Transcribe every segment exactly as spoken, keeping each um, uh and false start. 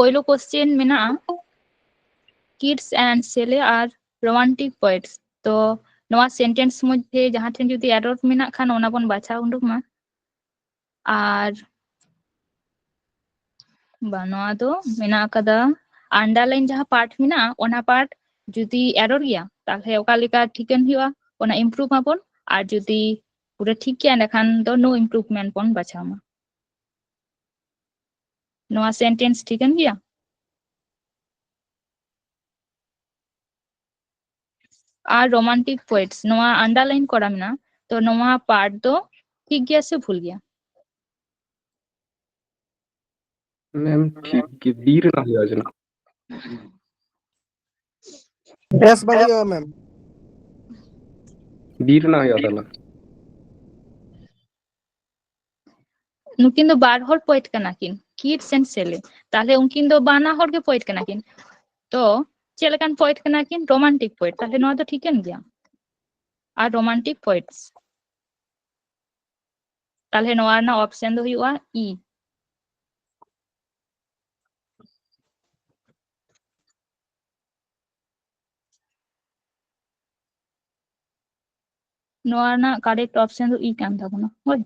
ᱯᱳᱭᱞᱳ ᱠᱚᱥᱪᱮᱱ ᱢᱮᱱᱟᱜᱼᱟ, Keats and Shelley are romantic poets. ᱛᱚ ᱱᱚᱣᱟ ᱥᱮᱱᱴᱮᱱᱥ ᱢᱚᱫᱽᱫᱷᱮ ᱡᱟᱦᱟᱸ ᱴᱷᱮᱱ ᱡᱩᱫᱤ ᱮᱨᱚᱨ ᱢᱮᱱᱟᱜ ᱠᱷᱟᱱ ᱚᱱᱟ ᱵᱚᱱ ᱵᱟᱪᱷᱟᱣ ᱩᱰᱩᱠ ᱢᱟ᱾ ᱟᱨ ᱵᱟ, ᱱᱚᱣᱟ ᱫᱚ ᱢᱮᱱᱟᱜ ᱟᱠᱟᱫᱟ, ᱟᱱᱰᱟᱨᱞᱟᱭᱤᱱ ᱡᱟᱦᱟᱸ ᱯᱟᱨᱴ ᱢᱮᱱᱟᱜᱼᱟ ᱚᱱᱟ ᱯᱟᱨᱴ ᱡᱩᱫᱤ ᱮᱨᱚᱨ ᱜᱮᱭᱟ ᱛᱟᱦᱞᱮ ᱚᱠᱟ ᱞᱮᱠᱟ ᱴᱷᱤᱠᱟᱹᱱ ᱦᱩᱭᱩᱜᱼᱟ, ᱚᱱᱟ ᱤᱢᱯᱨᱩᱵᱷ ᱢᱟᱵᱚᱱ᱾ ᱟᱨ ᱡᱩᱫᱤ ᱯᱩᱨᱟᱹ ᱴᱷᱤᱠ ᱜᱮᱭᱟ ᱮᱸᱰᱮᱠᱷᱟᱱ ᱫᱚ ᱱᱳ ᱤᱢᱯᱨᱩᱵᱷᱢᱮᱱᱴ ᱵᱚᱱ ᱵᱟᱪᱷᱟᱣ ᱢᱟ᱾ ᱱᱚᱣᱟ ᱥᱮᱱᱴᱮᱱᱥ ᱴᱷᱤᱠᱟᱹᱱ ᱜᱮᱭᱟ? ᱟᱨ ᱨᱳᱢᱟᱱᱴᱤᱠ ᱯᱳᱭᱮᱴᱥ, ᱱᱚᱣᱟ ᱟᱱᱰᱟᱨᱞᱟᱭᱤᱱ ᱠᱚᱨᱟ ᱢᱮᱱᱟᱜᱼᱟ, ᱛᱚ ᱱᱚᱣᱟ ᱯᱟᱨᱴ ᱫᱚ ᱴᱷᱤᱠ ᱜᱮᱭᱟ ᱥᱮ ᱵᱷᱩᱞ ᱜᱮᱭᱟ? ᱢᱮᱢ, ᱴᱷᱤᱠ ᱜᱮ, ᱵᱤ ᱨᱮᱱᱟᱜ ᱦᱩᱭᱩᱜᱼᱟ ᱡᱟᱹᱱᱤᱡ᱾ ᱵᱮᱥ ᱵᱟᱝ ᱦᱩᱭᱩᱜᱼᱟ ᱢᱮᱢ᱾ ᱵᱤ ᱨᱮᱱᱟᱜ ᱦᱩᱭᱩᱜᱼᱟ ᱛᱟᱦᱚᱞᱮ᱾ ᱱᱩᱠᱤᱱ ᱫᱚ ᱵᱟᱨ ᱦᱚᱲ ᱯᱳᱭᱮᱴ ᱠᱟᱱᱟ ᱠᱤᱱ, ᱠᱤᱴᱥ ᱮᱱᱰ ᱥᱮᱞᱮ᱾ ᱛᱟᱦᱞᱮ ᱩᱱᱠᱤᱱ ᱫᱚ ᱵᱟᱱᱟ ᱦᱚᱲ ᱜᱮ ᱯᱳᱭᱮᱴ ᱠᱟᱱᱟ ᱠᱤᱱ᱾ ᱛᱚ ᱪᱮᱫ ᱞᱮᱠᱟᱱ ᱯᱳᱭᱮᱴ ᱠᱟᱱᱟ ᱠᱤᱱ? ᱨᱳᱢᱟᱱᱴᱤᱠ ᱯᱳᱭᱮᱴ᱾ ᱛᱟᱦᱞᱮ ᱱᱚᱣᱟ ᱫᱚ ᱴᱷᱤᱠᱟᱹᱱ ᱜᱮᱭᱟ, ᱟᱨ ᱨᱳᱢᱟᱱᱴᱤᱠ ᱯᱳᱭᱮᱴᱥ᱾ ᱛᱟᱦᱞᱮ ᱱᱚᱣᱟ ᱨᱮᱱᱟᱜ ᱚᱯᱥᱮᱱ ᱫᱚ ᱦᱩᱭᱩᱜᱼᱟ ᱤ᱾ ᱱᱚᱣᱟ ᱨᱮᱱᱟᱜ ᱠᱟᱨᱮᱠᱴ ᱚᱯᱥᱮᱱ ᱫᱚ ᱤ ᱠᱟᱱ ᱛᱟᱵᱚᱱᱟ᱾ ᱦᱳᱭ,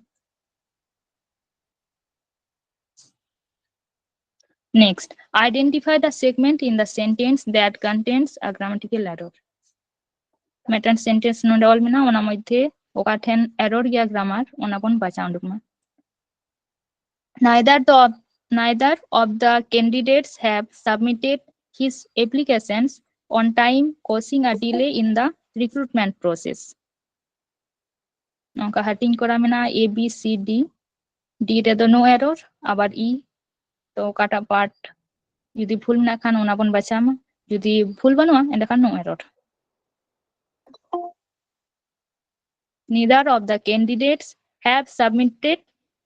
next, identify the segment in the sentence that contains a grammatical error. ᱢᱤᱫᱴᱟᱝ ᱥᱮᱱᱴᱮᱱᱥ ᱱᱚᱰᱮ ᱚᱞ ᱢᱮᱱᱟᱜᱼᱟ, ᱚᱱᱟ ᱢᱚᱫᱽᱫᱷᱮ ᱚᱠᱟ ᱴᱷᱮᱱ ᱮᱨᱚᱨ ᱜᱮᱭᱟ ᱜᱨᱟᱢᱟᱨ, ᱚᱱᱟ ᱵᱚᱱ ᱵᱟᱪᱷᱟᱣ ᱩᱰᱩᱠ ᱢᱟ᱾ Neither the neither of the candidates have submitted his applications on time, causing a delay in the recruitment process. ᱱᱚᱝᱠᱟ ᱦᱟᱹᱴᱤᱧ ᱠᱚᱨᱟ ᱢᱮᱱᱟᱜᱼᱟ, A B C D, D ᱨᱮᱫᱚ no error, ᱟᱵᱟᱨ E᱾ ᱛᱚ ᱚᱠᱟᱴᱟᱜ ᱯᱟᱨᱴ ᱡᱩᱫᱤ ᱵᱷᱩᱞ ᱢᱮᱱᱟᱜ ᱠᱷᱟᱱ ᱚᱱᱟ ᱵᱚᱱ ᱵᱟᱪᱷᱟᱣ ᱢᱟ, ᱡᱩᱫᱤ ᱵᱷᱩᱞ ᱵᱟᱹᱱᱩᱜᱼᱟ ᱮᱸᱰᱮᱠᱷᱟᱱ no error. Neither of the candidates have submitted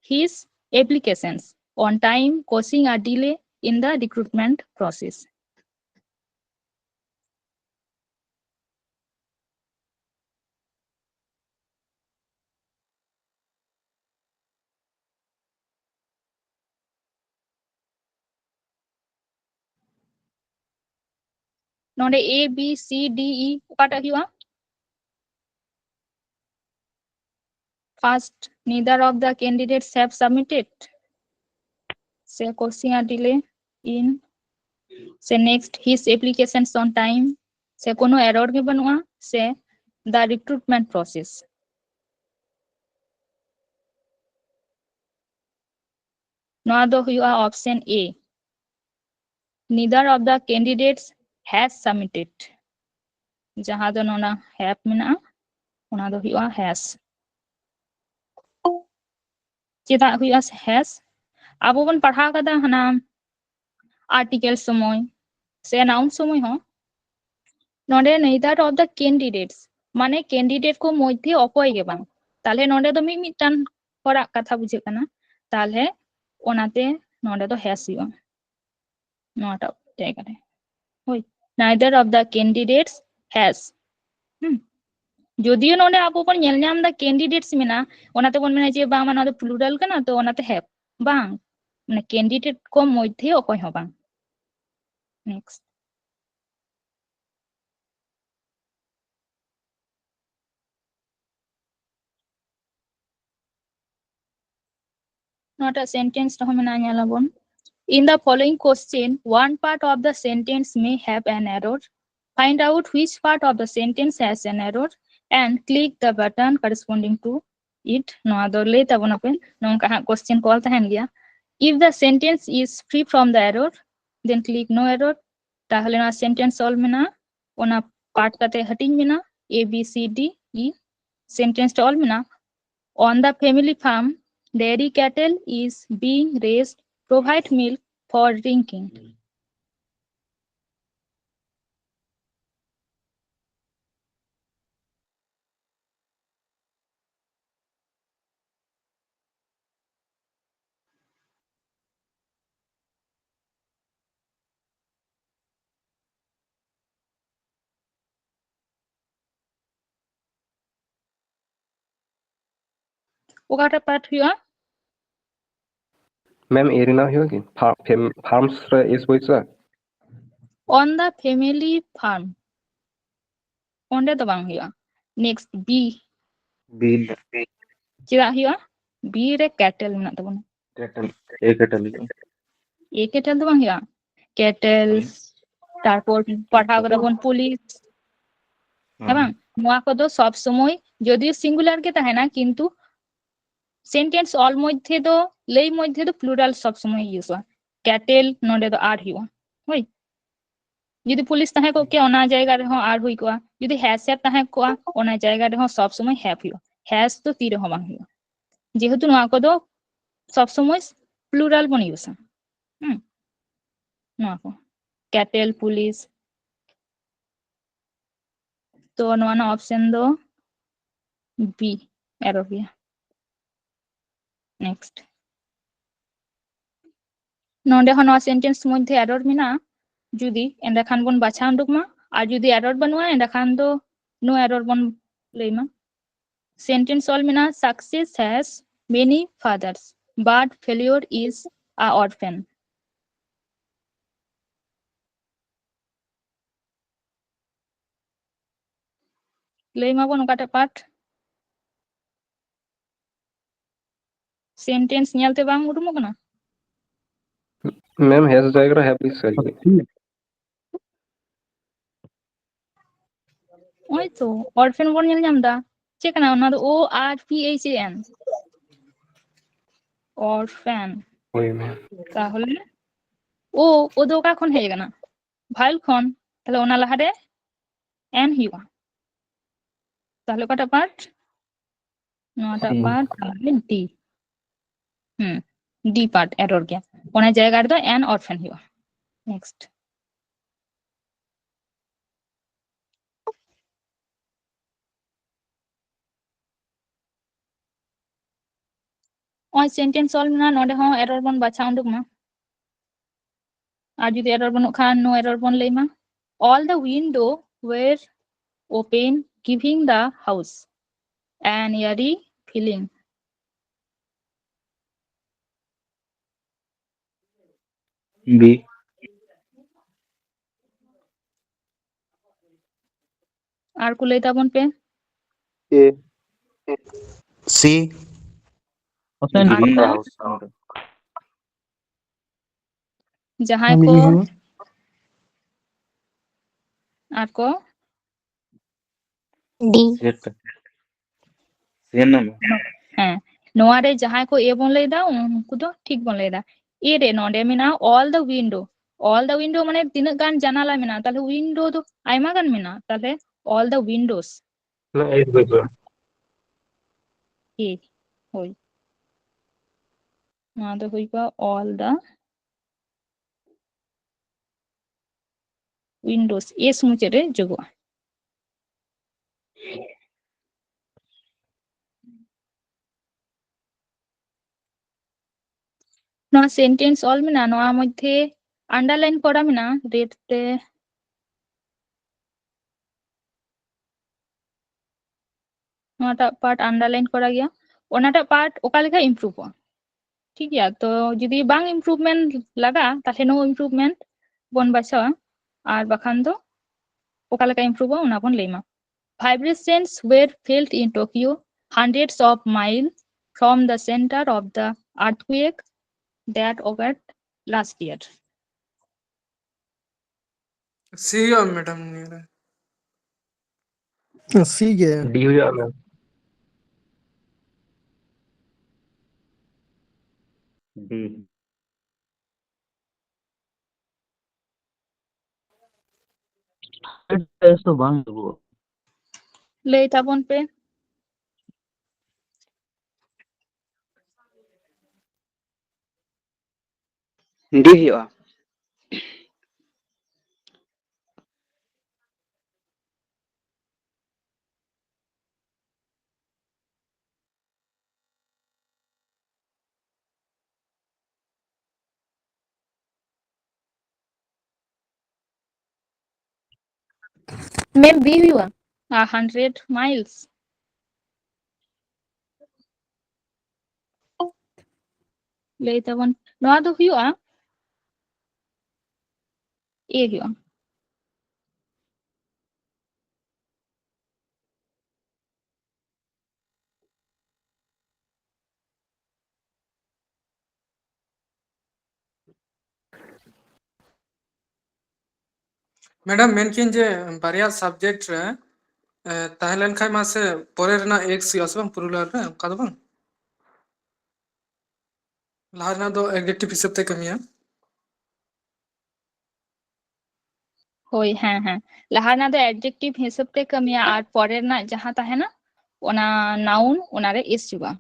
his applications on time, causing a delay in the recruitment process. ᱱᱚᱰᱮ A B C D E ᱚᱠᱟᱴᱟᱜ ᱦᱩᱭᱩᱜᱼᱟ? First, neither of the candidates have submitted. ᱥᱮ causing a delay in, ᱥᱮ next, his applications on time, ᱥᱮ ᱠᱳᱱᱳ error ᱜᱮ ᱵᱟᱹᱱᱩᱜᱼᱟ, ᱥᱮ the recruitment process. ᱱᱚᱣᱟ ᱫᱚ ᱦᱩᱭᱩᱜᱼᱟ option A, neither of the candidates has submitted. ᱡᱟᱦᱟᱸ ᱫᱚ ᱱᱚᱣᱟ have ᱢᱮᱱᱟᱜᱼᱟ, ᱚᱱᱟ ᱫᱚ ᱦᱩᱭᱩᱜᱼᱟ has. ᱪᱮᱫᱟᱜ ᱦᱩᱭᱩᱜᱼᱟ has? ᱟᱵᱚ ᱵᱚᱱ ᱯᱟᱲᱦᱟᱣ ᱠᱟᱫᱟ ᱦᱟᱱᱟ article ᱥᱚᱢᱚᱭ ᱥᱮ noun ᱥᱚᱢᱚᱭ ᱦᱚᱸ, ᱱᱚᱰᱮ neither of the candidates ᱢᱟᱱᱮ candidate ᱠᱚ ᱢᱚᱫᱽᱫᱷᱮ ᱚᱠᱚᱭ ᱜᱮ ᱵᱟᱝ, ᱛᱟᱦᱞᱮ ᱱᱚᱰᱮ ᱫᱚ ᱢᱤᱫ ᱢᱤᱫᱴᱟᱝ ᱦᱚᱲᱟᱜ ᱠᱟᱛᱷᱟ ᱵᱩᱡᱷᱟᱹᱜ ᱠᱟᱱᱟ, ᱛᱟᱦᱞᱮ ᱚᱱᱟᱛᱮ ᱱᱚᱰᱮ ᱫᱚ has ᱦᱩᱭᱩᱜᱼᱟ ᱱᱚᱣᱟᱴᱟᱜ ᱡᱟᱭᱜᱟ ᱨᱮ. ᱦᱳᱭ, neither of the candidates has. ᱦᱩᱸ, ᱡᱚᱫᱤᱭᱳ ᱱᱚᱰᱮ ᱟᱵᱚ ᱵᱚᱱ ᱧᱮᱞ ᱧᱟᱢ ᱮᱫᱟ candidates ᱢᱮᱱᱟᱜᱼᱟ, ᱚᱱᱟᱛᱮ ᱵᱚᱱ ᱢᱮᱱᱟ ᱡᱮ ᱵᱟᱝ, ᱱᱚᱣᱟ ᱫᱚ plural ᱠᱟᱱᱟ, ᱛᱚ ᱚᱱᱟᱛᱮ have. ᱵᱟᱝ, ᱢᱟᱱᱮ candidate ᱠᱚ ᱢᱚᱫᱽᱫᱷᱮ ᱚᱠᱚᱭ ᱦᱚᱸ ᱵᱟᱝ. Next. ᱱᱚᱣᱟᱴᱟᱜ sentence ᱨᱮᱦᱚᱸ ᱢᱮᱱᱟᱜᱼᱟ, ᱧᱮᱞ ᱟᱵᱚᱱ. In the following question, one part of the sentence may have an error. Find out which part of the sentence has an error and click the button corresponding to it. ᱱᱚᱣᱟ ᱫᱚ ᱞᱟᱹᱭ ᱛᱟᱵᱚᱱᱟᱯᱮ, ᱱᱚᱝᱠᱟ ᱦᱟᱸᱜ question ᱠᱚ ᱚᱞ ᱛᱟᱦᱮᱱ ᱜᱮᱭᱟ. If the sentence is free from the error, then click no error. ᱛᱟᱦᱞᱮ ᱱᱚᱣᱟ sentence ᱚᱞ ᱢᱮᱱᱟᱜᱼᱟ, ᱚᱱᱟ part ᱠᱟᱛᱮ ᱦᱟᱹᱴᱤᱧ ᱢᱮᱱᱟᱜᱼᱟ, A B C D E. Sentence ᱨᱮ ᱚᱞ ᱢᱮᱱᱟᱜᱼᱟ, on the family farm, dairy cattle is being raised, provide milk for drinking. ᱚᱠᱟᱴᱟᱜ part ᱦᱩᱭᱩᱜᱼᱟ? ᱢᱮᱢ, ᱮ ᱨᱮᱱᱟᱜ ᱦᱩᱭᱩᱜᱼᱟ ᱠᱤ? ᱯᱷᱟᱨᱢᱥ ᱨᱮ S ᱵᱟᱹᱭᱥᱟᱹ? On the family farm. ᱚᱸᱰᱮ ᱫᱚ ᱵᱟᱝ ᱦᱩᱭᱩᱜᱼᱟ᱾ Next, B. B. ᱪᱮᱫᱟᱜ ᱦᱩᱭᱩᱜᱼᱟ? B ᱨᱮ cattle ᱢᱮᱱᱟᱜ ᱛᱟᱵᱚᱱᱟ᱾ Cattle. A cattle. A cattle ᱫᱚ ᱵᱟᱝ ᱦᱩᱭᱩᱜᱼᱟ᱾ Cattle, ᱛᱟᱨᱯᱚᱨ ᱯᱟᱲᱦᱟᱣ ᱠᱟᱫᱟ ᱵᱚᱱ police, ᱦᱮᱸ ᱵᱟᱝ? ᱱᱚᱣᱟ ᱠᱚᱫᱚ ᱥᱚᱵ ᱥᱚᱢᱚᱭ ᱡᱚᱫᱤᱭᱳ singular ᱜᱮ ᱛᱟᱦᱮᱱᱟ, ᱠᱤᱱᱛᱩ sentence ᱚᱞ ᱢᱚᱫᱽᱫᱷᱮ ᱫᱚ, ᱞᱟᱹᱭ ᱢᱚᱫᱽᱫᱷᱮ ᱫᱚ plural ᱥᱚᱵ ᱥᱚᱢᱚᱭ ᱤᱭᱩᱡᱚᱜᱼᱟ᱾ Cattle ᱱᱚᱰᱮ ᱫᱚ ᱟᱨ ᱦᱩᱭᱩᱜᱼᱟ᱾ ᱦᱳᱭ, ᱡᱩᱫᱤ police ᱛᱟᱦᱮᱸ ᱠᱚᱜ ᱠᱮᱭᱟ, ᱚᱱᱟ ᱡᱟᱭᱜᱟ ᱨᱮᱦᱚᱸ ᱟᱨ ᱦᱩᱭ ᱠᱚᱜᱼᱟ᱾ ᱡᱩᱫᱤ has have ᱛᱟᱦᱮᱸ ᱠᱚᱜᱼᱟ, ᱚᱱᱟ ᱡᱟᱭᱜᱟ ᱨᱮᱦᱚᱸ ᱥᱚᱵ ᱥᱚᱢᱚᱭ have ᱦᱩᱭᱩᱜᱼᱟ᱾ Has ᱫᱚ ᱛᱤ ᱨᱮᱦᱚᱸ ᱵᱟᱝ ᱦᱩᱭᱩᱜᱼᱟ, ᱡᱮᱦᱮᱛᱩ ᱱᱚᱣᱟ ᱠᱚᱫᱚ ᱥᱚᱵ ᱥᱚᱢᱚᱭ plural ᱵᱚᱱ ᱤᱭᱩᱡᱟ᱾ ᱦᱩᱸ, ᱱᱚᱣᱟ ᱠᱚ cattle, police᱾ ᱛᱚ ᱱᱚᱣᱟ ᱨᱮᱱᱟᱜ option ᱫᱚ B, error ᱜᱮᱭᱟ᱾ Next, ᱱᱚᱰᱮ ᱦᱚᱸ ᱱᱚᱣᱟ sentence ᱢᱚᱫᱽᱫᱷᱮ error ᱢᱮᱱᱟᱜᱼᱟ᱾ ᱡᱩᱫᱤ, ᱮᱸᱰᱮᱠᱷᱟᱱ ᱵᱚᱱ ᱵᱟᱪᱷᱟᱣ ᱩᱰᱩᱠ ᱢᱟ, ᱟᱨ ᱡᱩᱫᱤ error ᱵᱟᱹᱱᱩᱜᱼᱟ, ᱮᱸᱰᱮᱠᱷᱟᱱ ᱫᱚ no error ᱵᱚᱱ ᱞᱟᱹᱭ ᱢᱟ᱾ Sentence ᱚᱞ ᱢᱮᱱᱟᱜᱼᱟ, "Success has many fathers, but failure is a orphan." ᱞᱟᱹᱭ ᱢᱟᱵᱚᱱ ᱚᱠᱟᱴᱟᱜ part? Sentence ᱧᱮᱞᱛᱮ ᱵᱟᱝ ᱩᱨᱩᱢᱚᱜ ᱠᱟᱱᱟ? Ma'am, has ᱡᱟᱭᱜᱟ ᱨᱮ have ᱞᱤᱧ ᱥᱮᱞᱮᱫ ᱞᱮᱫᱟ᱾ ᱱᱚᱜᱼᱚᱭ ᱛᱚ, orphan ᱵᱚᱱ ᱧᱮᱞ ᱧᱟᱢ ᱮᱫᱟ᱾ ᱪᱮᱫ ᱠᱟᱱᱟ ᱚᱱᱟ ᱫᱚ? O R P H A N, orphan᱾ ᱦᱳᱭ ᱢᱮᱢ᱾ ᱛᱟᱦᱚᱞᱮ ᱳ, ᱳ ᱫᱚ ᱚᱠᱟ ᱠᱷᱚᱱ ᱦᱮᱡ ᱟᱠᱟᱱᱟ? Vowel ᱠᱷᱚᱱ᱾ ᱛᱟᱦᱚᱞᱮ ᱚᱱᱟ ᱞᱟᱦᱟᱨᱮ N ᱦᱩᱭᱩᱜᱼᱟ᱾ ᱛᱟᱦᱚᱞᱮ ᱚᱠᱟᱴᱟᱜ part? ᱱᱚᱣᱟᱴᱟᱜ ᱦᱩᱸ᱾ Part, ᱛᱟᱦᱚᱞᱮ D᱾ ᱦᱩᱸ, D part error ᱜᱮᱭᱟ᱾ ᱚᱱᱟ ᱡᱟᱭᱜᱟ ᱨᱮᱫᱚ an orphan ᱦᱩᱭᱩᱜᱼᱟ᱾ Next. ᱱᱚᱜᱼᱚᱭ sentence ᱚᱞ ᱢᱮᱱᱟᱜᱼᱟ, ᱱᱚᱰᱮ ᱦᱚᱸ error ᱵᱚᱱ ᱵᱟᱪᱷᱟᱣ ᱩᱰᱩᱠ ᱢᱟ᱾ ᱟᱨ ᱡᱩᱫᱤ error ᱵᱟᱹᱱᱩᱜ ᱠᱷᱟᱱ, no error ᱵᱚᱱ ᱞᱟᱹᱭ ᱢᱟ᱾ All the window were open, giving the house an airy feeling. B. ᱟᱨ ᱠᱚ ᱞᱟᱹᱭ ᱛᱟᱵᱚᱱ ᱯᱮ᱾ A. C. ᱚᱥᱮᱱ ᱟᱨ ᱠᱚ? ᱡᱟᱦᱟᱸᱭ ᱠᱚ ᱟᱨ ᱠᱚ D. ᱦᱮᱸ, ᱱᱚᱣᱟ ᱨᱮ ᱡᱟᱦᱟᱸᱭ ᱠᱚ A ᱵᱚᱱ ᱞᱟᱹᱭ ᱮᱫᱟ, ᱩᱱᱠᱩ ᱫᱚ ᱴᱷᱤᱠ ᱵᱚᱱ ᱞᱟᱹᱭ ᱮᱫᱟ᱾ A ᱨᱮ ᱱᱚᱰᱮ ᱢᱮᱱᱟᱜᱼᱟ all the window᱾ All the window ᱢᱟᱱᱮ ᱛᱤᱱᱟᱹᱜ ᱜᱟᱱ ᱡᱟᱱᱟᱞᱟ ᱢᱮᱱᱟᱜᱼᱟ, ᱛᱟᱦᱞᱮ window ᱫᱚ ᱟᱭᱢᱟ ᱜᱟᱱ ᱢᱮᱱᱟᱜᱼᱟ, ᱛᱟᱦᱞᱮ all the windows᱾ A, ᱦᱳᱭ᱾ ᱱᱚᱣᱟ ᱫᱚ ᱦᱩᱭ ᱠᱚᱜᱼᱟ all the windows, S ᱢᱩᱪᱟᱹᱫ ᱨᱮ ᱡᱳᱜᱚᱜᱼᱟ᱾ ᱱᱚᱣᱟ sentence ᱚᱞ ᱢᱮᱱᱟᱜᱼᱟ, ᱱᱚᱣᱟ ᱢᱚᱫᱽᱫᱷᱮ underline ᱠᱚᱨᱟ ᱢᱮᱱᱟᱜᱼᱟ, red ᱛᱮ᱾ ᱱᱚᱣᱟᱴᱟᱜ part underline ᱠᱚᱨᱟ ᱜᱮᱭᱟ, ᱚᱱᱟᱴᱟᱜ part ᱚᱠᱟ ᱞᱮᱠᱟ improveᱚᱜᱼᱟ᱾ ᱴᱷᱤᱠ ᱜᱮᱭᱟ, ᱛᱚ ᱡᱩᱫᱤ ᱵᱟᱝ improvement ᱞᱟᱜᱟᱜᱼᱟ, ᱛᱟᱦᱞᱮ no improvement ᱵᱚᱱ ᱵᱟᱪᱷᱟᱣᱟ, ᱟᱨ ᱵᱟᱠᱷᱟᱱ ᱫᱚ ᱚᱠᱟ ᱞᱮᱠᱟ improveᱚᱜᱼᱟ ᱚᱱᱟ ᱵᱚᱱ ᱞᱟᱹᱭ ᱢᱟ᱾ Vibrations were felt in Tokyo, hundreds of miles from the center of the earthquake that occurred last year. C ᱦᱩᱭᱩᱜᱼᱟ ᱢᱮᱰᱟᱢ ᱱᱤᱭᱟᱹ ᱨᱮ᱾ C ᱜᱮ᱾ D ᱦᱩᱭᱩᱜᱼᱟ ᱢᱮᱢ᱾ D. ᱫᱚ ᱵᱟᱝ ᱦᱩᱭᱩᱜᱼᱟ᱾ ᱞᱟᱹᱭ ᱛᱟᱵᱚᱱ ᱯᱮ᱾ D ᱦᱩᱭᱩᱜᱼᱟ᱾ ᱢᱮᱢ, B ᱦᱩᱭᱩᱜᱼᱟ᱾ A hundred miles. ᱞᱟᱹᱭ ᱛᱟᱵᱚᱱ, ᱱᱚᱣᱟ ᱫᱚ ᱦᱩᱭᱩᱜᱼᱟ, A ᱦᱩᱭᱩᱜᱼᱟ᱾ ᱢᱮᱰᱟᱢ, ᱢᱮᱱ ᱠᱤᱧ ᱡᱮ ᱵᱟᱨᱭᱟ subject ᱨᱮ, ᱮ, ᱛᱟᱦᱮᱸ ᱞᱮᱱ ᱠᱷᱟᱡ ᱢᱟ ᱥᱮ ᱯᱚᱨᱮ ᱨᱮᱱᱟᱜ S ᱦᱩᱭᱩᱜᱼᱟ ᱥᱮ ᱵᱟᱝ, plural ᱨᱮ? ᱚᱱᱠᱟ ᱫᱚ ᱵᱟᱝ, ᱞᱟᱦᱟ ᱨᱮᱱᱟᱜ ᱫᱚ adjective ᱦᱤᱥᱟᱹᱵ ᱛᱮ ᱠᱟᱹᱢᱤᱭᱟ᱾ ᱦᱳᱭ, ᱦᱮᱸ, ᱦᱮᱸ᱾ ᱞᱟᱦᱟ ᱨᱮᱱᱟᱜ ᱫᱚ adjective ᱦᱤᱥᱟᱹᱵ ᱛᱮ ᱠᱟᱹᱢᱤᱭᱟ ᱟᱨ ᱯᱚᱨᱮ ᱨᱮᱱᱟᱜ ᱡᱟᱦᱟᱸ ᱛᱟᱦᱮᱱᱟ, ᱚᱱᱟ noun, ᱚᱱᱟᱨᱮ S ᱦᱤᱡᱩᱜᱼᱟ᱾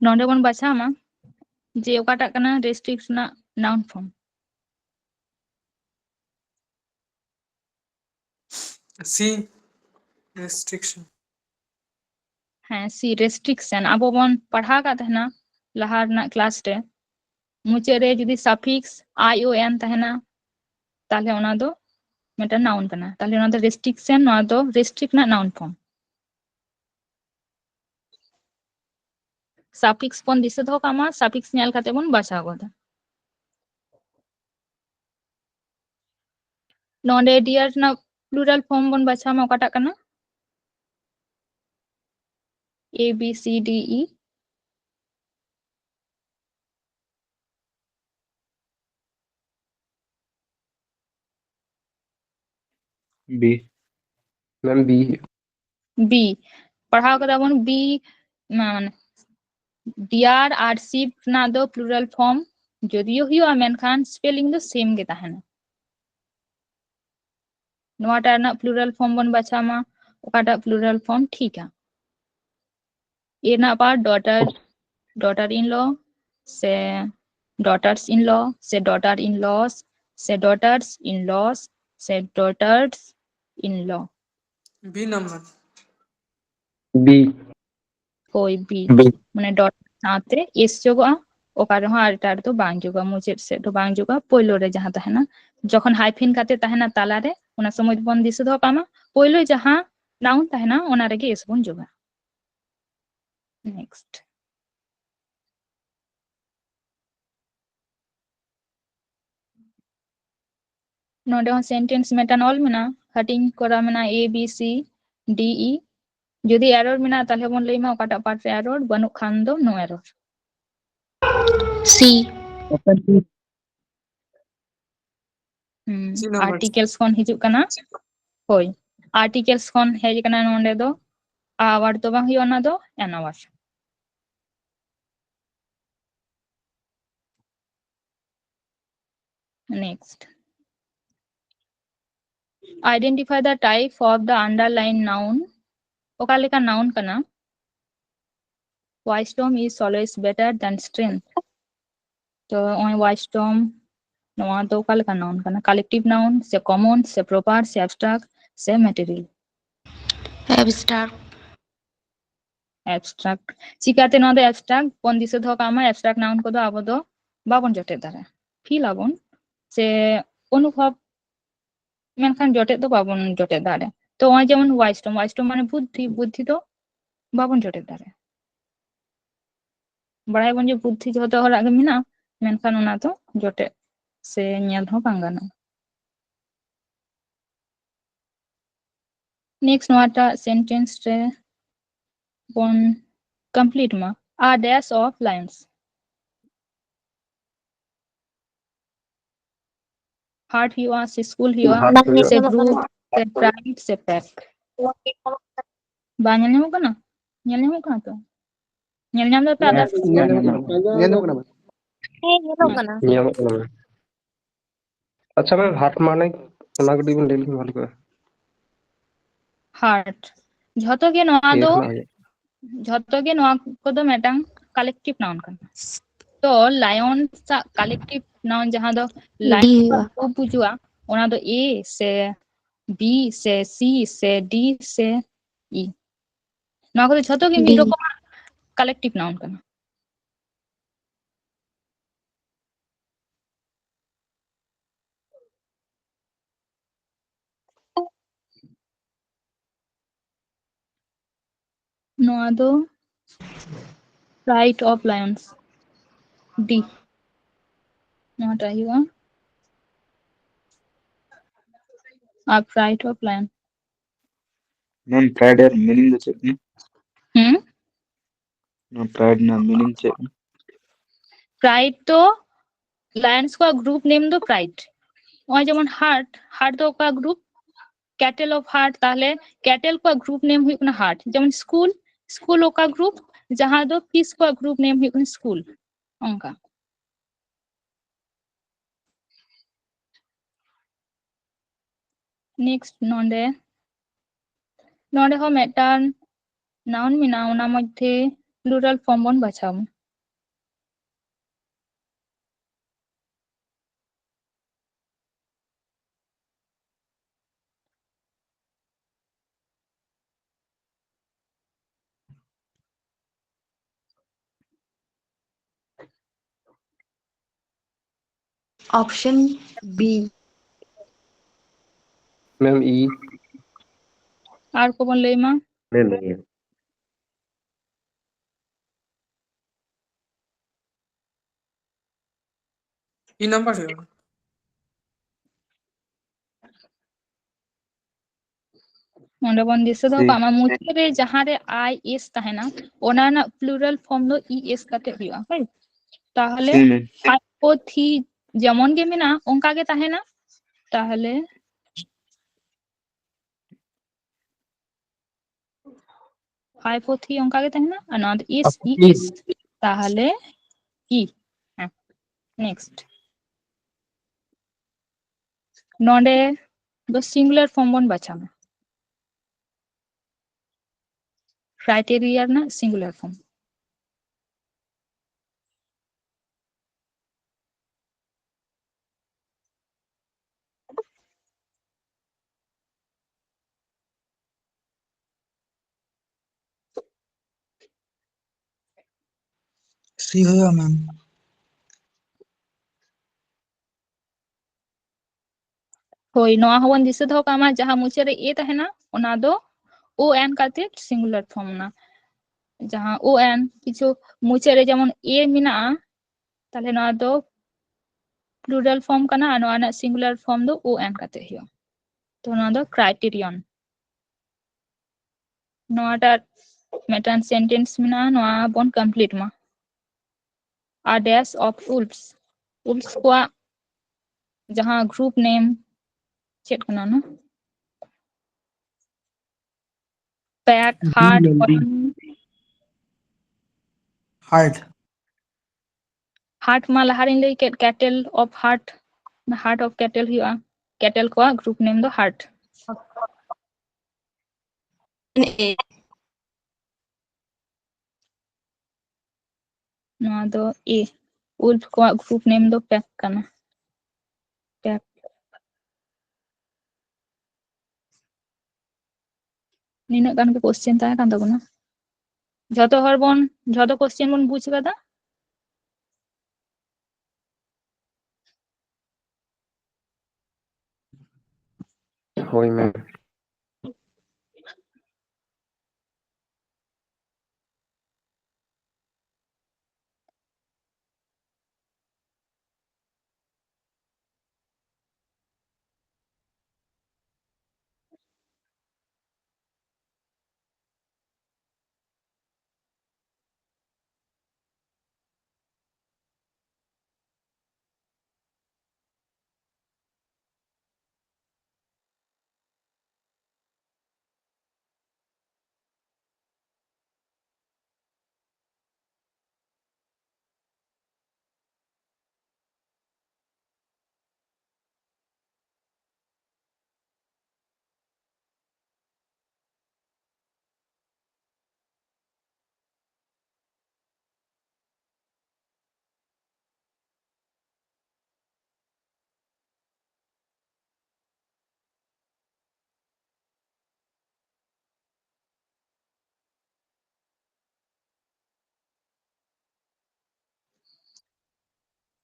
ᱱᱚᱰᱮ ᱵᱚᱱ ᱵᱟᱪᱷᱟᱣ ᱢᱟ ᱡᱮ ᱚᱠᱟᱴᱟᱜ ᱠᱟᱱᱟ restrict ᱨᱮᱱᱟᱜ noun form᱾ C. restriction. ᱦᱮᱸ, ᱥᱤ ᱨᱮᱥᱴᱨᱤᱠᱥᱮᱱ ᱟᱵᱚ ᱵᱚᱱ ᱯᱟᱲᱦᱟᱣ ᱟᱠᱟᱫ ᱛᱟᱦᱮᱱᱟ ᱞᱟᱦᱟ ᱨᱮᱱᱟᱜ ᱠᱞᱟᱥ ᱨᱮ᱾ ᱢᱩᱪᱟᱹᱫ ᱨᱮ ᱡᱩᱫᱤ suffix I O N ᱛᱟᱦᱮᱱᱟ, ᱛᱟᱦᱞᱮ ᱚᱱᱟ ᱫᱚ ᱢᱤᱫᱴᱟᱝ ᱱᱟᱣᱩᱱ ᱠᱟᱱᱟ᱾ ᱛᱟᱦᱞᱮ ᱚᱱᱟ ᱫᱚ ᱨᱮᱥᱴᱨᱤᱠᱥᱮᱱ, ᱱᱚᱣᱟ ᱫᱚ ᱨᱮᱥᱴᱨᱤᱠ ᱨᱮᱱᱟᱜ ᱱᱟᱣᱩᱱ ᱯᱷᱚᱨᱢ᱾ suffix ᱵᱚᱱ ᱫᱤᱥᱟᱹ ᱫᱚᱦᱚ ᱠᱟᱜ ᱢᱟ, suffix ᱧᱮᱞ ᱠᱟᱛᱮ ᱵᱚᱱ ᱵᱟᱪᱷᱟᱣ ᱜᱚᱫᱟ᱾ ᱱᱚᱰᱮ dear ᱨᱮᱱᱟᱜ plural form ᱵᱚᱱ ᱵᱟᱪᱷᱟᱣ ᱢᱟ, ᱚᱠᱟᱴᱟᱜ ᱠᱟᱱᱟ? A B C D E. B. Ma'am, B. B. ᱯᱟᱲᱦᱟᱣ ᱠᱟᱫᱟ ᱵᱚᱱ B, ᱢᱟᱱᱮ dear ᱟᱨ sheep ᱨᱮᱱᱟᱜ ᱫᱚ plural form ᱡᱚᱫᱤᱭᱳ ᱦᱩᱭᱩᱜᱼᱟ, ᱢᱮᱱᱠᱷᱟᱱ spelling ᱫᱚ same ᱜᱮ ᱛᱟᱦᱮᱱᱟ᱾ ᱱᱚᱣᱟᱴᱟᱜ ᱨᱮᱱᱟᱜ plural form ᱵᱚᱱ ᱵᱟᱪᱷᱟᱣ ᱢᱟ, ᱚᱠᱟᱴᱟᱜ plural form ᱴᱷᱤᱠᱟ᱾ A ᱨᱮᱱᱟᱜ part daughter, daughter in law, ᱥᱮ daughters in law, ᱥᱮ daughter in laws, ᱥᱮ daughters in laws, ᱥᱮ daughters in law. B number. B. ᱦᱳᱭ, B. B. ᱢᱟᱱᱮ daughter ᱥᱟᱶᱛᱮ S ᱡᱳᱜᱚᱜᱼᱟ, ᱚᱠᱟ ᱨᱮᱦᱚᱸ ᱟᱨ ᱮᱴᱟᱜ ᱨᱮᱫᱚ ᱵᱟᱝ ᱡᱳᱜᱚᱜᱼᱟ, ᱢᱩᱪᱟᱹᱫ ᱥᱮᱫ ᱫᱚ ᱵᱟᱝ ᱡᱳᱜᱚᱜᱼᱟ, ᱯᱳᱭᱞᱳ ᱨᱮ ᱡᱟᱦᱟᱸ ᱛᱟᱦᱮᱱᱟ᱾ ᱡᱚᱠᱷᱚᱱ hyphen ᱠᱟᱛᱮ ᱛᱟᱦᱮᱱᱟ ᱛᱟᱞᱟᱨᱮ, ᱚᱱᱟ ᱥᱚᱢᱚᱭ ᱵᱚᱱ ᱫᱤᱥᱟᱹ ᱫᱚᱦᱚ ᱠᱟᱜ ᱢᱟ, ᱯᱳᱭᱞᱳ ᱡᱟᱦᱟᱸ noun ᱛᱟᱦᱮᱱᱟ ᱚᱱᱟ ᱨᱮᱜᱮ S ᱵᱚᱱ ᱡᱳᱜᱟ᱾ Next. ᱱᱚᱰᱮ ᱦᱚᱸ sentence ᱢᱤᱫᱴᱟᱝ ᱚᱞ ᱢᱮᱱᱟᱜᱼᱟ, ᱦᱟᱹᱴᱤᱧ ᱠᱚᱨᱟ ᱢᱮᱱᱟᱜᱼᱟ A B C D E. ᱡᱩᱫᱤ error ᱢᱮᱱᱟᱜᱼᱟ, ᱛᱟᱦᱞᱮ ᱵᱚᱱ ᱞᱟᱹᱭ ᱢᱟ ᱚᱠᱟᱴᱟᱜ part ᱨᱮ error, ᱵᱟᱹᱱᱩᱜ ᱠᱷᱟᱱ ᱫᱚ no error. C. ᱦᱩᱸ, articles ᱠᱷᱚᱱ ᱦᱤᱡᱩᱜ ᱠᱟᱱᱟ᱾ ᱦᱳᱭ, articles ᱠᱷᱚᱱ ᱦᱮᱡ ᱟᱠᱟᱱᱟ ᱱᱚᱰᱮ ᱫᱚ our ᱫᱚ ᱵᱟᱝ ᱦᱩᱭᱩᱜᱼᱟ, ᱚᱱᱟ ᱫᱚ an our. Next. Identify the type of the underlined noun. ᱚᱠᱟ ᱞᱮᱠᱟ noun ᱠᱟᱱᱟ? Wisdom is always better than strength. ᱛᱚ ᱱᱚᱜᱼᱚᱭ wisdom, ᱱᱚᱣᱟ ᱫᱚ ᱚᱠᱟ ᱞᱮᱠᱟ noun ᱠᱟᱱᱟ? Collective noun ᱥᱮ common ᱥᱮ proper ᱥᱮ abstract ᱥᱮ material? Abstract. Abstract. ᱪᱤᱠᱟᱹᱛᱮ ᱱᱚᱣᱟ ᱫᱚ abstract ᱵᱚᱱ ᱫᱤᱥᱟᱹ ᱫᱚᱦᱚ ᱠᱟᱜ ᱢᱟ? Abstract noun ᱠᱚᱫᱚ ᱟᱵᱚ ᱫᱚ ᱵᱟᱵᱚᱱ ᱡᱚᱴᱮᱫ ᱫᱟᱲᱮᱭᱟᱜᱼᱟ, feel ᱟᱵᱚᱱ ᱥᱮ ᱚᱱᱩᱵᱷᱚᱵ, ᱢᱮᱱᱠᱷᱟᱱ ᱡᱚᱴᱮᱫ ᱫᱚ ᱵᱟᱵᱚᱱ ᱡᱚᱴᱮᱫ ᱫᱟᱲᱮᱭᱟᱜᱼᱟ᱾ ᱛᱚ ᱱᱚᱜᱼᱚᱭ ᱡᱮᱢᱚᱱ wisdom, wisdom ᱢᱟᱱᱮ ᱵᱩᱫᱽᱫᱷᱤ, ᱵᱩᱫᱽᱫᱷᱤ ᱫᱚ ᱵᱟᱵᱚᱱ ᱡᱚᱴᱮᱫ ᱫᱟᱲᱮᱭᱟᱜᱼᱟ᱾ ᱵᱟᱲᱟᱭᱟᱵᱚᱱ ᱡᱮ ᱵᱩᱫᱽᱫᱷᱤ ᱡᱷᱚᱛᱚ ᱦᱚᱲᱟᱜ ᱜᱮ ᱢᱮᱱᱟᱜᱼᱟ, ᱢᱮᱱᱠᱷᱟᱱ ᱚᱱᱟ ᱫᱚ ᱡᱚᱴᱮᱫ ᱥᱮ ᱧᱮᱞ ᱦᱚᱸ ᱵᱟᱝ ᱜᱟᱱᱚᱜᱼᱟ᱾ Next ᱱᱚᱣᱟᱴᱟᱜ sentence ᱨᱮ ᱵᱚᱱ complete ᱢᱟ, a dash of lions. Heart ᱦᱩᱭᱩᱜᱼᱟ ᱥᱮ school ᱦᱩᱭᱩᱜᱼᱟ ᱥᱮ group ᱥᱮ pride ᱥᱮ pack? ᱵᱟᱝ ᱧᱮᱞ ᱧᱟᱢᱚᱜ ᱠᱟᱱᱟ? ᱧᱮᱞ ᱧᱟᱢᱚᱜ ᱠᱟᱱᱟ ᱛᱚ? ᱧᱮᱞ ᱧᱟᱢ ᱫᱟᱯᱮ others? ᱧᱮᱞ ᱧᱟᱢᱚᱜ ᱠᱟᱱᱟ᱾ ᱦᱮᱸ, ᱧᱮᱞᱚᱜ ᱠᱟᱱᱟ᱾ ᱧᱟᱢᱚᱜ ᱠᱟᱱᱟ᱾ ᱟᱪᱪᱷᱟ ᱢᱮᱢ, heart ᱢᱟᱱᱮ ᱚᱱᱟ ᱠᱟᱹᱴᱤᱡ ᱵᱤᱱ ᱞᱟᱹᱭ ᱞᱮᱠᱷᱟᱱ ᱵᱷᱟᱞᱮ ᱠᱚᱜᱼᱟ᱾ Heart, ᱡᱷᱚᱛᱚ ᱜᱮ ᱱᱚᱣᱟ ᱫᱚ, ᱡᱷᱚᱛᱚ ᱜᱮ ᱱᱚᱣᱟ ᱠᱚᱫᱚ ᱢᱤᱫᱴᱟᱝ collective noun ᱠᱟᱱᱟ᱾ ᱛᱚ lion ᱥᱟᱜ collective noun ᱡᱟᱦᱟᱸ ᱫᱚ lion ᱠᱚ ᱵᱩᱡᱩᱜᱼᱟ, ᱚᱱᱟ ᱫᱚ A ᱥᱮ B ᱥᱮ C ᱥᱮ D ᱥᱮ E? ᱱᱚᱣᱟ ᱠᱚᱫᱚ ᱡᱷᱚᱛᱚ ᱜᱮ ᱢᱤᱫ ᱨᱚᱠᱚᱢᱟᱜ collective noun ᱠᱟᱱᱟ᱾ ᱱᱚᱣᱟ ᱫᱚ Pride of Lions, D᱾ ᱱᱚᱣᱟᱴᱟᱜ ᱦᱩᱭᱩᱜᱼᱟ ᱟᱨ Pride of Lion᱾ Ma'am, pride ᱮᱨ meaning ᱫᱚ ᱪᱮᱫ ᱠᱟᱱᱟ? ᱦᱩᱸ? ᱱᱚᱣᱟ pride ᱨᱮᱱᱟᱜ meaning ᱪᱮᱫ ᱠᱟᱱᱟ? Pride ᱫᱚ lions ᱠᱚᱣᱟᱜ group name ᱫᱚ pride᱾ ᱱᱚᱜᱼᱚᱭ ᱡᱮᱢᱚᱱ heart, heart ᱫᱚ ᱚᱠᱟ group? Cattle of heart᱾ ᱛᱟᱦᱞᱮ cattle ᱠᱚᱣᱟᱜ group name ᱦᱩᱭᱩᱜ ᱠᱟᱱᱟ heart᱾ ᱡᱮᱢᱚᱱ school, school ᱚᱠᱟ group? ᱡᱟᱦᱟᱸ ᱫᱚ fish ᱠᱚᱣᱟᱜ group name ᱦᱩᱭᱩᱜ ᱠᱟᱱᱟ school᱾ ᱚᱱᱠᱟ᱾ Next ᱱᱚᱰᱮ, ᱱᱚᱰᱮ ᱦᱚᱸ ᱢᱤᱫᱴᱟᱝ noun ᱢᱮᱱᱟᱜᱼᱟ, ᱚᱱᱟ ᱢᱚᱫᱽᱫᱷᱮ plural form ᱵᱚᱱ ᱵᱟᱪᱷᱟᱣᱟ᱾ Option B. Ma'am, E. ᱟᱨ ᱠᱚᱵᱚᱱ ᱞᱟᱹᱭ ᱢᱟ᱾ ᱞᱟᱹᱭ ᱞᱮᱜᱮ᱾ E number ᱦᱩᱭᱩᱜᱼᱟ᱾ ᱱᱚᱰᱮ ᱵᱚᱱ ᱫᱤᱥᱟᱹ ᱫᱚᱦᱚ ᱦᱩᱸ᱾ ᱠᱟᱜ ᱢᱟ, ᱢᱩᱪᱟᱹᱫ ᱨᱮ ᱡᱟᱦᱟᱸ ᱨᱮ I S ᱛᱟᱦᱮᱱᱟ, ᱚᱱᱟ ᱨᱮᱱᱟᱜ plural form ᱫᱚ E S ᱠᱟᱛᱮ ᱦᱩᱭᱩᱜᱼᱟ, right? ᱛᱟᱦᱚᱞᱮ ᱦᱩᱸ᱾ hypothy ᱡᱮᱢᱚᱱ ᱜᱮ ᱢᱮᱱᱟᱜᱼᱟ, ᱚᱱᱠᱟ ᱜᱮ ᱛᱟᱦᱮᱱᱟ᱾ ᱛᱟᱦᱚᱞᱮ hypothy ᱚᱱᱠᱟ ᱜᱮ ᱛᱟᱦᱮᱱᱟ, ᱟᱨ ᱱᱚᱣᱟ ᱫᱚ is, E is, ᱛᱟᱦᱚᱞᱮ E᱾ ᱦᱮᱸ, next᱾ ᱱᱚᱰᱮ ᱫᱚ singular form ᱵᱚᱱ ᱵᱟᱪᱷᱟᱣᱟ᱾ Criteria ᱨᱮᱱᱟᱜ singular form᱾ C ᱦᱩᱭᱩᱜᱼᱟ, ma'am᱾ ᱦᱳᱭ, ᱱᱚᱣᱟ ᱦᱚᱸᱵᱚᱱ ᱫᱤᱥᱟᱹ ᱫᱚᱦᱚ ᱠᱟᱜ ᱢᱟ, ᱡᱟᱦᱟᱸ ᱢᱩᱪᱟᱹᱫ ᱨᱮ A ᱛᱟᱦᱮᱱᱟ, ᱚᱱᱟ ᱫᱚ O N ᱠᱟᱛᱮ singular form ᱮᱱᱟ᱾ ᱡᱟᱦᱟᱸ O N ᱠᱤᱪᱷᱩ ᱢᱩᱪᱟᱹᱫ ᱨᱮ ᱡᱮᱢᱚᱱ A ᱢᱮᱱᱟᱜᱼᱟ, ᱛᱟᱦᱞᱮ ᱱᱚᱣᱟ ᱫᱚ plural form ᱠᱟᱱᱟ, ᱟᱨ ᱱᱚᱣᱟ ᱨᱮᱱᱟᱜ singular form ᱫᱚ O N ᱠᱟᱛᱮ ᱦᱩᱭᱩᱜᱼᱟ᱾ ᱛᱚ ᱱᱚᱣᱟ ᱫᱚ criterion᱾ ᱱᱚᱣᱟᱴᱟᱜ ᱢᱤᱫᱴᱟᱝ sentence ᱢᱮᱱᱟᱜᱼᱟ, ᱱᱚᱣᱟ ᱵᱚᱱ complete ᱢᱟ᱾ A dash of wolves, wolves ᱠᱚᱣᱟᱜ ᱡᱟᱦᱟᱸ group name ᱪᱮᱫ ᱠᱟᱱᱟ ᱚᱱᱟ? Pack, herd, colony᱾ Herd᱾ Herd ᱢᱟ ᱞᱟᱦᱟ ᱨᱤᱧ ᱞᱟᱹᱭ ᱠᱮᱫ, cattle of herd, herd of cattle ᱦᱩᱭᱩᱜᱼᱟ᱾ Cattle ᱠᱚᱣᱟᱜ group name ᱫᱚ herd᱾ ᱱᱚᱣᱟ ᱫᱚ A, wolf ᱠᱚᱣᱟᱜ group name ᱫᱚ pack ᱠᱟᱱᱟ, pack᱾ ᱱᱤᱱᱟᱹᱜ ᱜᱟᱱ ᱜᱮ question ᱛᱟᱦᱮᱸ ᱠᱟᱱ ᱛᱟᱵᱚᱱᱟ᱾ ᱡᱷᱚᱛᱚ ᱦᱚᱲ ᱵᱚᱱ, ᱡᱷᱚᱛᱚ question ᱵᱚᱱ ᱵᱩᱡᱽ ᱠᱟᱫᱟ? ᱦᱳᱭ ᱢᱮᱢ᱾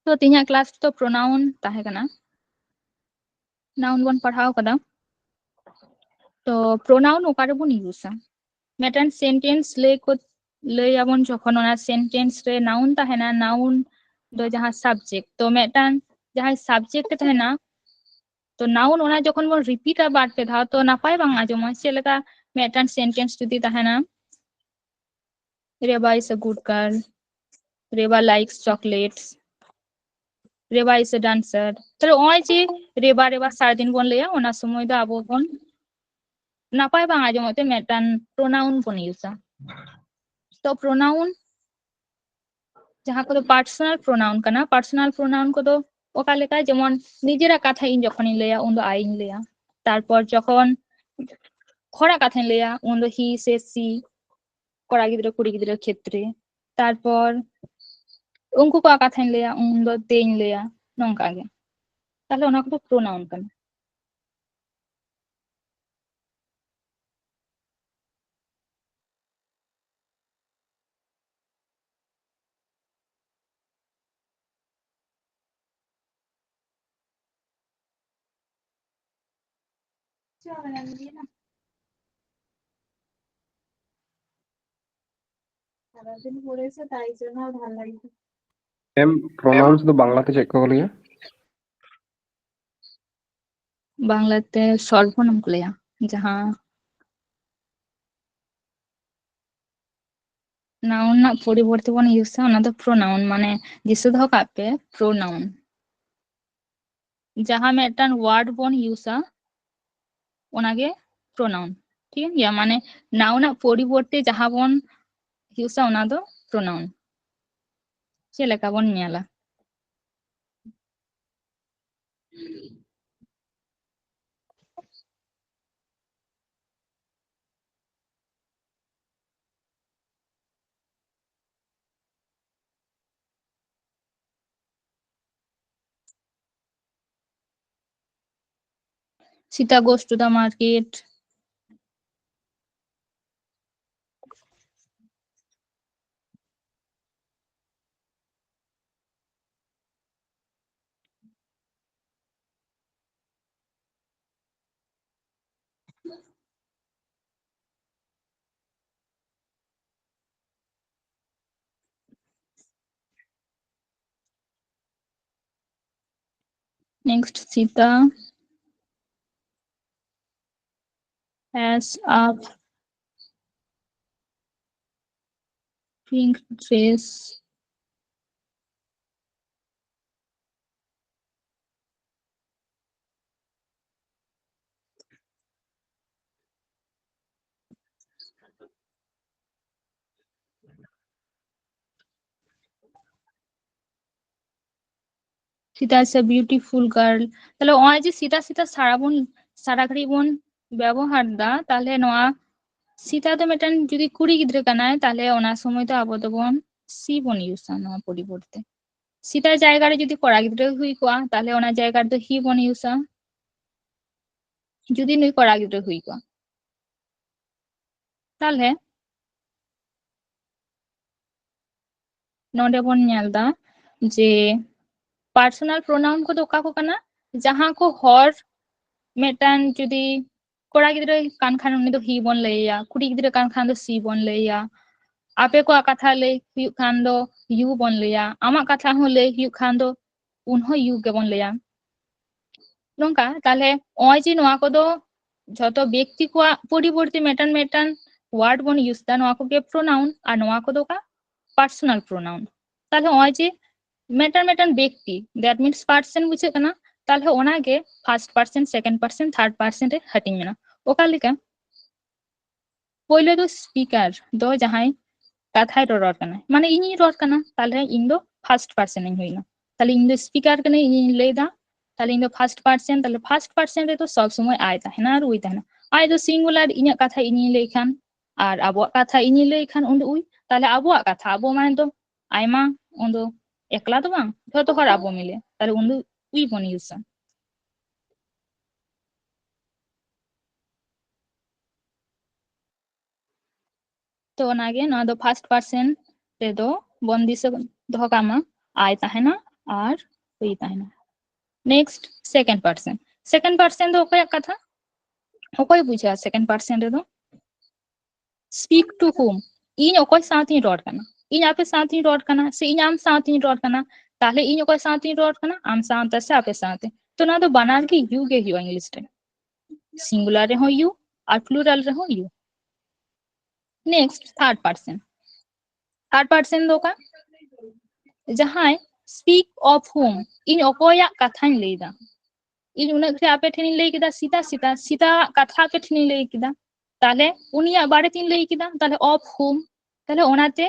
ᱛᱚ ᱛᱮᱦᱮᱧᱟᱜ ᱠᱞᱟᱥ ᱫᱚ ᱯᱨᱳᱱᱟᱣᱩᱱ ᱛᱟᱦᱮᱸ ᱠᱟᱱᱟ᱾ ᱱᱟᱣᱩᱱ ᱵᱚᱱ ᱯᱟᱲᱦᱟᱣ ᱠᱟᱫᱟ᱾ ᱛᱚ ᱯᱨᱳᱱᱟᱣᱩᱱ ᱚᱠᱟ ᱨᱮᱵᱚᱱ ᱤᱭᱩᱡᱟ? ᱢᱤᱫᱴᱟᱝ ᱥᱮᱱᱴᱮᱱᱥ ᱞᱟᱹᱭ ᱠᱚ, ᱞᱟᱹᱭ ᱟᱵᱚᱱ ᱡᱚᱠᱷᱚᱱ, ᱚᱱᱟ ᱥᱮᱱᱴᱮᱱᱥ ᱨᱮ ᱱᱟᱣᱩᱱ ᱛᱟᱦᱮᱱᱟ, ᱱᱟᱣᱩᱱ ᱫᱚ ᱡᱟᱦᱟᱸ ᱥᱟᱵᱡᱮᱠᱴ, ᱛᱚ ᱢᱤᱫᱴᱟᱝ ᱡᱟᱦᱟᱸᱭ ᱥᱟᱵᱡᱮᱠᱴ ᱮ ᱛᱟᱦᱮᱱᱟ, ᱛᱚ ᱱᱟᱣᱩᱱ ᱚᱱᱟ ᱡᱚᱠᱷᱚᱱ ᱵᱚᱱ ᱨᱤᱯᱤᱴᱟ ᱵᱟᱨ ᱯᱮ ᱫᱷᱟᱣ, ᱛᱚ ᱱᱟᱯᱟᱭ ᱵᱟᱝ ᱟᱸᱡᱚᱢᱚᱜᱼᱟ᱾ ᱪᱮᱫ ᱞᱮᱠᱟ ᱢᱤᱫᱴᱟᱝ ᱥᱮᱱᱴᱮᱱᱥ ᱡᱩᱫᱤ ᱛᱟᱦᱮᱱᱟ, "Reba is a good girl, Reba likes chocolates, Reba is a dancer", ᱛᱟᱦᱞᱮ ᱱᱚᱜᱼᱚᱭ ᱡᱮ ᱨᱮᱵᱟ ᱨᱮᱵᱟ ᱥᱟᱨᱟᱫᱤᱱ ᱵᱚᱱ ᱞᱟᱹᱭᱟ, ᱚᱱᱟ ᱥᱚᱢᱚᱭ ᱫᱚ ᱟᱵᱚ ᱵᱚᱱ ᱱᱟᱯᱟᱭ ᱵᱟᱝ ᱟᱸᱡᱚᱢᱚᱜ ᱛᱮ ᱢᱤᱫᱴᱟᱝ ᱯᱨᱳᱱᱟᱣᱩᱱ ᱵᱚᱱ ᱤᱭᱩᱡᱟ᱾ ᱛᱚ ᱯᱨᱳᱱᱟᱣᱩᱱ ᱡᱟᱦᱟᱸ ᱠᱚᱫᱚ ᱯᱟᱨᱥᱚᱱᱟᱞ ᱯᱨᱳᱱᱟᱣᱩᱱ ᱠᱟᱱᱟ, ᱯᱟᱨᱥᱚᱱᱟᱞ ᱯᱨᱳᱱᱟᱣᱩᱱ ᱠᱚᱫᱚ ᱚᱠᱟ ᱞᱮᱠᱟ, ᱡᱮᱢᱚᱱ ᱱᱤᱡᱮᱨᱟᱜ ᱠᱟᱛᱷᱟ ᱤᱧ ᱡᱚᱠᱷᱚᱱᱤᱧ ᱞᱟᱹᱭᱟ, ᱩᱱᱫᱚ ᱟᱭᱤᱧ ᱞᱟᱹᱭᱟ᱾ ᱛᱟᱨᱯᱚᱨ ᱡᱚᱠᱷᱚᱱ ᱦᱚᱲᱟᱜ ᱠᱟᱛᱷᱟᱧ ᱞᱟᱹᱭᱟ, ᱩᱱᱫᱚ he, she, she, ᱠᱚᱲᱟ ᱜᱤᱫᱽᱨᱟᱹ ᱠᱩᱲᱤ ᱜᱤᱫᱽᱨᱟᱹ ᱠᱷᱮᱛᱨᱮ᱾ ᱛᱟᱨᱯᱚᱨ ᱩᱱᱠᱩ ᱠᱚᱣᱟᱜ ᱠᱟᱛᱷᱟᱧ ᱞᱟᱹᱭᱟ, ᱩᱱᱫᱚ theyᱧ ᱞᱟᱹᱭᱟ, ᱱᱚᱝᱠᱟ ᱜᱮ᱾ ᱛᱟᱦᱞᱮ ᱚᱱᱟ ᱠᱚᱫᱚ ᱯᱨᱳᱱᱟᱣᱩᱱ ᱠᱟᱱᱟ᱾ ᱮᱢ, ᱯᱨᱚᱱᱟᱣᱩᱱᱥ ᱫᱚ ᱵᱟᱝᱞᱟ ᱛᱮ ᱪᱮᱫ ᱠᱚ ᱞᱟᱹᱭᱟ? ᱵᱟᱝᱞᱟᱛᱮ ᱥᱚᱨᱵᱚᱱᱟᱢ ᱠᱚ ᱞᱟᱹᱭᱟ, ᱡᱟᱦᱟᱸ ᱱᱟᱣᱩᱱ ᱨᱮᱱᱟᱜ ᱯᱚᱨᱤᱵᱚᱨᱛᱮ ᱵᱚᱱ ᱤᱭᱩᱡᱟ, ᱚᱱᱟ ᱫᱚ ᱯᱨᱳᱱᱟᱣᱩᱱ, ᱢᱟᱱᱮ ᱫᱤᱥᱟᱹ ᱫᱚᱦᱚ ᱠᱟᱜ ᱯᱮ, ᱯᱨᱳᱱᱟᱣᱩᱱ ᱡᱟᱦᱟᱸ ᱢᱤᱫᱴᱟᱝ ᱣᱟᱨᱰ ᱵᱚᱱ ᱤᱭᱩᱡᱟ, ᱚᱱᱟᱜᱮ ᱯᱨᱳᱱᱟᱣᱩᱱ᱾ ᱴᱷᱤᱠ ᱜᱮᱭᱟ, ᱢᱟᱱᱮ ᱱᱟᱣᱩᱱ ᱨᱮᱱᱟᱜ ᱯᱚᱨᱤᱵᱚᱨᱛᱮ ᱡᱟᱦᱟᱸ ᱵᱚᱱ ᱤᱭᱩᱡᱟ, ᱚᱱᱟ ᱫᱚ ᱯᱨᱳᱱᱟᱣᱩᱱ᱾ ᱪᱮᱫ ᱞᱮᱠᱟ ᱵᱚᱱ ᱧᱮᱞᱟ? Sita goes to the market. Next, Sita has a pink dress. Sita is a beautiful girl. ᱛᱟᱦᱞᱮ ᱱᱚᱜᱼᱚᱭ ᱡᱮ ᱥᱤᱛᱟ ᱥᱤᱛᱟ ᱥᱟᱨᱟ ᱵᱚᱱ, ᱥᱟᱨᱟ ᱜᱷᱟᱹᱲᱤᱡ ᱵᱚᱱ ᱵᱮᱵᱚᱦᱟᱨ ᱫᱟ, ᱛᱟᱦᱞᱮ ᱱᱚᱣᱟ ᱥᱤᱛᱟ ᱫᱚ ᱢᱤᱫᱴᱟᱝ ᱡᱩᱫᱤ ᱠᱩᱲᱤ ᱜᱤᱫᱽᱨᱟᱹ ᱠᱟᱱᱟᱭ, ᱛᱟᱦᱞᱮ ᱚᱱᱟ ᱥᱚᱢᱚᱭ ᱫᱚ ᱟᱵᱚ ᱫᱚᱵᱚᱱ ᱥᱤ ᱵᱚᱱ ᱤᱭᱩᱡᱟ ᱱᱚᱣᱟ ᱯᱚᱨᱤᱵᱚᱨᱛᱮ᱾ ᱥᱤᱛᱟ ᱡᱟᱭᱜᱟ ᱨᱮ ᱡᱩᱫᱤ ᱠᱚᱲᱟ ᱜᱤᱫᱽᱨᱟᱹ ᱦᱩᱭ ᱠᱚᱜᱼᱟ, ᱛᱟᱦᱞᱮ ᱚᱱᱟ ᱡᱟᱭᱜᱟ ᱨᱮᱫᱚ ᱦᱤ ᱵᱚᱱ ᱤᱭᱩᱡᱟ, ᱡᱩᱫᱤ ᱱᱩᱭ ᱠᱚᱲᱟ ᱜᱤᱫᱽᱨᱟᱹ ᱦᱩᱭ ᱠᱚᱜᱼᱟ᱾ ᱛᱟᱦᱞᱮ ᱱᱚᱰᱮ ᱵᱚᱱ ᱧᱮᱞ ᱫᱟ ᱡᱮ ᱯᱟᱨᱥᱚᱱᱟᱞ ᱯᱨᱳᱱᱟᱣᱩᱱ ᱠᱚᱫᱚ ᱚᱠᱟ ᱠᱚ ᱠᱟᱱᱟ? ᱡᱟᱦᱟᱸ ᱠᱚ ᱦᱚᱲ ᱢᱤᱫᱴᱟᱝ ᱡᱩᱫᱤ ᱠᱚᱲᱟ ᱜᱤᱫᱽᱨᱟᱹ ᱠᱟᱱ ᱠᱷᱟᱱ ᱩᱱᱤ ᱫᱚ he ᱵᱚᱱ ᱞᱟᱹᱭ ᱟᱭᱟ, ᱠᱩᱲᱤ ᱜᱤᱫᱽᱨᱟᱹ ᱠᱟᱱ ᱠᱷᱟᱱ ᱫᱚ she ᱵᱚᱱ ᱞᱟᱹᱭ ᱟᱭᱟ᱾ ᱟᱯᱮ ᱠᱚᱣᱟᱜ ᱠᱟᱛᱷᱟ ᱞᱟᱹᱭ ᱦᱩᱭᱩᱜ ᱠᱷᱟᱱ ᱫᱚ you ᱵᱚᱱ ᱞᱟᱹᱭᱟ, ᱟᱢᱟᱜ ᱠᱟᱛᱷᱟ ᱦᱚᱸ ᱞᱟᱹᱭ ᱦᱩᱭᱩᱜ ᱠᱷᱟᱱ ᱫᱚ ᱩᱱᱦᱚᱸ you ᱜᱮᱵᱚᱱ ᱞᱟᱹᱭᱟ᱾ ᱱᱚᱝᱠᱟ ᱛᱟᱦᱞᱮ ᱱᱚᱜᱼᱚᱭ ᱡᱮ ᱱᱚᱣᱟ ᱠᱚᱫᱚ ᱡᱷᱚᱛᱚ ᱵᱮᱠᱛᱤ ᱠᱚᱣᱟᱜ ᱯᱚᱨᱤᱵᱚᱨᱛᱮ ᱢᱤᱫᱴᱟᱝ ᱢᱤᱫᱴᱟᱝ word ᱵᱚᱱ use ᱫᱟ, ᱱᱚᱣᱟ ᱠᱚᱜᱮ pronoun, ᱟᱨ ᱱᱚᱣᱟ ᱠᱚᱫᱚ ᱚᱠᱟ personal pronoun᱾ ᱛᱟᱦᱞᱮ ᱱᱚᱜᱼᱚᱭ ᱡᱮ ᱢᱤᱫᱴᱟᱝ ᱢᱤᱫᱴᱟᱝ ᱵᱮᱠᱛᱤ, that means person ᱵᱩᱡᱷᱟᱹᱜ ᱠᱟᱱᱟ, ᱛᱟᱦᱞᱮ ᱚᱱᱟᱜᱮ first person, second person, third person ᱨᱮ ᱦᱟᱹᱴᱤᱧ ᱢᱮᱱᱟᱜᱼᱟ᱾ ᱚᱠᱟ ᱞᱮᱠᱟ? ᱯᱳᱭᱞᱳ ᱫᱚ speaker ᱫᱚ ᱡᱟᱦᱟᱸᱭ ᱠᱟᱛᱷᱟᱭ ᱨᱚᱨᱚᱲ ᱠᱟᱱᱟ, ᱢᱟᱱᱮ ᱤᱧᱤᱧ ᱨᱚᱲ ᱠᱟᱱᱟ, ᱛᱟᱦᱞᱮ ᱤᱧ ᱫᱚ first person ᱤᱧ ᱦᱩᱭᱱᱟ᱾ ᱛᱟᱦᱞᱮ ᱤᱧ ᱫᱚ speaker ᱠᱟᱹᱱᱟᱹᱧ, ᱤᱧᱤᱧ ᱞᱟᱹᱭ ᱫᱟ, ᱛᱟᱦᱞᱮ ᱤᱧ ᱫᱚ first person᱾ ᱛᱟᱦᱞᱮ first person ᱨᱮᱫᱚ ᱥᱚᱵ ᱥᱚᱢᱚᱭ I ᱛᱟᱦᱮᱱᱟ ᱟᱨ we ᱛᱟᱦᱮᱱᱟ᱾ I ᱫᱚ singular, ᱤᱧᱟᱹᱜ ᱠᱟᱛᱷᱟ ᱤᱧᱤᱧ ᱞᱟᱹᱭ ᱠᱷᱟᱱ, ᱟᱨ ᱟᱵᱚᱣᱟᱜ ᱠᱟᱛᱷᱟ ᱤᱧᱤᱧ ᱞᱟᱹᱭ ᱠᱷᱟᱱ ᱩᱱ ᱫᱚ we᱾ ᱛᱟᱦᱞᱮ ᱟᱵᱚᱣᱟᱜ ᱠᱟᱛᱷᱟ, ᱟᱵᱚ ᱢᱟᱱᱮ ᱫᱚ ᱟᱭᱢᱟ, ᱩᱱ ᱫᱚ ᱮᱠᱞᱟ ᱫᱚ ᱵᱟᱝ, ᱡᱷᱚᱛᱚ ᱦᱚᱲ ᱟᱵᱚ ᱢᱤᱞᱮ, ᱛᱟᱦᱞᱮ ᱩᱱ ᱫᱚ we ᱵᱚᱱ ᱤᱭᱩᱡᱟ᱾ ᱛᱚ ᱚᱱᱟᱜᱮ ᱱᱚᱣᱟ ᱫᱚ first person ᱨᱮᱫᱚ ᱵᱚᱱ ᱫᱤᱥᱟᱹ ᱫᱚᱦᱚ ᱠᱟᱜ ᱢᱟ, I ᱛᱟᱦᱮᱱᱟ ᱟᱨ we ᱛᱟᱦᱮᱱᱟ᱾ Next, second person. Second person ᱫᱚ ᱚᱠᱚᱭᱟᱜ ᱠᱟᱛᱷᱟ? ᱚᱠᱚᱭ ᱵᱩᱡᱷᱟᱹᱣᱟ second person ᱨᱮᱫᱚ? Speak to whom? ᱤᱧ ᱚᱠᱚᱭ ᱥᱟᱶᱛᱤᱧ ᱨᱚᱲ ᱠᱟᱱᱟ? ᱤᱧ ᱟᱯᱮ ᱥᱟᱶᱛᱤᱧ ᱨᱚᱲ ᱠᱟᱱᱟ ᱥᱮ ᱤᱧ ᱟᱢ ᱥᱟᱶᱛᱤᱧ ᱨᱚᱲ ᱠᱟᱱᱟ? ᱛᱟᱦᱞᱮ ᱤᱧ ᱚᱠᱚᱭ ᱥᱟᱶᱛᱤᱧ ᱨᱚᱲ ᱠᱟᱱᱟ? ᱟᱢ ᱥᱟᱶᱛᱮ ᱥᱮ ᱟᱯᱮ ᱥᱟᱶᱛᱮ? ᱛᱚ ᱱᱚᱣᱟ ᱫᱚ ᱵᱟᱱᱟᱨ ᱜᱮ you ᱜᱮ ᱦᱩᱭᱩᱜᱼᱟ English ᱨᱮ᱾ Singular ᱨᱮᱦᱚᱸ you ᱟᱨ plural ᱨᱮᱦᱚᱸ you᱾ Next, third person. Third person ᱫᱚ ᱚᱠᱟ? ᱡᱟᱦᱟᱸᱭ speak of whom, ᱤᱧ ᱚᱠᱚᱭᱟᱜ ᱠᱟᱛᱷᱟᱧ ᱞᱟᱹᱭᱫᱟ᱾ ᱤᱧ ᱩᱱᱟᱹᱜ ᱜᱷᱟᱹᱲᱤᱡ ᱟᱯᱮ ᱴᱷᱮᱱᱤᱧ ᱞᱟᱹᱭ ᱠᱮᱫᱟ ᱥᱤᱛᱟ, ᱥᱤᱛᱟ, ᱥᱤᱛᱟᱣᱟᱜ ᱠᱟᱛᱷᱟ ᱟᱯᱮ ᱴᱷᱮᱱᱤᱧ ᱞᱟᱹᱭ ᱠᱮᱫᱟ, ᱛᱟᱦᱞᱮ ᱩᱱᱤᱭᱟᱜ ᱵᱟᱨᱮᱛᱤᱧ ᱞᱟᱹᱭ ᱠᱮᱫᱟ, ᱛᱟᱦᱞᱮ of whom, ᱛᱟᱦᱞᱮ ᱚᱱᱟᱛᱮ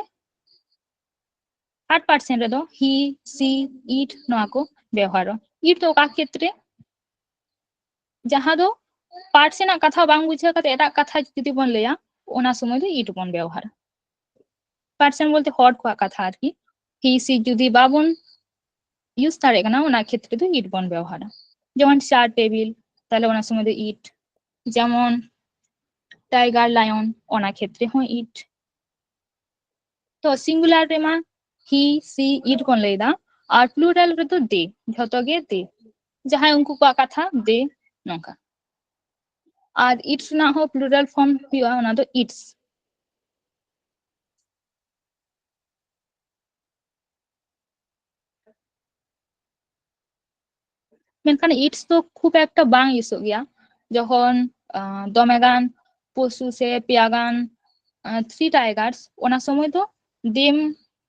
third person ᱨᱮᱫᱚ he, she, it ᱱᱚᱣᱟ ᱠᱚ ᱵᱮᱣᱦᱟᱨᱚᱜᱼᱟ᱾ It ᱫᱚ ᱚᱠᱟ ᱠᱷᱮᱛᱨᱮ? ᱡᱟᱦᱟᱸ ᱫᱚ person ᱟᱜ ᱠᱟᱛᱷᱟ ᱵᱟᱝ ᱵᱩᱡᱷᱟᱹᱣ ᱠᱟᱛᱮ ᱮᱴᱟᱜ ᱠᱟᱛᱷᱟ ᱡᱩᱫᱤ ᱵᱚᱱ ᱞᱟᱹᱭᱟ, ᱚᱱᱟ ᱥᱚᱢᱚᱭ ᱫᱚ it ᱵᱚᱱ ᱵᱮᱣᱦᱟᱨᱟ᱾ Person ᱵᱚᱞᱛᱮ ᱦᱚᱲ ᱠᱚᱣᱟᱜ ᱠᱟᱛᱷᱟ ᱟᱨᱠᱤ᱾ He, she ᱡᱩᱫᱤ ᱵᱟᱵᱚᱱ use ᱫᱟᱲᱮᱭᱟᱜ ᱠᱟᱱᱟ, ᱚᱱᱟ ᱠᱷᱮᱛᱨᱮ ᱫᱚ it ᱵᱚᱱ ᱵᱮᱣᱦᱟᱨᱟ᱾ ᱡᱮᱢᱚᱱ chair table, ᱛᱟᱦᱞᱮ ᱚᱱᱟ ᱥᱚᱢᱚᱭ ᱫᱚ it᱾ ᱡᱮᱢᱚᱱ tiger, lion, ᱚᱱᱟ ᱠᱷᱮᱛᱨᱮ ᱦᱚᱸ it᱾ ᱛᱚ singular ᱨᱮᱢᱟ he, she, it ᱵᱚᱱ ᱞᱟᱹᱭᱫᱟ, ᱟᱨ plural ᱨᱮᱫᱚ they, ᱡᱷᱚᱛᱚ ᱜᱮ they᱾ ᱡᱟᱦᱟᱸᱭ ᱩᱱᱠᱩ ᱠᱚᱣᱟᱜ ᱠᱟᱛᱷᱟ they, ᱱᱚᱝᱠᱟ᱾ ᱟᱨ its ᱨᱮᱱᱟᱜ ᱦᱚᱸ plural form ᱦᱩᱭᱩᱜᱼᱟ, ᱚᱱᱟ ᱫᱚ its᱾ ᱢᱮᱱᱠᱷᱟᱱ its ᱫᱚ ᱠᱷᱩᱵ ᱮᱠᱴᱟ ᱵᱟᱝ ᱤᱭᱩᱡᱚᱜ ᱜᱮᱭᱟ᱾ ᱡᱚᱠᱷᱚᱱ ᱫᱚᱢᱮ ᱜᱟᱱ ᱯᱚᱥᱩ ᱥᱮ ᱯᱮᱭᱟ ᱜᱟᱱ three tigers, ᱚᱱᱟ ᱥᱚᱢᱚᱭ ᱫᱚ them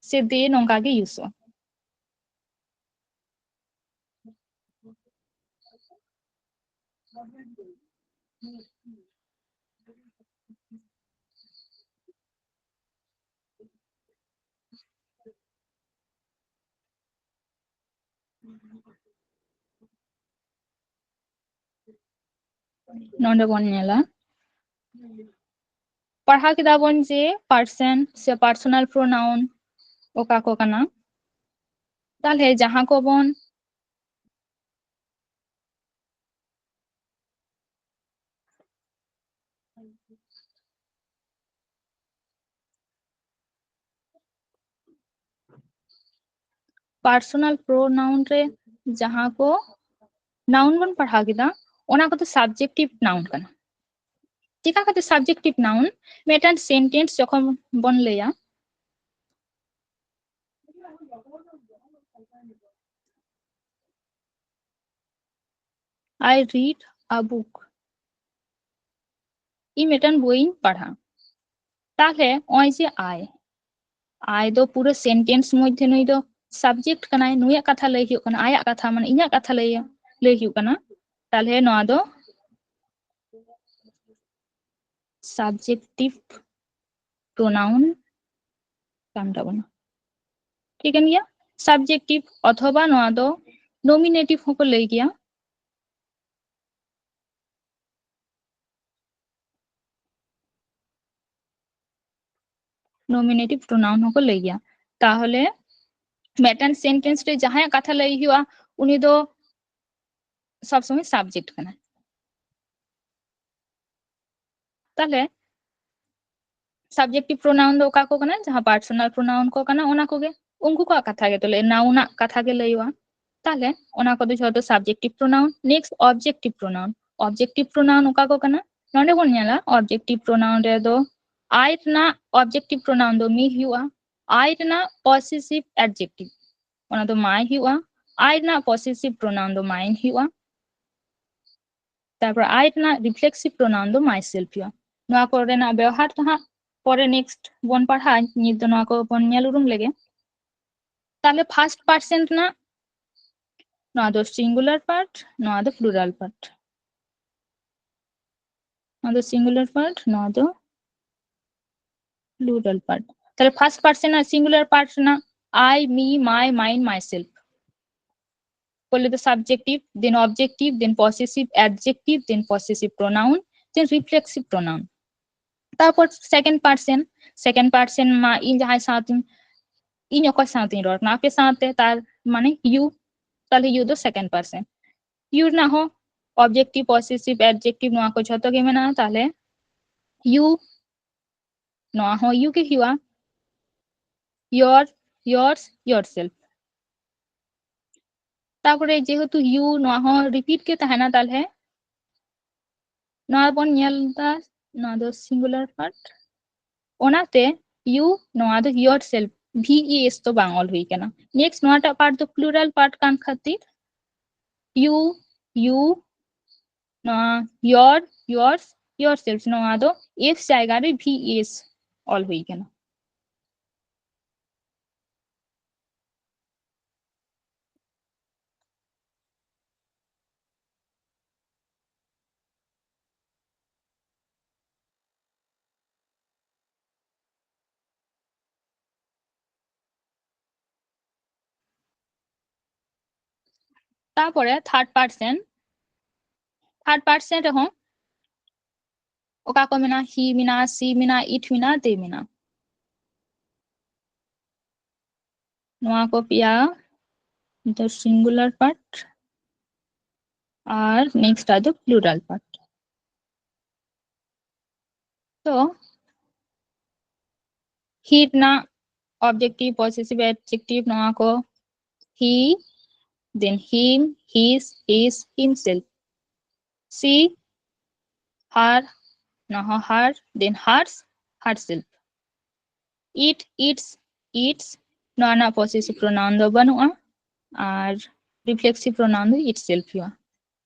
ᱥᱮ they ᱱᱚᱝᱠᱟ ᱜᱮ ᱤᱭᱩᱡᱚᱜᱼᱟ᱾ ᱱᱚᱰᱮ ᱵᱚᱱ ᱧᱮᱞᱟ, ᱯᱟᱲᱦᱟᱣ ᱠᱮᱫᱟ ᱵᱚᱱ ᱡᱮ person ᱥᱮ personal pronoun ᱚᱠᱟ ᱠᱚ ᱠᱟᱱᱟ᱾ ᱛᱟᱦᱞᱮ ᱡᱟᱦᱟᱸ ᱠᱚᱵᱚᱱ personal pronoun ᱨᱮ ᱡᱟᱦᱟᱸ ᱠᱚ noun ᱵᱚᱱ ᱯᱟᱲᱦᱟᱣ ᱠᱮᱫᱟ, ᱚᱱᱟ ᱠᱚᱫᱚ subjective noun ᱠᱟᱱᱟ᱾ ᱪᱮᱠᱟ ᱠᱟᱛᱮ subjective noun? ᱢᱤᱫᱴᱟᱝ sentence ᱡᱚᱠᱷᱚᱱ ᱵᱚᱱ ᱞᱟᱹᱭᱟ, I read a book, ᱤᱧ ᱢᱤᱫᱴᱟᱝ ᱵᱳᱭᱤᱧ ᱯᱟᱲᱦᱟᱜᱼᱟ᱾ ᱛᱟᱦᱞᱮ ᱱᱚᱜᱼᱚᱭ ᱡᱮ I, I ᱫᱚ ᱯᱩᱨᱟᱹ sentence ᱢᱚᱫᱽᱫᱷᱮ ᱱᱩᱭ ᱫᱚ subject ᱠᱟᱱᱟᱭ, ᱱᱩᱭᱟᱜ ᱠᱟᱛᱷᱟ ᱞᱟᱹᱭ ᱦᱩᱭᱩᱜ ᱠᱟᱱᱟ, ᱟᱭᱟᱜ ᱠᱟᱛᱷᱟ ᱢᱟᱱᱮ ᱤᱧᱟᱜ ᱠᱟᱛᱷᱟ ᱞᱟᱹᱭ, ᱞᱟᱹᱭ ᱦᱩᱭᱩᱜ ᱠᱟᱱᱟ᱾ ᱛᱟᱦᱞᱮ ᱱᱚᱣᱟ ᱫᱚ subjective pronoun ᱠᱟᱱ ᱛᱟᱵᱚᱱᱟ᱾ ᱴᱷᱤᱠᱟᱹᱱ ᱜᱮᱭᱟ, subjective ᱚᱛᱷᱚᱵᱟ ᱱᱚᱣᱟ ᱫᱚ nominative ᱦᱚᱸᱠᱚ ᱞᱟᱹᱭ ᱜᱮᱭᱟ᱾ Nominative pronoun ᱦᱚᱸᱠᱚ ᱞᱟᱹᱭ ᱜᱮᱭᱟ᱾ ᱛᱟᱦᱚᱞᱮ ᱢᱤᱫᱴᱟᱝ sentence ᱨᱮ ᱡᱟᱦᱟᱸᱭᱟᱜ ᱠᱟᱛᱷᱟ ᱞᱟᱹᱭ ᱦᱩᱭᱩᱜᱼᱟ, ᱩᱱᱤ ᱫᱚ ᱥᱚᱵ ᱥᱚᱢᱚᱭ subject ᱠᱟᱱᱟᱭ᱾ ᱛᱟᱦᱞᱮ subjective pronoun ᱫᱚ ᱚᱠᱟ ᱠᱚ ᱠᱟᱱᱟ? ᱡᱟᱦᱟᱸ personal pronoun ᱠᱚ ᱠᱟᱱᱟ, ᱚᱱᱟ ᱠᱚᱜᱮ, ᱩᱱᱠᱩ ᱠᱚᱣᱟᱜ ᱠᱟᱛᱷᱟ ᱜᱮᱛᱚ ᱞᱟᱹᱭ, noun ᱟᱜ ᱠᱟᱛᱷᱟ ᱜᱮ ᱞᱟᱹᱭᱚᱜᱼᱟ᱾ ᱛᱟᱦᱞᱮ ᱚᱱᱟ ᱠᱚᱫᱚ ᱡᱷᱚᱛᱚ subjective pronoun᱾ Next objective pronoun, objective pronoun ᱚᱠᱟ ᱠᱚ ᱠᱟᱱᱟ? ᱱᱚᱰᱮ ᱵᱚᱱ ᱧᱮᱞᱟ, objective pronoun ᱨᱮᱫᱚ I ᱨᱮᱱᱟᱜ objective pronoun ᱫᱚ me ᱦᱩᱭᱩᱜᱼᱟ, I ᱨᱮᱱᱟᱜ possessive adjective ᱚᱱᱟ ᱫᱚ my ᱦᱩᱭᱩᱜᱼᱟ, I ᱨᱮᱱᱟᱜ possessive pronoun ᱫᱚ mine ᱦᱩᱭᱩᱜᱼᱟ, ᱛᱟᱨᱯᱚᱨ I ᱨᱮᱱᱟᱜ reflexive pronoun ᱫᱚ myself ᱦᱩᱭᱩᱜᱼᱟ᱾ ᱱᱚᱣᱟ ᱠᱚᱨᱮᱱᱟᱜ ᱵᱮᱣᱦᱟᱨ ᱫᱚ ᱦᱟᱸᱜ ᱯᱚᱨᱮ next ᱵᱚᱱ ᱯᱟᱲᱦᱟᱜᱼᱟ, ᱱᱤᱛ ᱫᱚ ᱱᱚᱣᱟ ᱠᱚ ᱵᱚᱱ ᱧᱮᱞ ᱩᱨᱩᱢ ᱞᱮᱜᱮ᱾ ᱛᱟᱦᱞᱮ first person ᱨᱮᱱᱟᱜ ᱱᱚᱣᱟ ᱫᱚ singular part, ᱱᱚᱣᱟ ᱫᱚ plural part᱾ ᱱᱚᱣᱟ ᱫᱚ singular part, ᱱᱚᱣᱟ ᱫᱚ plural part᱾ ᱛᱟᱦᱞᱮ first person ᱨᱮᱱᱟᱜ singular part ᱨᱮᱱᱟᱜ I, me, my, mine, myself᱾ ᱯᱳᱭᱞᱳ ᱫᱚ subjective, then objective, then possessive adjective, then possessive pronoun, then reflexive pronoun᱾ ᱛᱟᱨᱯᱚᱨ second person, second person ᱢᱟ ᱤᱧ ᱡᱟᱦᱟᱸᱭ ᱥᱟᱶᱛᱮᱧ, ᱤᱧ ᱚᱠᱚᱭ ᱥᱟᱶᱛᱮᱧ ᱨᱚᱲ ᱠᱟᱱᱟ, ᱟᱯᱮ ᱥᱟᱶᱛᱮ, ᱛᱟᱨ ᱢᱟᱱᱮ you, ᱛᱟᱦᱞᱮ you ᱫᱚ second person᱾ You ᱨᱮᱱᱟᱜ ᱦᱚᱸ objective, possessive, adjective ᱱᱚᱣᱟ ᱠᱚ ᱡᱷᱚᱛᱚ ᱜᱮ ᱢᱮᱱᱟᱜᱼᱟ, ᱛᱟᱦᱞᱮ you, ᱱᱚᱣᱟ ᱦᱚᱸ you ᱜᱮ ᱦᱩᱭᱩᱜᱼᱟ, your, yours, yourself᱾ ᱛᱟᱨᱯᱚᱨᱮ ᱡᱮᱦᱮᱛᱩ you ᱱᱚᱣᱟ ᱦᱚᱸ repeat ᱜᱮ ᱛᱟᱦᱮᱱᱟ, ᱛᱟᱦᱞᱮ ᱱᱚᱣᱟ ᱵᱚᱱ ᱧᱮᱞ ᱮᱫᱟ, ᱱᱚᱣᱟ ᱫᱚ singular part, ᱚᱱᱟᱛᱮ you, ᱱᱚᱣᱟ ᱫᱚ yourself, V E S ᱫᱚ ᱵᱟᱝ ᱚᱞ ᱦᱩᱭ ᱠᱟᱱᱟ᱾ Next ᱱᱚᱣᱟᱴᱟᱜ part ᱫᱚ plural part ᱠᱟᱱ ᱠᱷᱟᱹᱛᱤᱨ you, you, ᱱᱚᱣᱟ your, yours, yourself, ᱱᱚᱣᱟ ᱫᱚ S ᱡᱟᱭᱜᱟ ᱨᱮ V E S ᱚᱞ ᱦᱩᱭ ᱠᱟᱱᱟ᱾ ᱛᱟᱯᱚᱨᱮ third person, third person ᱨᱮᱦᱚᱸ ᱚᱠᱟ ᱠᱚ ᱢᱮᱱᱟᱜᱼᱟ? He ᱢᱮᱱᱟᱜᱼᱟ, she ᱢᱮᱱᱟᱜᱼᱟ, it ᱢᱮᱱᱟᱜᱼᱟ, they ᱢᱮᱱᱟᱜᱼᱟ᱾ ᱱᱚᱣᱟ ᱠᱚ ᱯᱮᱭᱟ ᱫᱚ singular part ᱟᱨ next ᱟᱜ ᱫᱚ plural part᱾ ᱛᱚ he ᱨᱮᱱᱟᱜ objective, possessive adjective ᱱᱚᱣᱟ ᱠᱚ, he, then him, his, his, himself᱾ She, her, ᱱᱚᱣᱟ ᱦᱚᱸ her, then hers, herself. It, its, its, ᱱᱚᱣᱟ ᱨᱮᱱᱟᱜ possessive pronoun ᱫᱚ ᱵᱟᱹᱱᱩᱜᱼᱟ, ᱟᱨ reflexive pronoun ᱫᱚ itself ᱦᱩᱭᱩᱜᱼᱟ.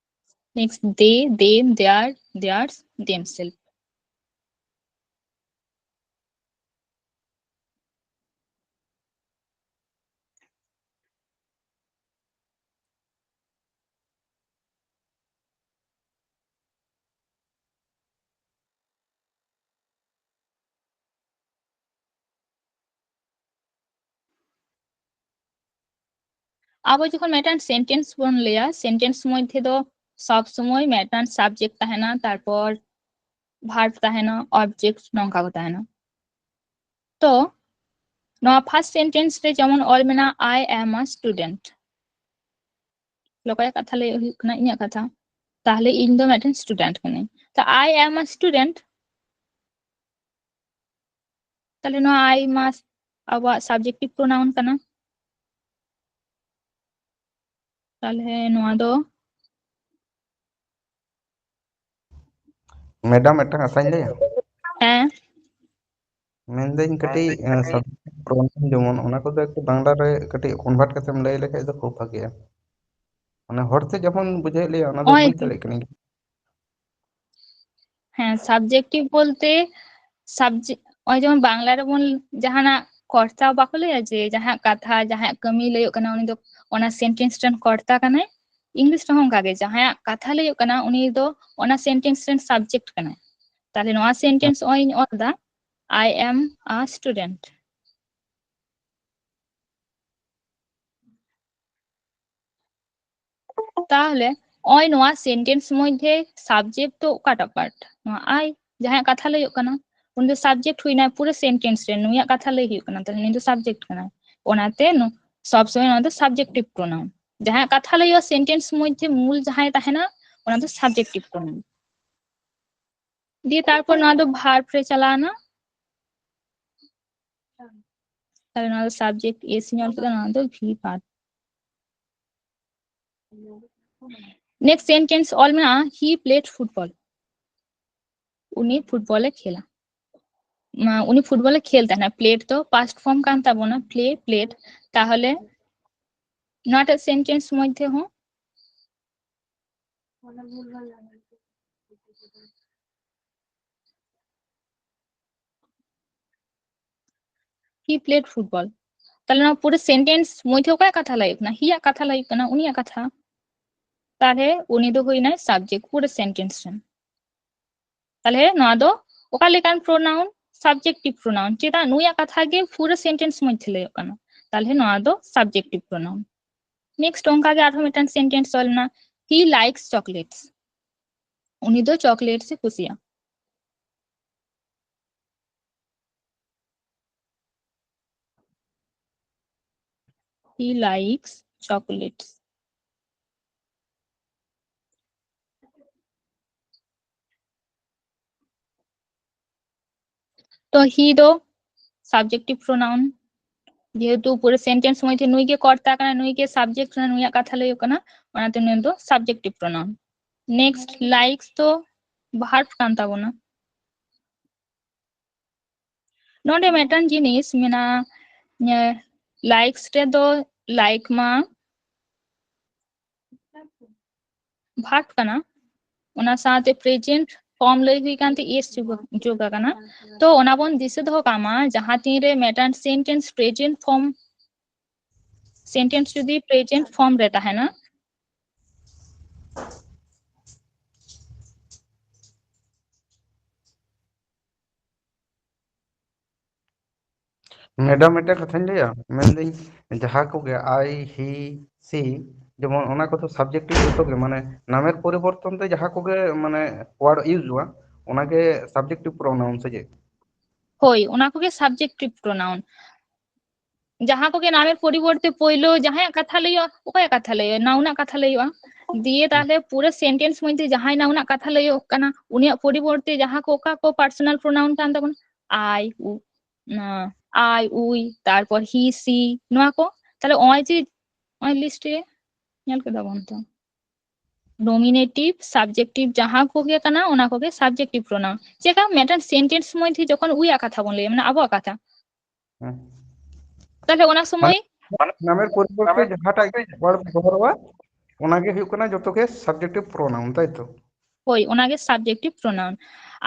Next, they, them, their, theirs, themselves. ᱟᱵᱚ ᱡᱚᱠᱷᱚᱱ ᱢᱤᱫᱴᱟᱝ sentence ᱵᱚᱱ ᱞᱟᱹᱭᱟ, sentence ᱢᱚᱫᱽᱫᱷᱮ ᱫᱚ ᱥᱚᱵ ᱥᱚᱢᱚᱭ ᱢᱤᱫᱴᱟᱝ subject ᱛᱟᱦᱮᱱᱟ, ᱛᱟᱨᱯᱚᱨ verb ᱛᱟᱦᱮᱱᱟ, object, ᱱᱚᱝᱠᱟ ᱠᱚ ᱛᱟᱦᱮᱱᱟ. ᱛᱚ ᱱᱚᱣᱟ first sentence ᱨᱮ ᱡᱮᱢᱚᱱ ᱚᱞ ᱢᱮᱱᱟᱜᱼᱟ, "I am a student", ᱚᱠᱚᱭᱟᱜ ᱠᱟᱛᱷᱟ ᱞᱟᱹᱭ ᱦᱩᱭᱩᱜ ᱠᱟᱱᱟ? ᱤᱧᱟᱹᱜ ᱠᱟᱛᱷᱟ. ᱛᱟᱦᱞᱮ ᱤᱧ ᱫᱚ ᱢᱤᱫᱴᱮᱱ student ᱠᱟᱹᱱᱟᱹᱧ. ᱛᱚ "I am a student", ᱛᱟᱦᱞᱮ ᱱᱚᱣᱟ I ᱢᱟ ᱟᱵᱚᱣᱟᱜ subjective pronoun ᱠᱟᱱᱟ. ᱛᱟᱦᱞᱮ ᱱᱚᱣᱟ ᱫᱚ ᱢᱮᱰᱟᱢ, ᱢᱤᱫᱴᱟᱝ ᱠᱟᱛᱷᱟᱧ ᱞᱟᱹᱭᱟ᱾ ᱦᱮᱸ᱾ ᱢᱮᱱᱫᱟᱹᱧ ᱠᱟᱹᱴᱤᱡ, ᱮ, subject pronoun ᱡᱮᱢᱚᱱ, ᱚᱱᱟ ᱠᱚᱫᱚ ᱮᱠᱴᱩ ᱵᱟᱝᱞᱟ ᱨᱮ ᱠᱟᱹᱴᱤᱡ convert ᱠᱟᱛᱮᱢ ᱞᱟᱹᱭ ᱞᱮᱠᱷᱟᱡ ᱫᱚ ᱠᱷᱩᱵ ᱵᱷᱟᱜᱮᱜᱼᱟ᱾ ᱢᱟᱱᱮ ᱦᱚᱲ ᱛᱮ ᱡᱮᱢᱚᱱ ᱵᱩᱡᱷᱟᱹᱣ ᱞᱮᱭᱟ, ᱚᱱᱟ ᱫᱚ ᱦᱳᱭ᱾ ᱵᱩᱡᱽ ᱫᱟᱲᱮᱭᱟᱜ ᱠᱟᱹᱱᱟᱹᱧ᱾ ᱦᱮᱸ, subjective ᱵᱚᱞᱛᱮ subject, ᱱᱚᱜᱼᱚᱭ ᱡᱮᱢᱚᱱ ᱵᱟᱝᱞᱟ ᱨᱮᱵᱚᱱ ᱡᱟᱦᱟᱱᱟᱜ ᱠᱚᱨᱛᱟ ᱵᱟᱠᱚ ᱞᱟᱹᱭᱟ, ᱡᱮ ᱡᱟᱦᱟᱸᱭᱟᱜ ᱠᱟᱛᱷᱟ, ᱡᱟᱦᱟᱸᱭᱟᱜ ᱠᱟᱹᱢᱤ ᱞᱟᱹᱭᱚᱜ ᱠᱟᱱᱟ, ᱩᱱᱤ ᱫᱚ ᱚᱱᱟ sentence ᱨᱮᱱ ᱠᱚᱨᱛᱟ ᱠᱟᱱᱟᱭ᱾ English ᱨᱮᱦᱚᱸ ᱚᱱᱠᱟ ᱜᱮ, ᱡᱟᱦᱟᱸᱭᱟᱜ ᱠᱟᱛᱷᱟ ᱞᱟᱹᱭᱚᱜ ᱠᱟᱱᱟ, ᱩᱱᱤ ᱫᱚ ᱚᱱᱟ sentence ᱨᱮᱱ subject ᱠᱟᱱᱟᱭ᱾ ᱛᱟᱦᱞᱮ ᱱᱚᱣᱟ sentence ᱱᱚᱜᱼᱚᱭ ᱤᱧ ᱚᱞ ᱮᱫᱟ, "I am a student." ᱛᱟᱦᱞᱮ ᱱᱚᱜᱼᱚᱭ ᱱᱚᱣᱟ sentence ᱢᱚᱫᱽᱫᱷᱮ subject ᱫᱚ ᱚᱠᱟᱴᱟᱜ part? ᱱᱚᱣᱟ I, ᱡᱟᱦᱟᱸᱭᱟᱜ ᱠᱟᱛᱷᱟ ᱞᱟᱹᱭᱚᱜ ᱠᱟᱱᱟ, ᱩᱱᱤ ᱫᱚ subject ᱦᱩᱭᱱᱟᱭ ᱯᱩᱨᱟᱹ sentence ᱨᱮ, ᱱᱩᱭᱟᱜ ᱠᱟᱛᱷᱟ ᱞᱟᱹᱭ ᱦᱩᱭᱩᱜ ᱠᱟᱱᱟ, ᱛᱟᱦᱞᱮ ᱱᱩᱭ ᱫᱚ subject ᱠᱟᱱᱟᱭ᱾ ᱚᱱᱟᱛᱮ ᱱᱚ-, ᱥᱚᱵ ᱥᱚᱢᱚᱭ ᱱᱚᱣᱟ ᱫᱚ subjective pronoun᱾ ᱡᱟᱦᱟᱸᱭᱟᱜ ᱠᱟᱛᱷᱟ ᱞᱟᱹᱭᱚᱜᱼᱟ, sentence ᱢᱚᱫᱽᱫᱷᱮ ᱢᱩᱞ ᱡᱟᱦᱟᱸᱭ ᱛᱟᱦᱮᱱᱟ, ᱚᱱᱟ ᱫᱚ subjective pronoun᱾ ᱫᱤᱭᱮ ᱛᱟᱨᱯᱚᱨ ᱱᱚᱣᱟ ᱫᱚ verb ᱨᱮ ᱪᱟᱞᱟᱣᱱᱟ᱾ ᱛᱟᱦᱞᱮ ᱱᱚᱣᱟ ᱫᱚ subject S ᱤᱧ ᱚᱞ ᱠᱮᱫᱟ, ᱱᱚᱣᱟ ᱫᱚ V verb᱾ ᱱᱮᱠᱥᱴ ᱥᱮᱱᱴᱮᱱᱥ ᱚᱞ ᱢᱮᱱᱟᱜᱼᱟ, he played football. ᱩᱱᱤ ᱯᱷᱩᱴᱵᱚᱞ ᱮ ᱠᱷᱮᱞᱟ᱾ ᱢᱟ, ᱩᱱᱤ ᱯᱷᱩᱴᱵᱚᱞ ᱮ ᱠᱷᱮᱞ ᱛᱟᱦᱮᱱᱟ᱾ ᱯᱞᱮᱰ ᱫᱚ ᱯᱟᱥᱴ ᱯᱷᱚᱨᱢ ᱠᱟᱱ ᱛᱟᱵᱚᱱᱟ, ᱯᱞᱮ, ᱯᱞᱮᱰ᱾ ᱛᱟᱦᱚᱞᱮ ᱱᱚᱣᱟᱴᱟᱜ ᱥᱮᱱᱴᱮᱱᱥ ᱢᱚᱫᱽᱫᱷᱮ ᱦᱚᱸ he played football. ᱛᱟᱦᱞᱮ ᱱᱚᱣᱟ ᱯᱩᱨᱟᱹ ᱥᱮᱱᱴᱮᱱᱥ ᱢᱚᱫᱽᱫᱷᱮ ᱚᱠᱚᱭᱟᱜ ᱠᱟᱛᱷᱟ ᱞᱟᱹᱭ ᱦᱩᱭᱩᱜ ᱠᱟᱱᱟ? ᱦᱤᱭᱟᱜ ᱠᱟᱛᱷᱟ ᱞᱟᱹᱭ ᱦᱩᱭᱩᱜ ᱠᱟᱱᱟ, ᱩᱱᱤᱭᱟᱜ ᱠᱟᱛᱷᱟ᱾ ᱛᱟᱦᱞᱮ ᱩᱱᱤ ᱫᱚ ᱦᱩᱭᱱᱟᱭ ᱥᱟᱵᱡᱮᱠᱴ ᱯᱩᱨᱟᱹ ᱥᱮᱱᱴᱮᱱᱥ ᱨᱮᱱ᱾ ᱛᱟᱦᱞᱮ ᱱᱚᱣᱟ ᱫᱚ ᱚᱠᱟ ᱞᱮᱠᱟᱱ ᱯᱨᱳᱱᱟᱣᱩᱱ? ᱥᱟᱵᱡᱮᱠᱴᱤᱵᱷ ᱯᱨᱳᱱᱟᱣᱩᱱ᱾ ᱪᱮᱫᱟᱜ? ᱱᱩᱭᱟᱜ ᱠᱟᱛᱷᱟ ᱜᱮ ᱯᱩᱨᱟᱹ ᱥᱮᱱᱴᱮᱱᱥ ᱢᱚᱫᱽᱫᱷᱮ ᱞᱟᱹᱭᱚᱜ ᱠᱟᱱᱟ᱾ ᱛᱟᱦᱞᱮ ᱱᱚᱣᱟ ᱫᱚ ᱥᱟᱵᱡᱮᱠᱴᱤᱵᱷ ᱯᱨᱳᱱᱟᱣᱩᱱ᱾ ᱱᱮᱠᱥᱴ ᱚᱱᱠᱟ ᱜᱮ ᱟᱨᱦᱚᱸ ᱢᱤᱫᱴᱟᱝ ᱥᱮᱱᱴᱮᱱᱥ ᱚᱞ ᱮᱱᱟ, he likes chocolates. ᱩᱱᱤ ᱫᱚ ᱪᱚᱠᱞᱮᱴᱥ ᱮ ᱠᱩᱥᱤᱭᱟᱜᱼᱟ᱾ He likes chocolates. ᱛᱚ ᱦᱤ ᱫᱚ ᱥᱟᱵᱡᱮᱠᱴᱤᱵᱷ ᱯᱨᱳᱱᱟᱣᱩᱱ, ᱡᱮᱦᱮᱛᱩ ᱯᱩᱨᱟᱹ ᱥᱮᱱᱴᱮᱱᱥ ᱢᱚᱫᱽᱫᱷᱮ ᱱᱩᱭ ᱜᱮ ᱠᱚᱨᱛᱟ ᱠᱟᱱᱟ, ᱱᱩᱭ ᱜᱮ ᱥᱟᱵᱡᱮᱠᱴ ᱠᱟᱱᱟ, ᱱᱩᱭᱟᱜ ᱠᱟᱛᱷᱟ ᱞᱟᱹᱭᱚᱜ ᱠᱟᱱᱟ, ᱚᱱᱟᱛᱮ ᱱᱩᱭ ᱫᱚ ᱥᱟᱵᱡᱮᱠᱴᱤᱵᱷ ᱯᱨᱳᱱᱟᱣᱩᱱ᱾ ᱱᱮᱠᱥᱴ ᱞᱟᱭᱤᱠᱥ ᱫᱚ ᱵᱷᱟᱨᱵ ᱠᱟᱱ ᱛᱟᱵᱚᱱᱟ᱾ ᱱᱚᱰᱮ ᱢᱤᱫᱴᱟᱝ ᱡᱤᱱᱤᱥ ᱢᱮᱱᱟᱜᱼᱟ, ᱞᱟᱭᱤᱠᱥ ᱨᱮᱫᱚ ᱞᱟᱭᱤᱠ ᱢᱟ ᱵᱷᱟᱨᱵ ᱠᱟᱱᱟ, ᱚᱱᱟ ᱥᱟᱶᱛᱮ ᱯᱨᱮᱡᱮᱱᱴ ᱯᱷᱚᱨᱢ ᱞᱟᱹᱭ ᱦᱩᱭ ᱠᱟᱱᱛᱮ ᱮᱥ ᱡᱳᱜ ᱟᱠᱟᱱᱟ᱾ ᱛᱚ ᱚᱱᱟ ᱵᱚᱱ ᱫᱤᱥᱟᱹ ᱫᱚᱦᱚ ᱠᱟᱜ ᱢᱟ, ᱡᱟᱦᱟᱸ ᱛᱤᱱᱨᱮ ᱢᱤᱫᱴᱟᱝ ᱥᱮᱱᱴᱮᱱᱥ ᱯᱨᱮᱡᱮᱱᱴ ᱯᱷᱚᱨᱢ, ᱥᱮᱱᱴᱮᱱᱥ ᱡᱩᱫᱤ ᱯᱨᱮᱡᱮᱱᱴ ᱯᱷᱚᱨᱢ ᱨᱮ ᱛᱟᱦᱮᱱᱟ, ᱢᱮᱰᱟᱢ, ᱢᱤᱫᱴᱮᱱ ᱠᱟᱛᱷᱟᱧ ᱞᱟᱹᱭᱟ, ᱢᱮᱱᱫᱟᱹᱧ ᱡᱟᱦᱟᱸ ᱠᱚᱜᱮ ᱟᱭ, ᱦᱤ, ᱥᱤ, ᱡᱮᱢᱚᱱ ᱚᱱᱟ ᱠᱚᱫᱚ ᱥᱟᱵᱡᱮᱠᱴᱤᱵᱷ ᱡᱚᱛᱚ ᱜᱮ, ᱢᱟᱱᱮ ᱱᱟᱢᱮᱨ ᱯᱚᱨᱤᱵᱚᱨᱛᱚᱱ ᱛᱮ ᱡᱟᱦᱟᱸ ᱠᱚᱜᱮ ᱢᱟᱱᱮ ᱣᱟᱨᱰ ᱤᱭᱩᱡᱚᱜᱼᱟ, ᱚᱱᱟᱜᱮ ᱥᱟᱵᱡᱮᱠᱴᱤᱵᱷ ᱯᱨᱳᱱᱟᱣᱩᱱ ᱥᱮ ᱪᱮᱫ? ᱦᱳᱭ, ᱚᱱᱟ ᱠᱚᱜᱮ ᱥᱟᱵᱡᱮᱠᱴᱤᱵᱷ ᱯᱨᱳᱱᱟᱣᱩᱱ᱾ ᱡᱟᱦᱟᱸ ᱠᱚᱜᱮ ᱱᱟᱢᱮᱨ ᱯᱚᱨᱤᱵᱚᱨᱛᱮ ᱯᱳᱭᱞᱳ ᱡᱟᱦᱟᱸᱭᱟᱜ ᱠᱟᱛᱷᱟ ᱞᱟᱹᱭᱚᱜᱼᱟ, ᱚᱠᱚᱭᱟᱜ ᱠᱟᱛᱷᱟ ᱞᱟᱹᱭᱚᱜᱼᱟ? ᱱᱟᱣᱩᱱᱟᱜ ᱠᱟᱛᱷᱟ ᱞᱟᱹᱭᱚᱜᱼᱟ᱾ ᱫᱤᱭᱮ ᱛᱟᱦᱞᱮ ᱯᱩᱨᱟᱹ ᱥᱮᱱᱴᱮᱱᱥ ᱢᱚᱫᱽᱫᱷᱮ ᱡᱟᱦᱟᱸᱭ ᱱᱟᱣᱩᱱᱟᱜ ᱠᱟᱛᱷᱟ ᱞᱟᱹᱭᱚᱜ ᱠᱟᱱᱟ, ᱩᱱᱤᱭᱟᱜ ᱯᱚᱨᱤᱵᱚᱨᱛᱮ ᱡᱟᱦᱟᱸ ᱠᱚ, ᱚᱠᱟ ᱠᱚ ᱯᱟᱨᱥᱚᱱᱟᱞ ᱯᱨᱳᱱᱟᱣᱩᱱ ᱠᱟᱱ ᱛᱟᱵᱚᱱᱟ, ᱟᱭ, ᱩ, ᱟᱭ, ᱩᱭ, ᱛᱟᱨᱯᱚᱨ ᱦᱤ, ᱥᱤ, ᱱᱚᱣᱟ ᱠᱚ᱾ ᱛᱟᱦᱞᱮ ᱱᱚᱜᱼᱚᱭ ᱡᱮ, ᱱᱚᱜᱼᱚᱭ ᱞᱤᱥᱴ ᱨᱮ ᱧᱮᱞ ᱠᱮᱫᱟ ᱵᱚᱱ ᱛᱚ, ᱱᱚᱢᱤᱱᱮᱴᱤᱵᱷ, ᱥᱟᱵᱡᱮᱠᱴᱤᱵᱷ ᱡᱟᱦᱟᱸ ᱠᱚᱜᱮ ᱠᱟᱱᱟ, ᱚᱱᱟ ᱠᱚᱜᱮ ᱥᱟᱵᱡᱮᱠᱴᱤᱵᱷ ᱯᱨᱚᱱᱟᱣᱩᱱ᱾ ᱪᱮᱫ ᱞᱮᱠᱟ ᱢᱤᱫᱴᱟᱝ ᱥᱮᱱᱴᱮᱱᱥ ᱢᱚᱫᱽᱫᱷᱮ ᱡᱚᱠᱷᱚᱱ ᱩᱭᱟᱜ ᱠᱟᱛᱷᱟ ᱵᱚᱱ ᱞᱟᱹᱭᱟ, ᱢᱟᱱᱮ ᱟᱵᱚᱣᱟᱜ ᱠᱟᱛᱷᱟ, ᱦᱮᱸ᱾ ᱛᱟᱦᱞᱮ ᱚᱱᱟ ᱥᱚᱢᱚᱭ ᱱᱟᱢᱮᱨ ᱯᱚᱨᱤᱵᱚᱨᱛᱮ ᱡᱟᱦᱟᱸᱴᱟᱜ ᱜᱮ ᱵᱮᱵᱚᱦᱟᱨᱚᱜᱼᱟ, ᱚᱱᱟᱜᱮ ᱦᱩᱭᱩᱜ ᱠᱟᱱᱟ ᱡᱚᱛᱚ ᱜᱮ ᱥᱟᱵᱡᱮᱠᱴᱤᱵᱷ ᱯᱨᱚᱱᱟᱣᱩᱱ, ᱛᱟᱭ ᱛᱚ? ᱦᱳᱭ, ᱚᱱᱟᱜᱮ ᱥᱟᱵᱡᱮᱠᱴᱤᱵᱷ ᱯᱨᱚᱱᱟᱣᱩᱱ᱾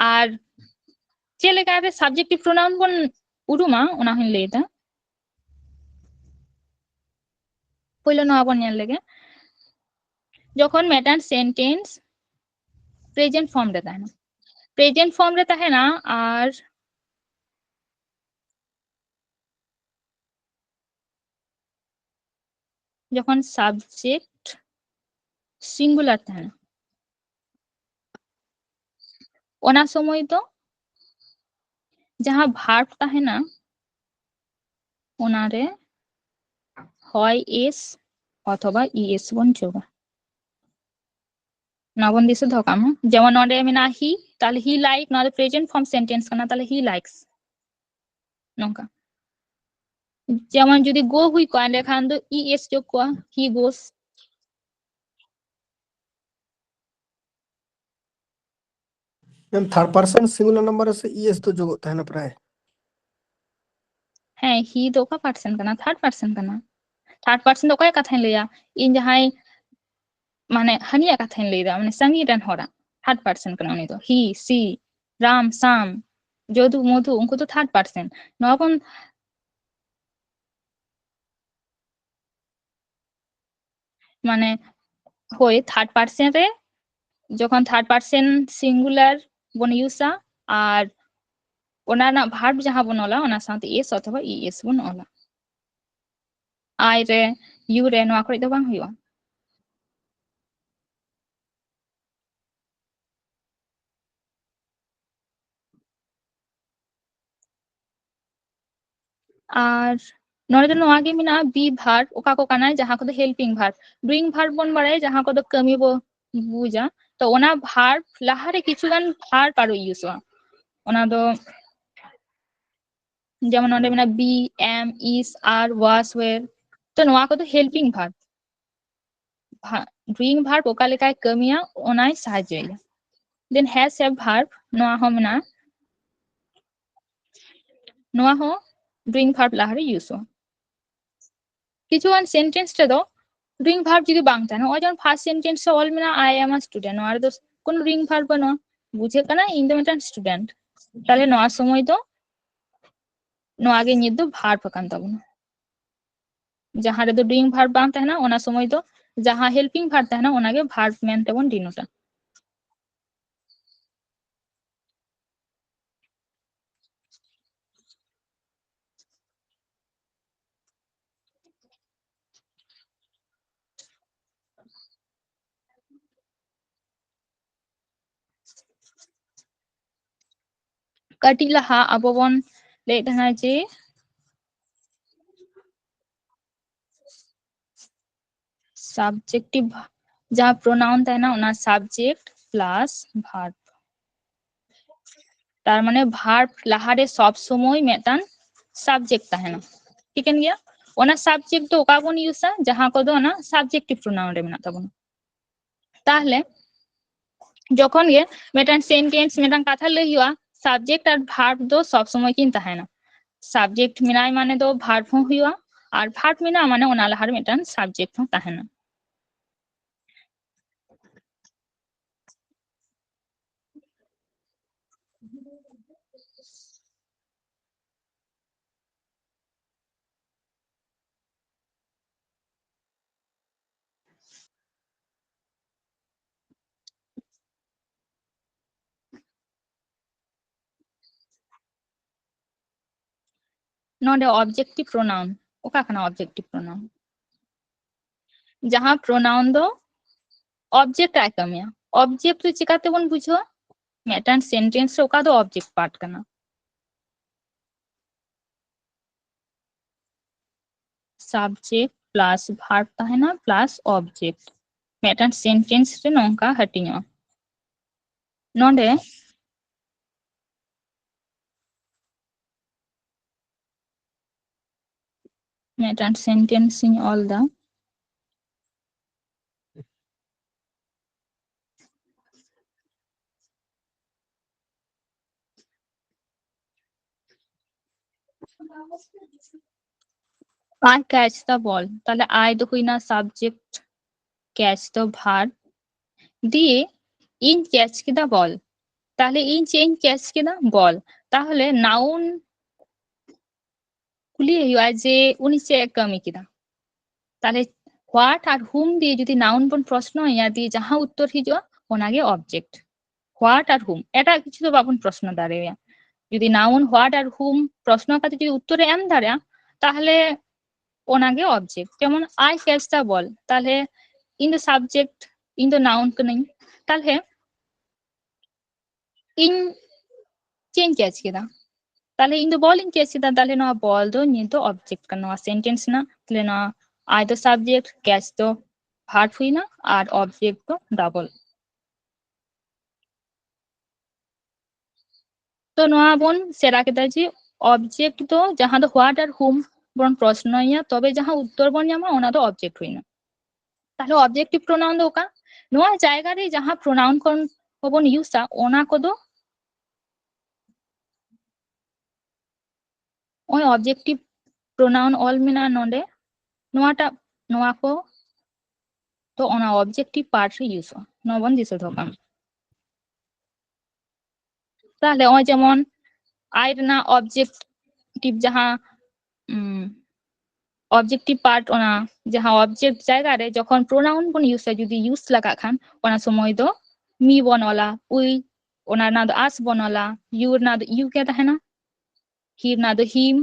ᱟᱨ ᱪᱮᱫ ᱞᱮᱠᱟᱨᱮ ᱥᱟᱵᱡᱮᱠᱴᱤᱵᱷ ᱯᱨᱚᱱᱟᱣᱩᱱ ᱵᱚᱱ ᱩᱨᱩᱢᱟ, ᱚᱱᱟ ᱦᱚᱸᱧ ᱞᱟᱹᱭ ᱮᱫᱟ᱾ ᱯᱳᱭᱞᱳ ᱱᱚᱣᱟ ᱵᱚᱱ ᱧᱮᱞ ᱞᱮᱜᱮ, ᱡᱚᱠᱷᱚᱱ ᱢᱤᱫᱴᱟᱝ ᱥᱮᱱᱴᱮᱱᱥ ᱯᱨᱮᱡᱮᱱᱴ ᱯᱷᱚᱨᱢ ᱨᱮ ᱛᱟᱦᱮᱱᱟ, ᱯᱨᱮᱡᱮᱱᱴ ᱯᱷᱚᱨᱢ ᱨᱮ ᱛᱟᱦᱮᱱᱟ, ᱟᱨ ᱡᱚᱠᱷᱚᱱ ᱥᱟᱵᱡᱮᱠᱴ ᱥᱤᱝᱜᱩᱞᱟᱨ ᱛᱟᱦᱮᱱᱟ, ᱚᱱᱟ ᱥᱚᱢᱚᱭ ᱫᱚ ᱡᱟᱦᱟᱸ ᱵᱷᱟᱨᱵ ᱛᱟᱦᱮᱱᱟ, ᱚᱱᱟᱨᱮ ᱦᱚᱭ ᱮᱥ ᱚᱛᱷᱚᱵᱟ ᱤ ᱮᱥ ᱵᱚᱱ ᱡᱳᱜᱟ᱾ ᱱᱚᱣᱟ ᱵᱚᱱ ᱫᱤᱥᱟᱹ ᱫᱚᱦᱚ ᱠᱟᱜ ᱢᱟ᱾ ᱡᱮᱢᱚᱱ ᱱᱚᱰᱮ ᱢᱮᱱᱟᱜᱼᱟ ᱦᱤ, ᱛᱟᱦᱞᱮ ᱦᱤ ᱞᱟᱭᱤᱠ, ᱱᱚᱣᱟ ᱫᱚ ᱯᱨᱮᱡᱮᱱᱴ ᱯᱷᱚᱨᱢ ᱥᱮᱱᱴᱮᱱᱥ ᱠᱟᱱᱟ, ᱛᱟᱦᱞᱮ ᱦᱤ ᱞᱟᱭᱤᱠᱥ, ᱱᱚᱝᱠᱟ᱾ ᱡᱮᱢᱚᱱ ᱡᱩᱫᱤ ᱜᱳ ᱦᱩᱭ ᱠᱚᱜᱼᱟ, ᱮᱸᱰᱮᱠᱷᱟᱱ ᱫᱚ ᱤ ᱮᱥ ᱡᱳᱜ ᱠᱚᱜᱼᱟ, ᱦᱤ ᱜᱳᱥ᱾ ᱢᱮᱢ, ᱛᱷᱟᱨᱰ ᱯᱟᱨᱥᱚᱱ ᱥᱤᱝᱜᱩᱞᱟᱨ ᱱᱟᱢᱵᱟᱨ ᱨᱮ ᱥᱮ ᱤ ᱮᱥ ᱫᱚ ᱡᱳᱜᱚᱜ ᱛᱟᱦᱮᱱᱟ ᱯᱨᱟᱭ? ᱦᱮᱸ, ᱦᱤ ᱫᱚ ᱚᱠᱟ ᱯᱟᱨᱥᱮᱱ ᱠᱟᱱᱟ? ᱛᱷᱟᱨᱰ ᱯᱟᱨᱥᱮᱱ ᱠᱟᱱᱟ᱾ ᱛᱷᱟᱨᱰ ᱯᱟᱨᱥᱮᱱ ᱫᱚ ᱚᱠᱚᱭᱟᱜ ᱠᱟᱛᱷᱟᱧ ᱞᱟᱹᱭᱟ? ᱤᱧ ᱡᱟᱦᱟᱸᱭ, ᱢᱟᱱᱮ, ᱦᱟᱹᱱᱤᱭᱟᱜ ᱠᱟᱛᱷᱟᱧ ᱞᱟᱹᱭᱫᱟ, ᱢᱟᱱᱮ, ᱥᱟᱺᱜᱤᱧ ᱨᱮᱱ ᱦᱚᱲᱟᱜ᱾ ᱛᱷᱟᱨᱰ ᱯᱟᱨᱥᱮᱱ ᱠᱟᱱᱟ ᱩᱱᱤ ᱫᱚ᱾ ᱦᱤ, ᱥᱤ, ᱨᱟᱢ, ᱥᱟᱢ, ᱡᱚᱫᱩ, ᱢᱚᱫᱷᱩ, ᱩᱱᱠᱩ ᱫᱚ ᱛᱷᱟᱨᱰ ᱯᱟᱨᱥᱮᱱ᱾ ᱱᱚᱣᱟ ᱵᱚᱱ, ᱢᱟᱱᱮ, ᱦᱳᱭ, ᱛᱷᱟᱨᱰ ᱯᱟᱨᱥᱮᱱ ᱨᱮ, ᱡᱚᱠᱷᱚᱱ ᱛᱷᱟᱨᱰ ᱯᱟᱨᱥᱮᱱ ᱥᱤᱝᱜᱩᱞᱟᱨ ᱵᱚᱱ ᱤᱭᱩᱡᱟ, ᱟᱨ ᱚᱱᱟ ᱨᱮᱱᱟᱜ ᱵᱷᱟᱨᱵ ᱡᱟᱦᱟᱸ ᱵᱚᱱ ᱚᱞᱟ, ᱚᱱᱟ ᱥᱟᱶᱛᱮ ᱮᱥ ᱚᱛᱷᱚᱵᱟ ᱤ ᱮᱥ ᱵᱚᱱ ᱚᱞᱟ᱾ ᱟᱭ ᱨᱮ, ᱭᱩ ᱨᱮ, ᱱᱚᱣᱟ ᱠᱚᱨᱮ ᱫᱚ ᱵᱟᱝ ᱦᱩᱭᱩᱜᱼᱟ᱾ ᱟᱨ ᱱᱚᱰᱮ ᱫᱚ ᱱᱚᱣᱟ ᱜᱮ ᱢᱮᱱᱟᱜᱼᱟ, ᱵᱤ ᱵᱷᱟᱨᱵ, ᱚᱠᱟ ᱠᱚ ᱠᱟᱱᱟ, ᱡᱟᱦᱟᱸ ᱠᱚᱫᱚ ᱦᱮᱞᱯᱤᱝ ᱵᱷᱟᱨᱵ᱾ ᱰᱩᱭᱤᱝ ᱵᱷᱟᱨᱵ ᱵᱚᱱ ᱵᱟᱲᱟᱭᱟ, ᱡᱟᱦᱟᱸ ᱠᱚᱫᱚ ᱠᱟᱹᱢᱤ ᱵᱚ ᱵᱩᱡᱟ᱾ ᱛᱚ, ᱚᱱᱟ ᱵᱷᱟᱨᱵ ᱞᱟᱦᱟᱨᱮ ᱠᱤᱪᱷᱩᱜᱟᱱ ᱵᱷᱟᱨᱵ ᱟᱨᱚ ᱤᱭᱩᱡᱚᱜᱼᱟ᱾ ᱚᱱᱟ ᱫᱚ ᱡᱮᱢᱚᱱ ᱱᱚᱰᱮ ᱢᱮᱱᱟᱜᱼᱟ ᱵᱤ, ᱮᱢ, ᱤᱥ, ᱟᱨ, ᱣᱟᱥ, ᱣᱮᱨ᱾ ᱛᱚ, ᱱᱚᱣᱟ ᱠᱚᱫᱚ ᱦᱮᱞᱯᱤᱝ ᱵᱷᱟᱨᱵ᱾ doing verb ᱚᱠᱟ ᱞᱮᱠᱟᱭ ᱠᱟᱹᱢᱤᱭᱟ ᱚᱱᱟᱭ ᱥᱟᱦᱟᱡᱽᱡᱚᱭᱟ᱾ Then has have verb, ᱱᱚᱣᱟ ᱦᱚᱸ ᱢᱮᱱᱟᱜᱼᱟ, ᱱᱚᱣᱟ ᱦᱚᱸ doing verb ᱞᱟᱦᱟᱨᱮ ᱤᱭᱩᱡᱚᱜᱼᱟ᱾ ᱠᱤᱪᱷᱩᱜᱟᱱ ᱥᱮᱱᱴᱮᱱᱥ ᱨᱮᱫᱚ doing verb ᱡᱩᱫᱤ ᱵᱟᱝ ᱛᱟᱦᱮᱱᱟ, ᱱᱚᱜᱼᱚᱭ ᱡᱮᱢᱚᱱ first sentence ᱨᱮ ᱚᱞ ᱢᱮᱱᱟᱜᱼᱟ I am a student, ᱱᱚᱣᱟ ᱨᱮᱫᱚ ᱠᱳᱱᱳ doing verb ᱵᱟᱹᱱᱩᱜᱼᱟ, ᱵᱩᱡᱷᱟᱹᱜ ᱠᱟᱱᱟ ᱤᱧ ᱫᱚ ᱢᱤᱫᱴᱟᱝ student, ᱛᱟᱦᱞᱮ ᱱᱚᱣᱟ ᱥᱚᱢᱚᱭ ᱫᱚ ᱱᱚᱣᱟ ᱜᱮ ᱱᱤᱛ ᱫᱚ verb ᱟᱠᱟᱱ ᱛᱟᱵᱚᱱᱟ᱾ ᱡᱟᱦᱟᱸ ᱨᱮᱫᱚ doing verb ᱵᱟᱝ ᱛᱟᱦᱮᱱᱟ ᱚᱱᱟ ᱥᱚᱢᱚᱭ ᱫᱚ ᱡᱟᱦᱟᱸ helping verb ᱛᱟᱦᱮᱱᱟ ᱚᱱᱟᱜᱮ verb ᱢᱮᱱᱛᱮᱵᱚᱱ denote ᱟ᱾ ᱠᱟᱹᱴᱤᱡ ᱞᱟᱦᱟ ᱟᱵᱚ ᱵᱚᱱ ᱞᱟᱹᱭᱮᱫ ᱛᱟᱦᱮᱱᱟ ᱡᱮ subjective, ᱡᱟᱦᱟᱸ pronoun ᱛᱟᱦᱮᱱᱟ ᱚᱱᱟ subject plus verb, ᱛᱟᱨ ᱢᱟᱱᱮ verb ᱞᱟᱦᱟᱨᱮ ᱥᱚᱵ ᱥᱚᱢᱚᱭ ᱢᱤᱫᱴᱟᱝ subject ᱛᱟᱦᱮᱱᱟ, ᱴᱷᱤᱠᱟᱹᱱ ᱜᱮᱭᱟ? ᱚᱱᱟ subject ᱫᱚ ᱚᱠᱟ ᱵᱚᱱ ᱤᱭᱩᱡᱟ? ᱡᱟᱦᱟᱸ ᱠᱚᱫᱚ ᱚᱱᱟ subjective pronoun ᱨᱮ ᱢᱮᱱᱟᱜ ᱛᱟᱵᱚᱱᱟ᱾ ᱛᱟᱦᱞᱮ ᱡᱚᱠᱷᱚᱱ ᱜᱮ ᱢᱤᱫᱴᱟᱝ sentence, ᱢᱤᱫᱴᱟᱝ ᱠᱟᱛᱷᱟ ᱞᱟᱹᱭ ᱦᱩᱭᱩᱜᱼᱟ, subject ᱟᱨ verb ᱫᱚ ᱥᱚᱵ ᱥᱚᱢᱚᱭ ᱠᱤᱱ ᱛᱟᱦᱮᱱᱟ᱾ Subject ᱢᱮᱱᱟᱭ ᱢᱟᱱᱮ ᱫᱚ verb ᱦᱚᱸ ᱦᱩᱭᱩᱜᱼᱟ, ᱟᱨ verb ᱢᱮᱱᱟᱜᱼᱟ ᱢᱟᱱᱮ ᱚᱱᱟ ᱞᱟᱦᱟᱨᱮ ᱢᱤᱫᱴᱟᱝ subject ᱦᱚᱸ ᱛᱟᱦᱮᱱᱟ᱾ ᱱᱚᱰᱮ objective pronoun, ᱚᱠᱟ ᱠᱟᱱᱟ objective pronoun? ᱡᱟᱦᱟᱸ pronoun ᱫᱚ object ᱟᱭ ᱠᱟᱹᱢᱤᱭᱟ᱾ Object ᱫᱚ ᱪᱤᱠᱟᱹ ᱛᱮᱵᱚᱱ ᱵᱩᱡᱷᱟᱹᱣᱟ? ᱢᱤᱫᱴᱟᱝ sentence ᱨᱮ ᱚᱠᱟ ᱫᱚ object part ᱠᱟᱱᱟ? Subject plus verb ᱛᱟᱦᱮᱱᱟ plus object᱾ ᱢᱤᱫᱴᱟᱝ sentence ᱨᱮ ᱱᱚᱝᱠᱟ ᱦᱟᱹᱴᱤᱧᱚᱜᱼᱟ᱾ ᱱᱚᱰᱮ ᱢᱤᱫᱴᱟᱝ sentence ᱤᱧ ᱚᱞ ᱫᱟ᱾ I catch the ball. তাহলে I ᱫᱚ ᱦᱩᱭᱱᱟ subject, catch ᱫᱚ verb, ᱫᱤᱭᱮ ᱤᱧ catch ᱠᱮᱫᱟ ball᱾ ᱛᱟᱦᱞᱮ ᱤᱧ ᱪᱮᱫ ᱤᱧ catch ᱠᱮᱫᱟ? Ball᱾ ᱛᱟᱦᱞᱮ noun ᱠᱩᱞᱤ ᱦᱩᱭᱩᱜᱼᱟ ᱡᱮ ᱩᱱᱤ ᱪᱮᱫ ᱮ ᱠᱟᱹᱢᱤ ᱠᱮᱫᱟ᱾ ᱛᱟᱦᱞᱮ what ᱟᱨ whom ᱫᱤᱭᱮ ᱡᱩᱫᱤ noun ᱵᱚᱱ ᱯᱨᱚᱥᱱᱚᱭᱟ, ᱫᱤᱭᱮ ᱡᱟᱦᱟᱸ ᱩᱛᱛᱚᱨ ᱦᱤᱡᱩᱜᱼᱟ ᱚᱱᱟᱜᱮ object᱾ What ᱟᱨ whom, ᱮᱴᱟᱜ ᱠᱤᱪᱷᱩ ᱫᱚ ᱵᱟᱵᱚᱱ ᱯᱨᱚᱥᱱᱚ ᱫᱟᱲᱮᱭᱟᱭᱟ᱾ ᱡᱩᱫᱤ noun what ᱟᱨ whom ᱯᱨᱚᱥᱱᱚ ᱠᱟᱛᱮ ᱡᱩᱫᱤ ᱩᱛᱛᱚᱨᱮ ᱮᱢ ᱫᱟᱲᱮᱭᱟᱜᱼᱟ, ᱛᱟᱦᱞᱮ ᱚᱱᱟᱜᱮ object᱾ ᱡᱮᱢᱚᱱ I catch the ball, ᱛᱟᱦᱞᱮ ᱤᱧ ᱫᱚ subject, ᱤᱧ ᱫᱚ noun ᱠᱟᱹᱱᱟᱹᱧ, ᱛᱟᱦᱞᱮ ᱤᱧ ᱪᱮᱫ ᱤᱧ catch ᱠᱮᱫᱟ? ᱛᱟᱦᱞᱮ ᱤᱧ ᱫᱚ ball ᱤᱧ catch ᱠᱮᱫᱟ, ᱛᱟᱦᱞᱮ ᱱᱚᱣᱟ ball ᱫᱚ ᱱᱤᱭᱟᱹ ᱫᱚ object ᱠᱟᱱᱟ ᱱᱚᱣᱟ sentence ᱨᱮᱱᱟᱜ᱾ ᱛᱟᱦᱞᱮ ᱱᱚᱣᱟ I ᱫᱚ subject, catch ᱫᱚ verb ᱦᱩᱭᱱᱟ, ᱟᱨ object ᱫᱚ double᱾ ᱛᱚ ᱱᱚᱣᱟ ᱵᱚᱱ ᱥᱮᱬᱟ ᱠᱮᱫᱟ ᱡᱮ object ᱫᱚ ᱡᱟᱦᱟᱸ ᱫᱚ what ᱟᱨ whom ᱵᱚᱱ ᱯᱨᱚᱥᱱᱚᱭᱟ, ᱛᱚᱵᱮ ᱡᱟᱦᱟᱸ ᱩᱛᱛᱚᱨ ᱵᱚᱱ ᱧᱟᱢᱟ ᱚᱱᱟ ᱫᱚ object ᱦᱩᱭᱱᱟ᱾ ᱛᱟᱦᱞᱮ objective pronoun ᱫᱚ ᱚᱠᱟ? ᱱᱚᱣᱟ ᱡᱟᱭᱜᱟ ᱨᱮ ᱡᱟᱦᱟᱸ pronoun ᱠᱚ ᱵᱚᱱ ᱤᱭᱩᱡᱟ, ᱚᱱᱟ ᱠᱚᱫᱚ ᱱᱚᱜᱼᱚᱭ objective pronoun ᱚᱞ ᱢᱮᱱᱟᱜᱼᱟ ᱱᱚᱰᱮ, ᱱᱚᱣᱟᱴᱟᱜ, ᱱᱚᱣᱟ ᱠᱚ, ᱛᱚ ᱚᱱᱟ objective part ᱨᱮ ᱤᱭᱩᱡᱚᱜᱼᱟ, ᱱᱚᱣᱟ ᱵᱚᱱ ᱫᱤᱥᱟᱹ ᱫᱚᱦᱚ ᱠᱟᱜ ᱢᱟ᱾ ᱛᱟᱦᱞᱮ ᱱᱚᱜᱼᱚᱭ ᱡᱮᱢᱚᱱ I ᱨᱮᱱᱟᱜ objective ᱡᱟᱦᱟᱸ, ᱩᱢ, objective part, ᱚᱱᱟ ᱡᱟᱦᱟᱸ object ᱡᱟᱭᱜᱟ ᱨᱮ ᱡᱚᱠᱷᱚᱱ pronoun ᱵᱚᱱ ᱤᱭᱩᱡᱟ, ᱡᱩᱫᱤ use ᱞᱟᱜᱟᱜ ᱠᱷᱟᱱ, ᱚᱱᱟ ᱥᱚᱢᱚᱭ ᱫᱚ me ᱵᱚᱱ ᱚᱞᱟ, we, ᱚᱱᱟ ᱨᱮᱱᱟᱜ ᱫᱚ us ᱵᱚᱱ ᱚᱞᱟ, you ᱨᱮᱱᱟᱜ ᱫᱚ you ᱜᱮ ᱛᱟᱦᱮᱱᱟ, he ᱨᱮᱱᱟᱜ ᱫᱚ him,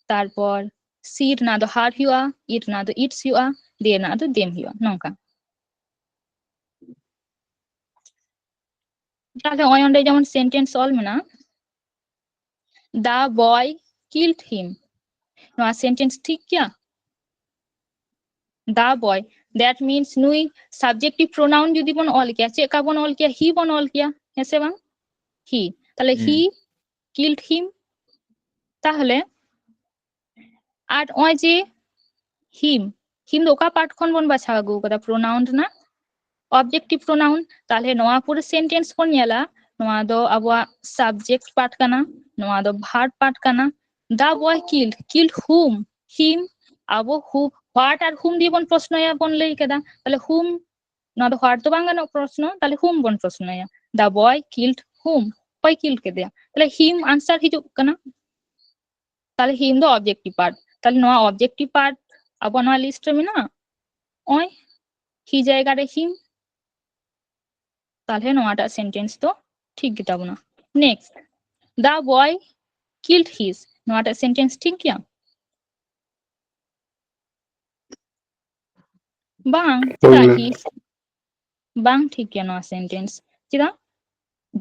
ᱛᱟᱨᱯᱚᱨ she ᱨᱮᱱᱟᱜ ᱫᱚ her ᱦᱩᱭᱩᱜᱼᱟ, it ᱨᱮᱱᱟᱜ ᱫᱚ its ᱦᱩᱭᱩᱜᱼᱟ, they ᱨᱮᱱᱟᱜ ᱫᱚ them ᱦᱩᱭᱩᱜᱼᱟ, ᱱᱚᱝᱠᱟ᱾ ᱛᱟᱦᱞᱮ ᱱᱚᱜᱼᱚᱭ ᱚᱸᱰᱮ ᱡᱮᱢᱚᱱ sentence ᱚᱞ ᱢᱮᱱᱟᱜᱼᱟ, "The boy killed him." ᱱᱚᱣᱟ sentence ᱴᱷᱤᱠ ᱜᱮᱭᱟ? The boy, that means ᱱᱩᱭ subjective pronoun ᱡᱩᱫᱤ ᱵᱚᱱ ᱚᱞ ᱠᱮᱭᱟ, ᱪᱮᱫ ᱞᱮᱠᱟ ᱵᱚᱱ ᱚᱞ ᱠᱮᱭᱟ? He ᱵᱚᱱ ᱚᱞ ᱠᱮᱭᱟ, ᱦᱮᱸ ᱥᱮ ᱵᱟᱝ? He᱾ ᱛᱟᱦᱞᱮ he ᱦᱩᱸ᱾ Killed him᱾ ᱛᱟᱦᱞᱮ ᱟᱨ ᱱᱚᱜᱼᱚᱭ ᱡᱮ him, him ᱫᱚ ᱚᱠᱟ part ᱠᱷᱚᱱ ᱵᱚᱱ ᱵᱟᱪᱷᱟᱣ ᱟᱹᱜᱩ ᱠᱟᱫᱟ? Pronoun ᱨᱮᱱᱟᱜ objective pronoun᱾ ᱛᱟᱦᱞᱮ ᱱᱚᱣᱟ ᱯᱩᱨᱟᱹ sentence ᱵᱚᱱ ᱧᱮᱞᱟ, ᱱᱚᱣᱟ ᱫᱚ ᱟᱵᱚᱣᱟᱜ subject part ᱠᱟᱱᱟ, ᱱᱚᱣᱟ ᱫᱚ verb part ᱠᱟᱱᱟ, The boy killed, killed whom? Him. ᱟᱵᱚ who, what ᱟᱨ whom ᱫᱤᱭᱮ ᱵᱚᱱ ᱯᱨᱚᱥᱱᱚᱭᱟ ᱵᱚᱱ ᱞᱟᱹᱭ ᱠᱮᱫᱟ, ᱛᱟᱦᱞᱮ whom, ᱱᱚᱣᱟ ᱫᱚ what ᱫᱚ ᱵᱟᱝ ᱜᱟᱱᱚᱜ ᱯᱨᱚᱥᱱᱚ, ᱛᱟᱦᱞᱮ whom ᱵᱚᱱ ᱯᱨᱚᱥᱱᱚᱭᱟ᱾ The boy killed whom? ᱚᱠᱚᱭ killed ᱠᱮᱫᱮᱭᱟ? ᱛᱟᱦᱞᱮ him answer ᱦᱤᱡᱩᱜ ᱠᱟᱱᱟ᱾ ᱛᱟᱦᱞᱮ him ᱫᱚ objective part᱾ ᱛᱟᱦᱞᱮ ᱱᱚᱣᱟ objective part ᱟᱵᱚ ᱱᱚᱣᱟ list ᱨᱮ ᱢᱮᱱᱟᱜᱼᱟ? ᱚᱭ, he ᱡᱟᱭᱜᱟ ᱨᱮ him᱾ ᱛᱟᱦᱞᱮ ᱱᱚᱣᱟᱴᱟᱜ sentence ᱫᱚ ᱴᱷᱤᱠ ᱜᱮᱛᱟ ᱵᱚᱱᱟ᱾ Next, the boy killed his, ᱱᱚᱣᱟᱴᱟᱜ sentence ᱴᱷᱤᱠ ᱜᱮᱭᱟ? ᱵᱟᱝ, ᱦᱳᱭ, ᱪᱮᱫᱟᱜ ma'am᱾ His? ᱵᱟᱝ ᱴᱷᱤᱠ ᱜᱮᱭᱟ ᱱᱚᱣᱟ sentence᱾ ᱪᱮᱫᱟᱜ?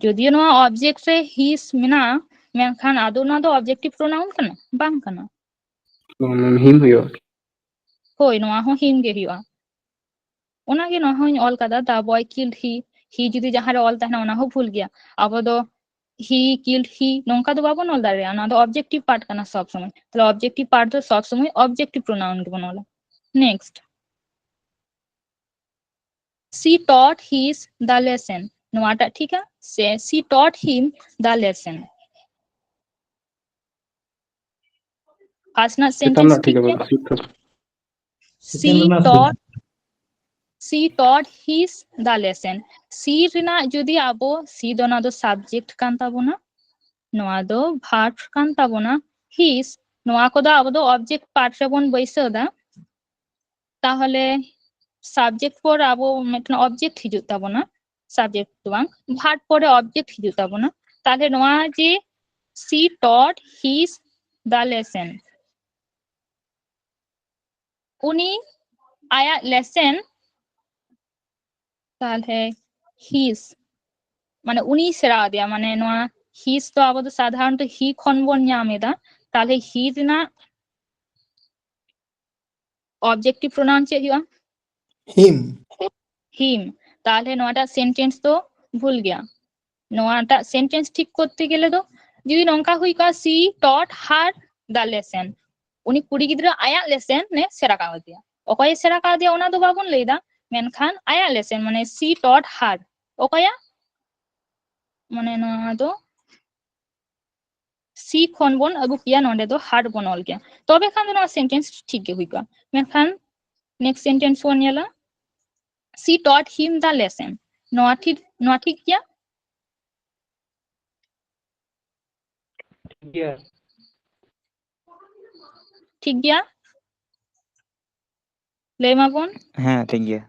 ᱡᱚᱫᱤᱭᱳ ᱱᱚᱣᱟ object ᱨᱮ his ᱢᱮᱱᱟᱜᱼᱟ, ᱢᱮᱱᱠᱷᱟᱱ ᱟᱫᱚ ᱱᱚᱣᱟ ᱫᱚ objective pronoun ᱠᱟᱱᱟ? ᱵᱟᱝ ᱠᱟᱱᱟ᱾ ᱦᱩᱸ, him ᱦᱩᱭᱩᱜᱼᱟ᱾ ᱦᱳᱭ, ᱱᱚᱣᱟ ᱦᱚᱸ him ᱜᱮ ᱦᱩᱭᱩᱜᱼᱟ᱾ ᱚᱱᱟᱜᱮ ᱱᱚᱣᱟ ᱦᱚᱸᱧ ᱚᱞ ᱠᱟᱫᱟ, the boy killed he, he ᱡᱩᱫᱤ ᱡᱟᱦᱟᱸᱨᱮ ᱚᱞ ᱛᱟᱦᱮᱱᱟ ᱚᱱᱟ ᱦᱚᱸ ᱵᱷᱩᱞ ᱜᱮᱭᱟ᱾ ᱟᱵᱚ ᱫᱚ he killed he ᱱᱚᱝᱠᱟ ᱫᱚ ᱵᱟᱵᱚᱱ ᱚᱞ ᱫᱟᱲᱮᱭᱟᱜᱼᱟ, ᱱᱚᱣᱟ ᱫᱚ objective part ᱠᱟᱱᱟ ᱥᱚᱵ ᱥᱚᱢᱚᱭ᱾ ᱛᱟᱦᱞᱮ objective part ᱫᱚ ᱥᱚᱵ ᱥᱚᱢᱚᱭ objective pronoun ᱜᱮᱵᱚᱱ ᱚᱞᱟ᱾ Next, she taught his the lesson, ᱱᱚᱣᱟᱴᱟᱜ ᱴᱷᱤᱠᱟ ᱥᱮ she taught him the lesson? First ᱨᱮᱱᱟᱜ ᱪᱮᱛᱟᱱ sentence ᱨᱮᱱᱟᱜ ᱴᱷᱤᱠ ᱴᱷᱤᱠ ᱜᱮᱭᱟ? ᱵᱟᱹᱱᱩᱜᱼᱟ, ᱥᱤ ᱛᱚ᱾ She ᱪᱮᱛᱟᱱ ᱨᱮᱱᱟᱜ ᱥᱤ᱾ Taught, she taught his the lesson᱾ She ᱨᱮᱱᱟᱜ ᱡᱩᱫᱤ ᱟᱵᱚ, she ᱫᱚ ᱱᱚᱣᱟ ᱫᱚ subject ᱠᱟᱱ ᱛᱟᱵᱚᱱᱟ, ᱱᱚᱣᱟ ᱫᱚ verb ᱠᱟᱱ ᱛᱟᱵᱚᱱᱟ, his, ᱱᱚᱣᱟ ᱠᱚᱫᱚ ᱟᱵᱚ ᱫᱚ object part ᱨᱮᱵᱚᱱ ᱵᱟᱹᱭᱥᱟᱹᱣ ᱫᱟ᱾ ᱛᱟᱦᱚᱞᱮ subject ᱯᱚᱨ ᱟᱵᱚ ᱢᱤᱫᱴᱮᱱ object ᱦᱤᱡᱩᱜ ᱛᱟᱵᱚᱱᱟ, subject ᱫᱚ ᱵᱟᱝ, verb ᱯᱚᱨᱮ object ᱦᱤᱡᱩᱜ ᱛᱟᱵᱚᱱᱟ᱾ ᱛᱟᱦᱚᱞᱮ ᱱᱚᱣᱟ ᱡᱮ she taught his the lesson, ᱩᱱᱤ ᱟᱭᱟᱜ lesson, ᱛᱟᱦᱚᱞᱮ his, ᱢᱟᱱᱮ ᱩᱱᱤᱭ ᱥᱮᱬᱟ ᱟᱫᱮᱭᱟ, ᱢᱟᱱᱮ ᱱᱚᱣᱟ his ᱫᱚ ᱟᱵᱚ ᱫᱚ ᱥᱟᱫᱷᱟᱨᱚᱱᱛᱚ he ᱠᱷᱚᱱ ᱵᱚᱱ ᱧᱟᱢ ᱮᱫᱟ, ᱛᱟᱦᱚᱞᱮ he ᱨᱮᱱᱟᱜ objective pronoun ᱪᱮᱫ ᱦᱩᱭᱩᱜᱼᱟ? Him. Him᱾ ᱛᱟᱦᱚᱞᱮ ᱱᱚᱣᱟᱴᱟᱜ sentence ᱫᱚ ᱵᱷᱩᱞ ᱜᱮᱭᱟ᱾ ᱱᱚᱣᱟᱴᱟᱜ sentence ᱴᱷᱤᱠ ᱠᱚᱨᱛᱮ ᱜᱮᱞᱮ ᱫᱚ ᱡᱩᱫᱤ ᱱᱚᱝᱠᱟ ᱦᱩᱭ ᱠᱚᱜᱼᱟ, she taught her the lesson, ᱩᱱᱤ ᱠᱩᱲᱤ ᱜᱤᱫᱽᱨᱟᱹ ᱟᱭᱟᱜ lesson ᱮ ᱥᱮᱬᱟ ᱠᱟᱣᱫᱮᱭᱟ᱾ ᱚᱠᱚᱭᱮ ᱥᱮᱬᱟ ᱠᱟᱣᱫᱮᱭᱟ ᱚᱱᱟ ᱫᱚ ᱵᱟᱵᱚᱱ ᱞᱟᱹᱭ ᱫᱟ, ᱢᱮᱱᱠᱷᱟᱱ ᱟᱭᱟᱜ lesson ᱢᱟᱱᱮ she taught her, ᱚᱠᱚᱭᱟᱜ? ᱢᱟᱱᱮ ᱱᱚᱣᱟ ᱫᱚ she ᱠᱷᱚᱱ ᱵᱚᱱ ᱟᱹᱜᱩ ᱠᱮᱭᱟ, ᱱᱚᱰᱮ ᱫᱚ had ᱵᱚᱱ ᱚᱞ ᱠᱮᱭᱟ, ᱛᱚᱵᱮ ᱠᱷᱟᱱ ᱫᱚ ᱱᱚᱣᱟ sentence ᱴᱷᱤᱠ ᱜᱮ ᱦᱩᱭ ᱠᱚᱜᱼᱟ᱾ ᱢᱮᱱᱠᱷᱟᱱ next sentence ᱵᱚᱱ ᱧᱮᱞᱟ, she taught him the lesson. ᱱᱚᱣᱟ ᱴᱷᱤᱠ, ᱱᱚᱣᱟ ᱴᱷᱤᱠ ᱜᱮᱭᱟ? ᱴᱷᱤᱠ ᱜᱮᱭᱟ᱾ ᱴᱷᱤᱠ ᱜᱮᱭᱟ, ᱞᱟᱹᱭ ᱢᱟᱵᱚᱱ᱾ ᱦᱮᱸ, ᱴᱷᱤᱠ ᱜᱮᱭᱟ᱾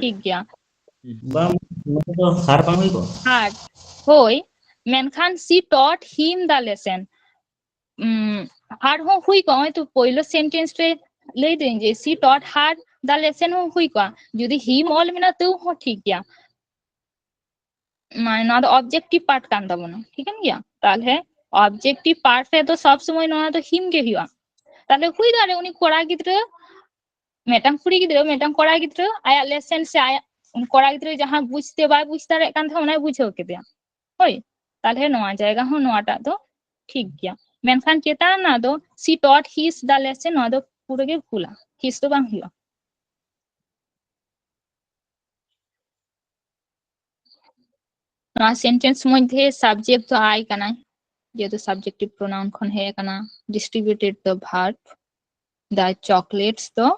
ᱴᱷᱤᱠ ᱜᱮᱭᱟ᱾ ᱵᱟᱝ, ᱱᱚᱛᱮ ᱫᱚ had ᱵᱟᱝ ᱦᱩᱭ ᱠᱚᱜᱼᱟ? Had, ᱦᱳᱭ, ᱢᱮᱱᱠᱷᱟᱱ she taught him the lesson. ᱩᱸ, had ᱦᱚᱸ ᱦᱩᱭ ᱠᱚᱜᱼᱟ, ᱱᱚᱜᱼᱚᱭ ᱛᱚ ᱯᱳᱭᱞᱳ sentence ᱨᱮ ᱞᱟᱹᱭ ᱫᱟᱹᱧ ᱡᱮ she taught her the lesson ᱦᱚᱸ ᱦᱩᱭ ᱠᱚᱜᱼᱟ, ᱡᱩᱫᱤ him ᱚᱞ ᱢᱮᱱᱟᱜᱼᱟ ᱛᱟᱹᱣ ᱦᱚᱸ ᱴᱷᱤᱠ ᱜᱮᱭᱟ᱾ ᱢᱟᱱᱮ ᱱᱚᱣᱟ ᱫᱚ objective part ᱠᱟᱱ ᱛᱟᱵᱚᱱᱟ, ᱴᱷᱤᱠᱟᱹᱱ ᱜᱮᱭᱟ? ᱛᱟᱦᱞᱮ objective part ᱨᱮᱫᱚ ᱥᱚᱵ ᱥᱚᱢᱚᱭ ᱱᱚᱣᱟ ᱫᱚ him ᱜᱮ ᱦᱩᱭᱩᱜᱼᱟ᱾ ᱛᱟᱦᱞᱮ ᱦᱩᱭ ᱫᱟᱲᱮᱭᱟᱜᱼᱟ ᱩᱱᱤ ᱠᱚᱲᱟ ᱜᱤᱫᱽᱨᱟᱹ, ᱢᱤᱫᱴᱟᱝ ᱠᱩᱲᱤ ᱜᱤᱫᱽᱨᱟᱹ, ᱢᱤᱫᱴᱟᱝ ᱠᱚᱲᱟ ᱜᱤᱫᱽᱨᱟᱹ ᱟᱭᱟᱜ lesson ᱥᱮ ᱟᱭᱟᱜ, ᱩᱱᱤ ᱠᱚᱲᱟ ᱜᱤᱫᱽᱨᱟᱹ ᱡᱟᱦᱟᱸ ᱵᱩᱡᱽᱛᱮ ᱵᱟᱭ ᱵᱩᱡᱽ ᱫᱟᱲᱮᱭᱟᱜ ᱠᱟᱱ ᱛᱟᱦᱮᱸᱫ ᱚᱱᱟᱭ ᱵᱩᱡᱷᱟᱹᱣ ᱠᱮᱫᱮᱭᱟ᱾ ᱦᱳᱭ, ᱛᱟᱦᱞᱮ ᱱᱚᱣᱟ ᱡᱟᱭᱜᱟ ᱦᱚᱸ ᱱᱚᱣᱟᱴᱟᱜ ᱫᱚ ᱴᱷᱤᱠ ᱜᱮᱭᱟ᱾ ᱢᱮᱱᱠᱷᱟᱱ ᱪᱮᱛᱟᱱ ᱨᱮᱱᱟᱜ ᱫᱚ she taught his the lesson, ᱱᱚᱣᱟ ᱫᱚ ᱯᱩᱨᱟᱹ ᱜᱮ ᱵᱷᱩᱞᱟ, his ᱫᱚ ᱵᱟᱝ ᱦᱩᱭᱩᱜᱼᱟ᱾ ᱱᱚᱣᱟ sentence ᱢᱚᱫᱽᱫᱷᱮ subject ᱫᱚ I ᱠᱟᱱᱟᱭ, ᱡᱮᱦᱮᱛᱩ subjective pronoun ᱠᱷᱚᱱ ᱦᱮᱡ ᱟᱠᱟᱱᱟ᱾ Distributed ᱫᱚ verb, the chocolates ᱫᱚ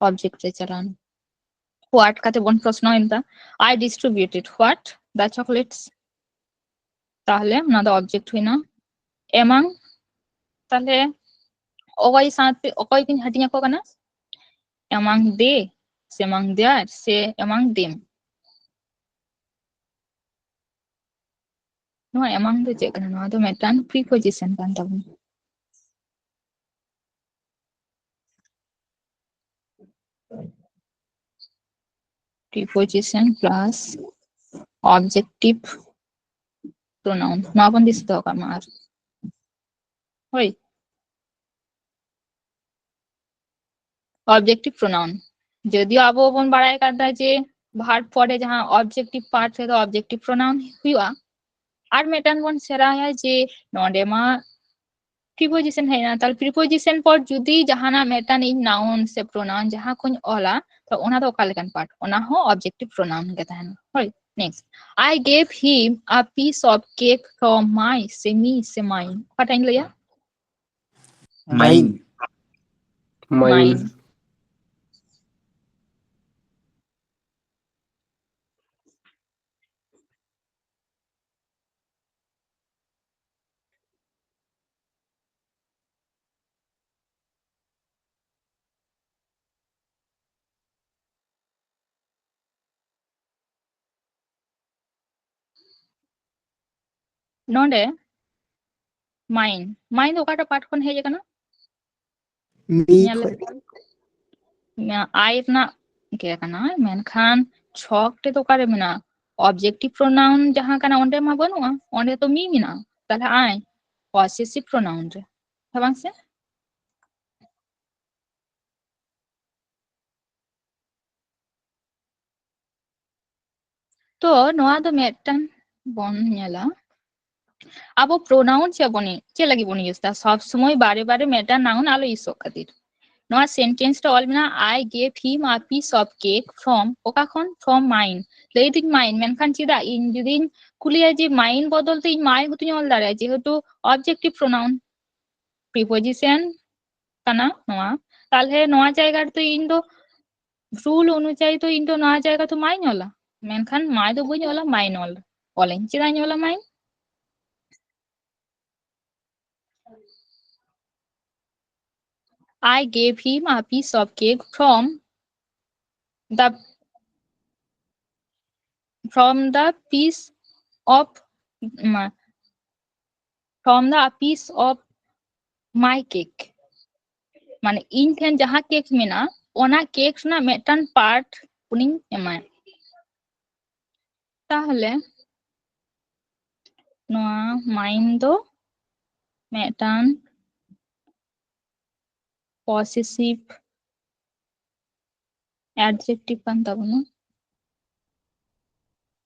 object ᱨᱮ ᱪᱟᱞᱟᱣ ᱮᱱᱟ᱾ What ᱠᱟᱛᱮ ᱵᱚᱱ ᱯᱨᱚᱥᱱᱚ ᱮᱫᱟ, I distributed what, the chocolates. ᱛᱟᱦᱞᱮ ᱚᱱᱟ ᱫᱚ object ᱦᱩᱭᱱᱟ᱾ Among, ᱛᱟᱦᱞᱮ ᱚᱠᱚᱭ ᱥᱟᱶᱛᱮ ᱚᱠᱚᱭ ᱠᱤᱱ ᱦᱟᱹᱴᱤᱧ ᱟᱠᱚ ᱠᱟᱱᱟ? Among they ᱥᱮ among their ᱥᱮ among them? ᱱᱚᱣᱟ among ᱫᱚ ᱪᱮᱫ ᱠᱟᱱᱟ? ᱱᱚᱣᱟ ᱫᱚ ᱢᱤᱫᱴᱟᱝ preposition ᱠᱟᱱ ᱛᱟᱵᱚᱱᱟ᱾ Preposition plus objective pronoun, ᱱᱚᱣᱟ ᱵᱚᱱ ᱫᱤᱥᱟᱹ ᱫᱚᱦᱚ ᱠᱟᱜ ᱢᱟ᱾ ᱟᱨ ᱦᱳᱭ, objective pronoun, ᱡᱚᱫᱤᱭᱳ ᱟᱵᱚ ᱵᱚᱱ ᱵᱟᱲᱟᱭ ᱠᱟᱫᱟ ᱡᱮ verb ᱯᱚᱨᱮ ᱡᱟᱦᱟᱸ objective part ᱨᱮᱫᱚ objective pronoun ᱦᱩᱭᱩᱜᱼᱟ, ᱟᱨ ᱢᱤᱫᱴᱟᱝ ᱵᱚᱱ ᱥᱮᱬᱟᱭᱟ ᱡᱮ ᱱᱚᱰᱮ ᱢᱟ preposition ᱦᱮᱡ ᱮᱱᱟ, ᱛᱟᱦᱞᱮ preposition ᱯᱚᱨ ᱡᱩᱫᱤ ᱡᱟᱦᱟᱱᱟᱜ ᱢᱤᱫᱴᱟᱝ ᱤᱧ noun ᱥᱮ pronoun ᱡᱟᱦᱟᱸ ᱠᱚᱧ ᱚᱞᱟ, ᱛᱚ ᱚᱱᱟ ᱫᱚ ᱚᱠᱟ ᱞᱮᱠᱟᱱ part? ᱚᱱᱟ ᱦᱚᱸ objective pronoun ᱜᱮ ᱛᱟᱦᱮᱱᱟ᱾ ᱦᱳᱭ, Next, I gave him a piece of cake from my, ᱥᱮ ᱢᱤ ᱥᱮ ᱢᱟᱭ, ᱚᱠᱟᱴᱟᱜ ᱤᱧ ᱞᱟᱹᱭᱟ? ᱢᱟᱭᱤᱱ᱾ ᱢᱟᱭᱤᱱ᱾ ᱱᱚᱰᱮ ᱢᱟᱭᱤᱱ, ᱢᱟᱭᱤᱱ ᱫᱚ ᱚᱠᱟᱴᱟᱜ ᱯᱟᱨᱴ ᱠᱷᱚᱱ ᱦᱮᱡ ᱟᱠᱟᱱᱟ? ᱢᱤ ᱧᱮᱞ ᱠᱷᱚᱡ᱾ ᱞᱮᱠᱷᱟᱱ, ᱢᱮ-, ᱟᱭ ᱨᱮᱱᱟᱜ ᱜᱮ ᱠᱟᱱᱟ, ᱢᱮᱱᱠᱷᱟᱱ ᱪᱷᱚᱠ ᱨᱮᱫᱚ ᱚᱠᱟᱨᱮ ᱢᱮᱱᱟᱜᱼᱟ? ᱚᱵᱡᱮᱠᱴᱤᱵᱷ ᱯᱨᱳᱱᱟᱣᱩᱱ ᱡᱟᱦᱟᱸ ᱠᱟᱱᱟ, ᱚᱸᱰᱮ ᱢᱟ ᱵᱟᱹᱱᱩᱜᱼᱟ, ᱚᱸᱰᱮ ᱛᱚ ᱢᱤ ᱢᱮᱱᱟᱜᱼᱟ᱾ ᱛᱟᱦᱞᱮ ᱟᱭ, ᱯᱚᱥᱮᱥᱤᱵᱷ ᱯᱨᱳᱱᱟᱣᱩᱱ ᱨᱮ, ᱦᱮᱸ ᱵᱟᱝ ᱥᱮ? ᱛᱚ ᱱᱚᱣᱟ ᱫᱚ ᱢᱤᱫᱴᱟᱝ ᱵᱚᱱ ᱧᱮᱞᱟ, ᱟᱵᱚ ᱯᱨᱳᱱᱟᱣᱩᱱ ᱪᱮᱫ ᱵᱚᱱ, ᱪᱮᱫ ᱞᱟᱹᱜᱤᱫ ᱵᱚᱱ ᱤᱭᱩᱡᱽ ᱮᱫᱟ? ᱥᱚᱵ ᱥᱚᱢᱚᱭ ᱵᱟᱨᱮ ᱵᱟᱨᱮ ᱢᱤᱫᱴᱟᱝ ᱱᱟᱣᱩᱱ ᱟᱞᱚ ᱤᱭᱩᱡᱚᱜ ᱠᱷᱟᱹᱛᱤᱨ᱾ ᱱᱚᱣᱟ ᱥᱮᱱᱴᱮᱱᱥ ᱨᱮ ᱚᱞ ᱢᱮᱱᱟᱜᱼᱟ, I gave him a piece of cake from, ᱚᱠᱟ ᱠᱷᱚᱱ? From mine. ᱞᱟᱹᱭ ᱫᱟᱹᱧ ᱢᱟᱭᱤᱱ, ᱢᱮᱱᱠᱷᱟᱱ ᱪᱮᱫᱟᱜ ᱤᱧ ᱡᱩᱫᱤᱧ ᱠᱩᱞᱤᱭᱟ ᱡᱮ ᱢᱟᱭᱤᱱ ᱵᱚᱫᱚᱞ ᱛᱮ ᱤᱧ ᱢᱟᱭ ᱦᱚᱸᱛᱚᱧ ᱚᱞ ᱫᱟᱲᱮᱭᱟᱜᱼᱟ, ᱡᱮᱦᱮᱛᱩ ᱚᱵᱡᱮᱠᱴᱤᱵᱷ ᱯᱨᱳᱱᱟᱣᱩᱱ, ᱯᱨᱤᱯᱳᱡᱤᱥᱚᱱ ᱠᱟᱱᱟ ᱱᱚᱣᱟ, ᱛᱟᱦᱞᱮ ᱱᱚᱣᱟ ᱡᱟᱭᱜᱟ ᱨᱮᱫᱚ ᱤᱧ ᱫᱚ ᱨᱩᱞ ᱚᱱᱩᱡᱟᱭᱤ ᱫᱚ ᱤᱧ ᱫᱚ ᱱᱚᱣᱟ ᱡᱟᱭᱜᱟ ᱫᱚ ᱢᱟᱭᱤᱧ ᱚᱞᱟ, ᱢᱮᱱᱠᱷᱟᱱ ᱢᱟᱭ ᱫᱚ ᱵᱟᱹᱧ ᱚᱞᱟ, ᱢᱟᱭᱤᱱ ᱚᱞ, ᱚᱞᱟᱹᱧ᱾ ᱪᱮᱫᱟᱜ ᱤᱧ ᱚᱞᱟ ᱢᱟᱭᱤᱱ? I gave him a piece of cake from the, from the piece of, ᱢᱟ, from the piece of my cake. ᱢᱟᱱᱮ ᱤᱧ ᱴᱷᱮᱱ ᱡᱟᱦᱟᱸ ᱠᱮᱠ ᱢᱮᱱᱟᱜᱼᱟ, ᱚᱱᱟ ᱠᱮᱠ ᱨᱮᱱᱟᱜ ᱢᱤᱫᱴᱟᱝ ᱯᱟᱨᱴ ᱩᱱᱤᱧ ᱮᱢᱟᱭᱟ᱾ ᱛᱟᱦᱞᱮ ᱱᱚᱣᱟ ᱢᱟᱭᱤᱱ ᱫᱚ ᱢᱤᱫᱴᱟᱝ ᱯᱚᱥᱮᱥᱤᱵᱷ ᱮᱰᱡᱮᱠᱴᱤᱵᱷ ᱠᱟᱱ ᱛᱟᱵᱚᱱᱟ᱾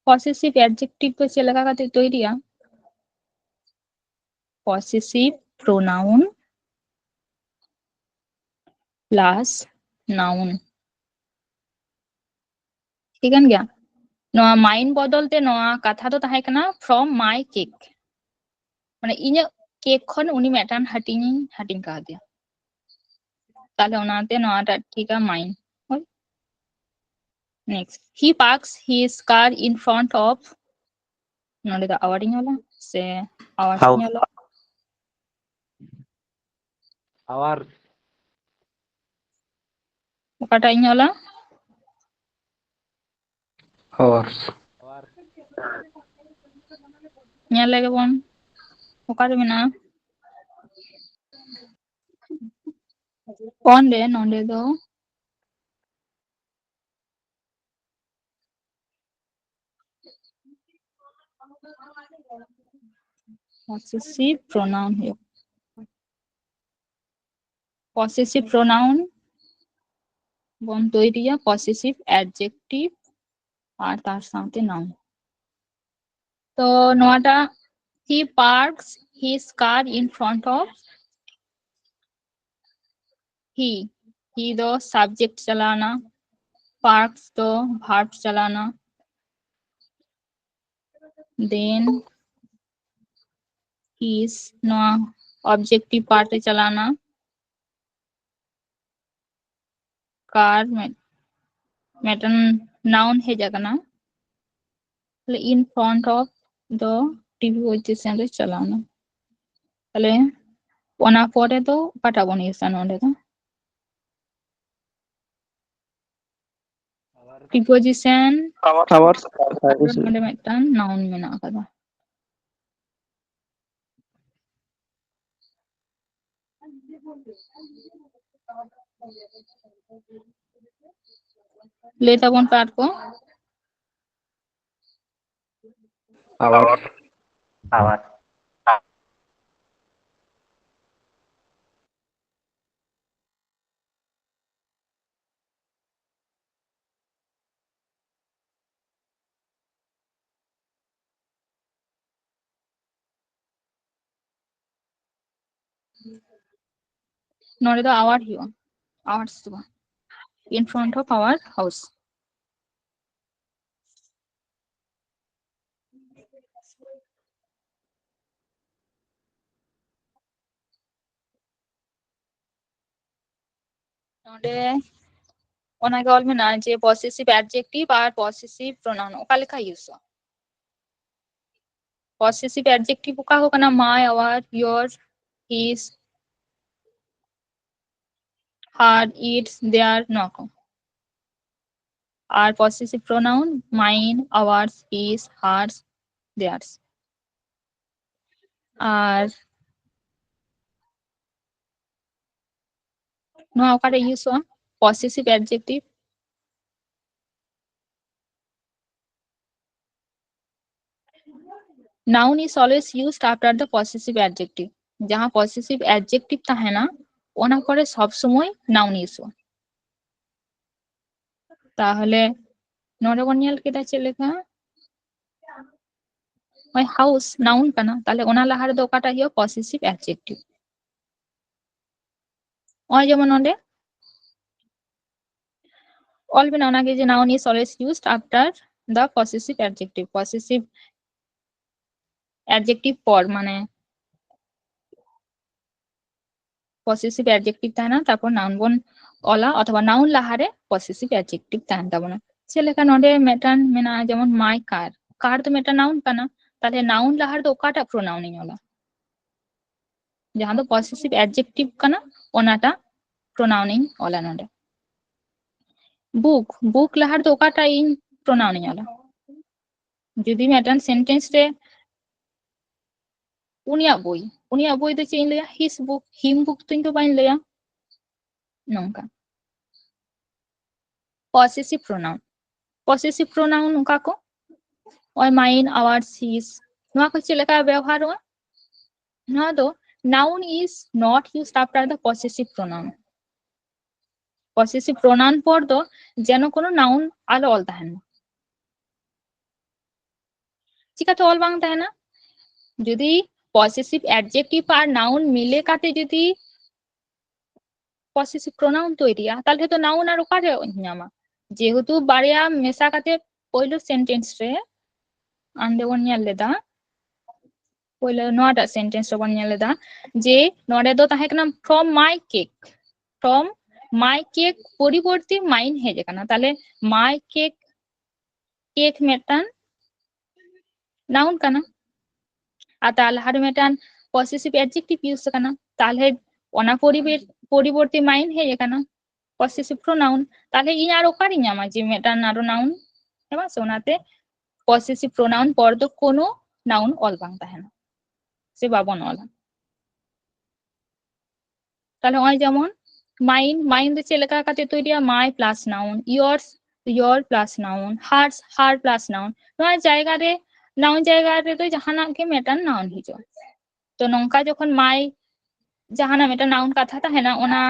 ᱯᱚᱥᱮᱥᱤᱵᱷ ᱮᱰᱡᱮᱠᱴᱤᱵᱷ ᱫᱚ ᱪᱮᱫ ᱞᱮᱠᱟ ᱠᱟᱛᱮ ᱛᱚᱭᱨᱤᱜᱼᱟ? Possessive pronoun plus noun. ᱴᱷᱤᱠᱟᱹᱱ ᱜᱮᱭᱟ? ᱱᱚᱣᱟ mine ᱵᱚᱫᱚᱞ ᱛᱮ ᱱᱚᱣᱟ ᱠᱟᱛᱷᱟ ᱫᱚ ᱛᱟᱦᱮᱸ ᱠᱟᱱᱟ from my cake, ᱢᱟᱱᱮ ᱤᱧᱟᱹᱜ ᱠᱮᱠ ᱠᱷᱚᱱ ᱩᱱᱤ ᱢᱤᱫᱴᱟᱝ ᱦᱟᱹᱴᱤᱧ ᱤᱧ ᱦᱟᱹᱴᱤᱧ ᱠᱟᱣᱫᱮᱭᱟ᱾ ᱛᱟᱦᱞᱮ ᱚᱱᱟᱛᱮ ᱱᱚᱣᱟᱴᱟᱜ ᱴᱷᱤᱠᱟ, mine᱾ ᱦᱳᱭ᱾ Next, he parks his car in front of, ᱱᱚᱰᱮ ᱫᱚ our ᱤᱧ ᱚᱞᱟ ᱥᱮ ours ᱤᱧ ᱚᱞᱟ? Our. ᱚᱠᱟᱴᱟᱜ ᱤᱧ ᱚᱞᱟ? Ours. ᱧᱮᱞ ᱞᱮᱜᱮ ᱵᱚᱱ ᱚᱠᱟᱨᱮ ᱢᱮᱱᱟᱜᱼᱟ᱾ ᱚᱸᱰᱮ, ᱱᱚᱰᱮ ᱫᱚ possessive pronoun ᱦᱩᱭᱩᱜ᱾ Possessive pronoun ᱵᱚᱱ ᱛᱚᱭᱨᱤᱭᱟ possessive adjective ᱟᱨ ᱛᱟᱨ ᱥᱟᱶᱛᱮ noun᱾ ᱛᱚ ᱱᱚᱣᱟᱴᱟᱜ, he parks his car in front of, he, he ᱫᱚ subject ᱪᱟᱞᱟᱣᱱᱟ, parks ᱫᱚ verb ᱪᱟᱞᱟᱣᱱᱟ, then his ᱱᱚᱣᱟ objective part ᱨᱮ ᱪᱟᱞᱟᱣᱱᱟ, car ᱢᱤᱫᱴᱟᱝ noun ᱦᱮᱡ ᱟᱠᱟᱱᱟ, ᱛᱟᱦᱞᱮ in front of ᱫᱚ preposition ᱨᱮ ᱪᱟᱞᱟᱣᱱᱟ᱾ ᱛᱟᱦᱞᱮ ᱚᱱᱟ ᱯᱚᱨᱮ ᱫᱚ ᱚᱠᱟᱴᱟᱜ ᱵᱚᱱ ᱤᱭᱩᱡᱟ ᱱᱚᱰᱮ ᱫᱚ? Preposition, Ours. ᱱᱚᱰᱮ ᱢᱤᱫᱴᱟᱝ noun ᱢᱮᱱᱟᱜ ᱟᱠᱟᱫᱟ᱾ ᱞᱟᱹᱭ ᱛᱟᱵᱚᱱ ᱯᱮ ᱟᱨ ᱠᱚ᱾ Our. Our. ᱱᱚᱰᱮ ᱫᱚ our ᱦᱩᱭᱩᱜᱼᱟ, ours ᱫᱚ ᱵᱟᱝ, in front of our house᱾ ᱱᱚᱰᱮ ᱚᱱᱟᱜᱮ ᱚᱞ ᱢᱮᱱᱟᱜᱼᱟ ᱡᱮ possessive adjective ᱟᱨ possessive pronoun ᱚᱠᱟ ᱞᱮᱠᱟ ᱤᱭᱩᱡᱚᱜᱼᱟ᱾ Possessive adjective ᱚᱠᱟ ᱠᱚ ᱠᱟᱱᱟ? My, our, your, his, her, its, their, ᱱᱚᱣᱟ ᱠᱚ᱾ ᱟᱨ possessive pronoun mine, ours, his, hers, theirs. ᱟᱨ ᱱᱚᱣᱟ ᱚᱠᱟᱨᱮ ᱤᱭᱩᱡᱚᱜᱼᱟ? Possessive adjective. Noun is always used after the possessive adjective. ᱡᱟᱦᱟᱸ possessive adjective ᱛᱟᱦᱮᱱᱟ, ᱚᱱᱟ ᱯᱚᱨᱮ ᱥᱚᱵ ᱥᱚᱢᱚᱭ noun ᱤᱭᱩᱡᱚᱜᱼᱟ᱾ ᱛᱟᱦᱚᱞᱮ ᱱᱚᱰᱮ ᱵᱚᱱ ᱧᱮᱞ ᱠᱮᱫᱟ ᱪᱮᱫ ᱞᱮᱠᱟ, ᱦᱳᱭ, house noun ᱠᱟᱱᱟ, ᱛᱟᱦᱚᱞᱮ ᱚᱱᱟ ᱞᱟᱦᱟ ᱨᱮᱫᱚ ᱚᱠᱟᱴᱟᱜ ᱦᱩᱭᱩᱜᱼᱟ? Possessive adjective. ᱱᱚᱜᱼᱚᱭ ᱡᱮᱢᱚᱱ ᱱᱚᱰᱮ ᱚᱞ ᱢᱮᱱᱟᱜᱼᱟ ᱚᱱᱟᱜᱮ ᱡᱮ noun is always used after the possessive adjective. Possessive adjective ᱯᱚᱨ, ᱢᱟᱱᱮ possessive adjective ᱛᱟᱦᱮᱱᱟ, ᱛᱟᱨᱯᱚᱨ noun ᱵᱚᱱ ᱚᱞᱟ, ᱚᱛᱷᱚᱵᱟ noun ᱞᱟᱦᱟᱨᱮ possessive adjective ᱛᱟᱦᱮᱱ ᱛᱟᱵᱚᱱᱟ᱾ ᱪᱮᱫ ᱞᱮᱠᱟ ᱱᱚᱰᱮ ᱢᱤᱫᱴᱟᱝ ᱢᱮᱱᱟᱜᱼᱟ ᱡᱮᱢᱚᱱ my car, car ᱫᱚ ᱢᱤᱫᱴᱟᱝ noun ᱠᱟᱱᱟ, ᱛᱟᱦᱞᱮ noun ᱞᱟᱦᱟ ᱨᱮᱫᱚ ᱚᱠᱟᱴᱟᱜ pronoun ᱤᱧ ᱚᱞᱟ? ᱡᱟᱦᱟᱸ ᱫᱚ possessive adjective ᱠᱟᱱᱟ, ᱚᱱᱟᱴᱟᱜ pronoun ᱤᱧ ᱚᱞᱟ ᱱᱚᱰᱮ᱾ Book, book ᱞᱟᱦᱟ ᱨᱮᱫᱚ ᱚᱠᱟᱴᱟᱜ ᱤᱧ pronoun ᱤᱧ ᱚᱞᱟ? ᱡᱩᱫᱤ ᱢᱤᱫᱴᱟᱝ sentence ᱨᱮ ᱩᱱᱤᱭᱟᱜ ᱵᱳᱭ, ᱩᱱᱤᱭᱟᱜ ᱵᱳᱭ ᱫᱚ ᱪᱮᱫ ᱤᱧ ᱞᱟᱹᱭᱟ? His book. Him book ᱫᱚ ᱤᱧ ᱫᱚ ᱵᱟᱹᱧ ᱞᱟᱹᱭᱟ᱾ ᱱᱚᱝᱠᱟ possessive pronoun, possessive pronoun ᱚᱠᱟ ᱠᱚ? ᱳᱭ mine, ours, his, ᱱᱚᱣᱟ ᱠᱚ ᱪᱮᱫ ᱞᱮᱠᱟ ᱵᱮᱣᱦᱟᱨᱚᱜᱼᱟ? ᱱᱚᱣᱟ ᱫᱚ noun is not used after the possessive pronoun. Possessive pronoun ᱯᱚᱨ ᱫᱚ ᱡᱮᱱᱚ ᱠᱳᱱᱳ noun ᱟᱞᱚ ᱚᱞ ᱛᱟᱦᱮᱱ ᱢᱟ᱾ ᱪᱤᱠᱟᱹᱛᱮ ᱚᱞ ᱵᱟᱝ ᱛᱟᱦᱮᱱᱟ? ᱡᱩᱫᱤ possessive adjective ᱟᱨ noun ᱢᱤᱞᱮ ᱠᱟᱛᱮ ᱡᱩᱫᱤ possessive pronoun ᱛᱚᱭᱨᱤᱜᱼᱟ, ᱛᱟᱦᱞᱮ ᱫᱚ noun ᱟᱨ ᱚᱠᱟᱨᱮ ᱧᱟᱢᱟ? ᱡᱮᱦᱮᱛᱩ ᱵᱟᱨᱭᱟ ᱢᱮᱥᱟ ᱠᱟᱛᱮ ᱯᱳᱭᱞᱳ sentence ᱨᱮ ᱚᱸᱰᱮ ᱵᱚᱱ ᱧᱮᱞ ᱞᱮᱫᱟ, ᱯᱳᱭᱞᱳ ᱱᱚᱣᱟᱴᱟᱜ sentence ᱨᱮᱵᱚᱱ ᱧᱮᱞ ᱞᱮᱫᱟ ᱡᱮ ᱱᱚᱰᱮ ᱫᱚ ᱛᱟᱦᱮᱸ ᱠᱟᱱᱟ from my cake, from My cake ᱯᱚᱨᱤᱵᱚᱨᱛᱤ mine ᱦᱮᱡ ᱟᱠᱟᱱᱟ, ᱛᱟᱦᱞᱮ my cake, cake ᱢᱤᱫᱴᱟᱝ noun ᱠᱟᱱᱟ᱾ ᱟᱨ ᱛᱟᱨ ᱞᱟᱦᱟᱨᱮ ᱢᱤᱫᱴᱟᱝ possessive adjective use ᱟᱠᱟᱱᱟ, ᱛᱟᱦᱞᱮ ᱚᱱᱟ ᱯᱚᱨᱤᱵᱮ-, ᱯᱚᱨᱤᱵᱚᱨᱛᱤ mine ᱦᱮᱡ ᱟᱠᱟᱱᱟ, possessive pronoun᱾ ᱛᱟᱦᱞᱮ ᱤᱧ ᱟᱨ ᱚᱠᱟᱨᱤᱧ ᱧᱟᱢᱟ ᱡᱮ ᱢᱤᱫᱴᱟᱝ ᱟᱨᱚ noun? ᱦᱮᱸ ᱵᱟᱝ ᱥᱮ? ᱚᱱᱟᱛᱮ possessive pronoun ᱯᱚᱨ ᱫᱚ ᱠᱳᱱᱳ noun ᱚᱞ ᱵᱟᱝ ᱛᱟᱦᱮᱱᱟ, ᱥᱮ ᱵᱟᱵᱚᱱ ᱚᱞᱟ᱾ ᱛᱟᱦᱞᱮ ᱱᱚᱜᱼᱚᱭ ᱡᱮᱢᱚᱱ mine, mine ᱫᱚ ᱪᱮᱫ ᱞᱮᱠᱟ ᱠᱟᱛᱮ ᱛᱚᱭᱨᱤᱜᱼᱟ? My plus noun, yours, your plus noun, hers, her plus noun᱾ ᱱᱚᱣᱟ ᱡᱟᱭᱜᱟ ᱨᱮ, noun ᱡᱟᱭᱜᱟ ᱨᱮᱫᱚ ᱡᱟᱦᱟᱱᱟᱜ ᱜᱮ ᱢᱤᱫᱴᱟᱝ noun ᱦᱤᱡᱩᱜᱼᱟ᱾ ᱛᱚ ᱱᱚᱝᱠᱟ ᱡᱚᱠᱷᱚᱱ my ᱡᱟᱦᱟᱱᱟᱜ ᱢᱤᱫᱴᱟᱝ noun ᱠᱟᱛᱷᱟ ᱛᱟᱦᱮᱱᱟ, ᱚᱱᱟ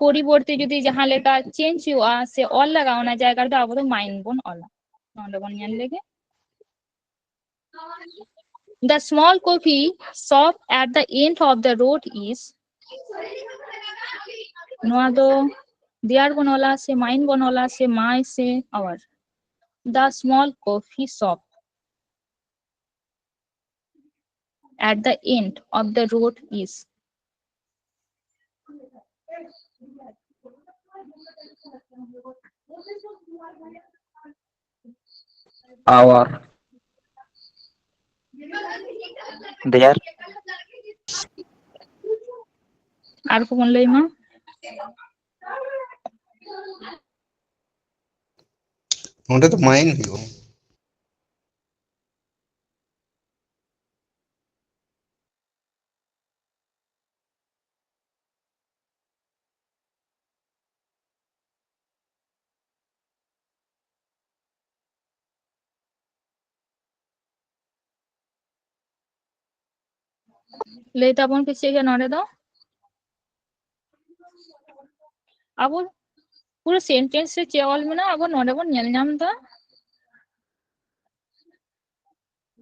ᱯᱚᱨᱤᱵᱚᱨᱛᱮ ᱡᱩᱫᱤ ᱡᱟᱦᱟᱸ ᱞᱮᱠᱟ change ᱦᱩᱭᱩᱜᱼᱟ ᱥᱮ ᱚᱞ ᱞᱟᱜᱟᱜᱼᱟ, ᱚᱱᱟ ᱡᱟᱭᱜᱟ ᱨᱮᱫᱚ ᱟᱵᱚ ᱫᱚ mine ᱵᱚᱱ ᱚᱞᱟ᱾ ᱱᱚᱰᱮ ᱵᱚᱱ ᱧᱮᱞ ᱞᱮᱜᱮ, The small coffee shop at the end of the road is, ᱱᱚᱣᱟ ᱫᱚ their ᱵᱚᱱ ᱚᱞᱟ ᱥᱮ mine ᱵᱚᱱ ᱚᱞᱟ ᱥᱮ my ᱥᱮ our? The small coffee shop at the end of the road is. Our. Their. ᱟᱨ ᱠᱚᱵᱚᱱ ᱞᱟᱹᱭ ᱢᱟ᱾ ᱱᱚᱰᱮ ᱫᱚ mine ᱦᱩᱭᱩᱜᱼᱟ᱾ ᱞᱟᱹᱭ ᱛᱟᱵᱚᱱ ᱯᱮ ᱪᱮᱫ ᱜᱮ ᱱᱚᱰᱮ ᱫᱚ? ᱟᱵᱚ ᱯᱩᱨᱟᱹ sentence ᱨᱮ ᱪᱮᱫ ᱚᱞ ᱢᱮᱱᱟᱜᱼᱟ, ᱟᱵᱚ ᱱᱚᱰᱮ ᱵᱚᱱ ᱧᱮᱞ ᱧᱟᱢ ᱮᱫᱟ᱾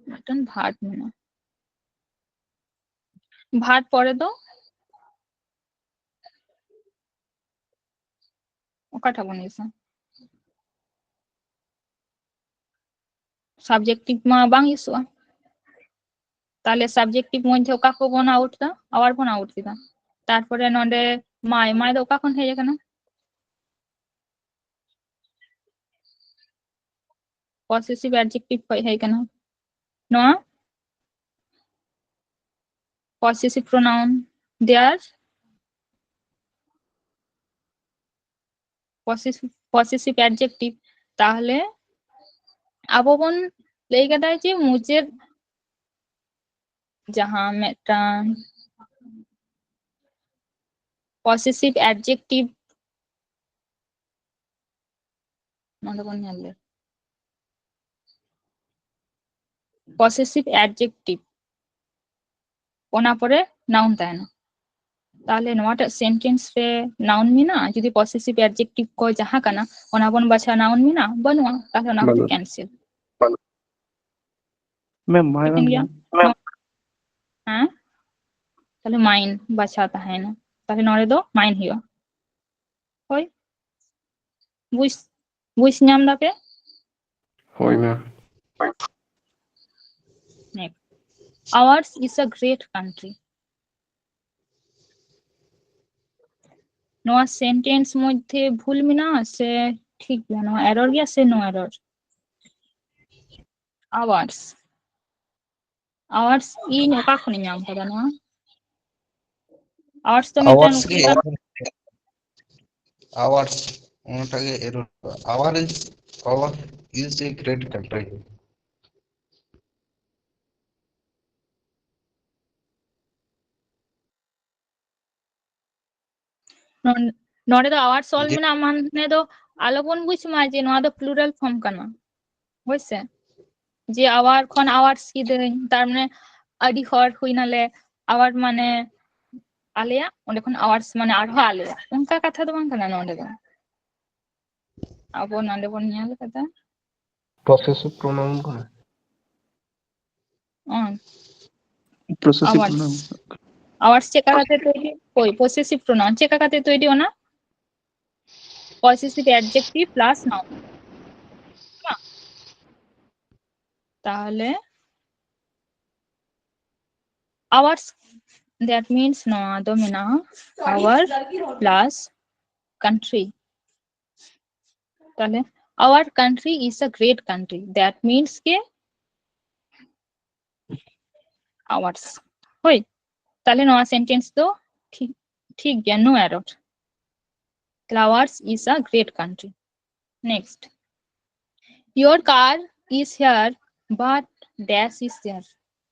ᱢᱤᱫᱴᱮᱱ verb ᱢᱮᱱᱟᱜᱼᱟ᱾ Verb ᱯᱚᱨᱮ ᱫᱚ ᱚᱠᱟᱴᱟᱜ ᱵᱚᱱ ᱤᱭᱩᱡᱟ? Subjective ᱢᱟ ᱵᱟᱝ ᱤᱭᱩᱡᱚᱜᱼᱟ᱾ ᱛᱟᱦᱞᱮ subjective ᱢᱚᱫᱽᱫᱷᱮ ᱚᱠᱟ ᱠᱚᱵᱚᱱ out ᱫᱟ? Our ᱵᱚᱱ out ᱠᱮᱫᱟ᱾ ᱛᱟᱨᱯᱚᱨᱮ ᱱᱚᱰᱮ my, my ᱫᱚ ᱚᱠᱟ ᱠᱷᱚᱱ ᱦᱮᱡ ᱟᱠᱟᱱᱟ? Possessive adjective ᱠᱷᱚᱱ ᱦᱮᱡ ᱟᱠᱟᱱᱟ᱾ ᱱᱚᱣᱟ possessive pronoun, their possessive, possessive adjective. ᱛᱟᱦᱞᱮ ᱟᱵᱚ ᱵᱚᱱ ᱞᱟᱹᱭ ᱠᱟᱫᱟ ᱡᱮ ᱢᱩᱪᱟᱹᱫ ᱡᱟᱦᱟᱸ ᱢᱤᱫᱴᱟᱝ possessive adjective, ᱱᱚᱰᱮ ᱵᱚᱱ ᱧᱮᱞ ᱞᱮ, possessive adjective, ᱚᱱᱟ ᱯᱚᱨᱮ noun ᱛᱟᱦᱮᱱᱟ᱾ ᱛᱟᱦᱞᱮ ᱱᱚᱣᱟᱴᱟᱜ sentence ᱨᱮ noun ᱢᱮᱱᱟᱜᱼᱟ? ᱡᱩᱫᱤ possessive adjective ᱠᱚ ᱡᱟᱦᱟᱸ ᱠᱟᱱᱟ, ᱚᱱᱟ ᱵᱚᱱ ᱵᱟᱪᱷᱟᱣᱟ, noun ᱢᱮᱱᱟᱜᱼᱟ? ᱵᱟᱹᱱᱩᱜᱼᱟ, ᱛᱟᱦᱞᱮ ᱚᱱᱟ ᱠᱚ ᱵᱟᱹᱱᱩᱜ᱾ Cancel᱾ ᱢᱮᱢ, ᱢᱟᱭ ᱴᱷᱤᱠᱟᱹᱱ ᱵᱟᱝ ᱜᱮᱭᱟ? ᱠᱟᱱᱟ᱾ ᱦᱮᱸ, ᱛᱟᱦᱞᱮ mine ᱵᱟᱪᱷᱟᱣ ᱛᱟᱦᱮᱸᱭᱮᱱᱟ᱾ ᱛᱟᱦᱞᱮ ᱱᱚᱰᱮ ᱫᱚ mine ᱦᱩᱭᱩᱜᱼᱟ᱾ ᱦᱳᱭ, ᱵᱩᱡᱽ, ᱵᱩᱡᱽ ᱧᱟᱢ ᱫᱟᱯᱮ? ᱦᱳᱭ ᱢᱮᱢ᱾ Next. Ours is a great country. ᱱᱚᱣᱟ sentence ᱢᱚᱫᱽᱫᱷᱮ ᱵᱷᱩᱞ ᱢᱮᱱᱟᱜᱼᱟ ᱥᱮ ᱴᱷᱤᱠ ᱜᱮᱭᱟ? ᱱᱚᱣᱟ error ᱜᱮᱭᱟ ᱥᱮ no error? Ours. Ours ᱤᱧ ᱚᱠᱟ ᱠᱷᱚᱱᱤᱧ ᱧᱟᱢ ᱠᱟᱫᱟ ᱱᱚᱣᱟ? Ours ᱫᱚ ᱢᱤᱫᱴᱟᱝ ours ᱜᱮ ᱩᱠᱤᱞ error, ours ᱚᱱᱟᱴᱟᱜ ᱜᱮ error᱾ Our is, our is a great country. ᱱᱚᱰ-, ᱱᱚᱰᱮ ᱫᱚ ours all ᱡᱮ ᱢᱮᱱᱟᱜᱼᱟ, ᱢᱟᱱᱮ ᱫᱚ ᱟᱞᱚᱵᱚᱱ ᱵᱩᱡᱽ ᱢᱟ ᱡᱮ ᱱᱚᱣᱟ ᱫᱚ plural form ᱠᱟᱱᱟ, ᱦᱳᱭᱥᱮ? ᱡᱮ our ᱠᱷᱚᱱ ours ᱠᱤᱫᱟᱹᱧ, ᱛᱟᱨ ᱢᱟᱱᱮ ᱟᱹᱰᱤ ᱦᱚᱲ ᱦᱩᱭᱱᱟᱞᱮ, our ᱢᱟᱱᱮ ᱟᱞᱮᱭᱟᱜ, ᱚᱸᱰᱮ ᱠᱷᱚᱱ ours ᱢᱟᱱᱮ ᱟᱨᱦᱚᱸ ᱟᱞᱮᱭᱟᱜ, ᱚᱱᱠᱟ ᱠᱟᱛᱷᱟ ᱫᱚ ᱵᱟᱝ ᱠᱟᱱᱟ ᱱᱚᱰᱮ ᱫᱚ᱾ ᱟᱵᱚ ᱱᱚᱰᱮ ᱵᱚᱱ ᱧᱮᱞ ᱠᱟᱫᱟ possessive pronoun ᱠᱟᱱᱟ᱾ ᱚ᱾ Possessive ours pronoun. Ours ᱪᱮᱫ ᱠᱟ ᱠᱟᱛᱮ ᱛᱚᱭᱨᱤ? ᱦᱳᱭ, possessive pronoun᱾ ᱪᱮᱫ ᱠᱟ ᱠᱟᱛᱮ ᱛᱚᱭᱨᱤ ᱚᱱᱟ? Possessive adjective plus noun. ᱵᱟᱝ? ᱛᱟᱦᱞᱮ ours That means ᱱᱚᱣᱟ ᱫᱚ ᱢᱮᱱᱟᱜᱼᱟ our plus country. ᱛᱟᱦᱞᱮ our country is a great country. That means ᱠᱤ ours. ᱦᱳᱭ, ᱛᱟᱦᱞᱮ ᱱᱚᱣᱟ sentence ᱫᱚ ᱴᱷᱤᱠ, ᱴᱷᱤᱠ ᱜᱮᱭᱟ, no error. ᱛᱟᱦᱞᱮ ours is a great country. Next, your car is here but dash is there.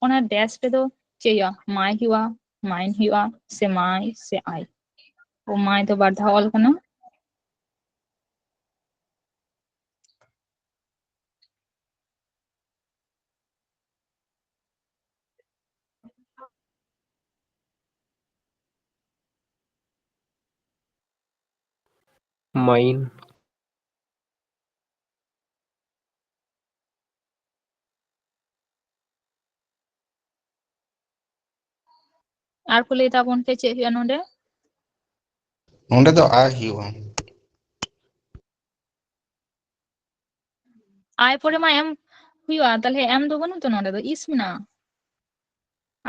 ᱚᱱᱟ dash ᱨᱮᱫᱚ ᱪᱮᱫ ᱦᱩᱭᱩᱜᱼᱟ? My ᱦᱩᱭᱩᱜᱼᱟ, mine ᱦᱩᱭᱩᱜᱼᱟ, ᱥᱮ my ᱥᱮ I? ᱳ, my ᱫᱚ ᱵᱟᱨ ᱫᱷᱟᱣ ᱚᱞ ᱠᱟᱱᱟ. Mine. ᱟᱨ ᱠᱚ ᱞᱟᱹᱭ ᱛᱟᱵᱚᱱ ᱯᱮ, ᱪᱮᱫ ᱦᱩᱭᱩᱜᱼᱟ ᱱᱚᱰᱮ? ᱱᱚᱰᱮ ᱫᱚ I ᱦᱩᱭᱩᱜᱼᱟ. I ᱯᱚᱨᱮ ᱢᱟ am ᱦᱩᱭᱩᱜᱼᱟ, ᱛᱟᱦᱞᱮ am ᱫᱚ ᱵᱟᱹᱱᱩᱜ ᱛᱚ, ᱱᱚᱰᱮ ᱫᱚ is ᱢᱮᱱᱟᱜᱼᱟ.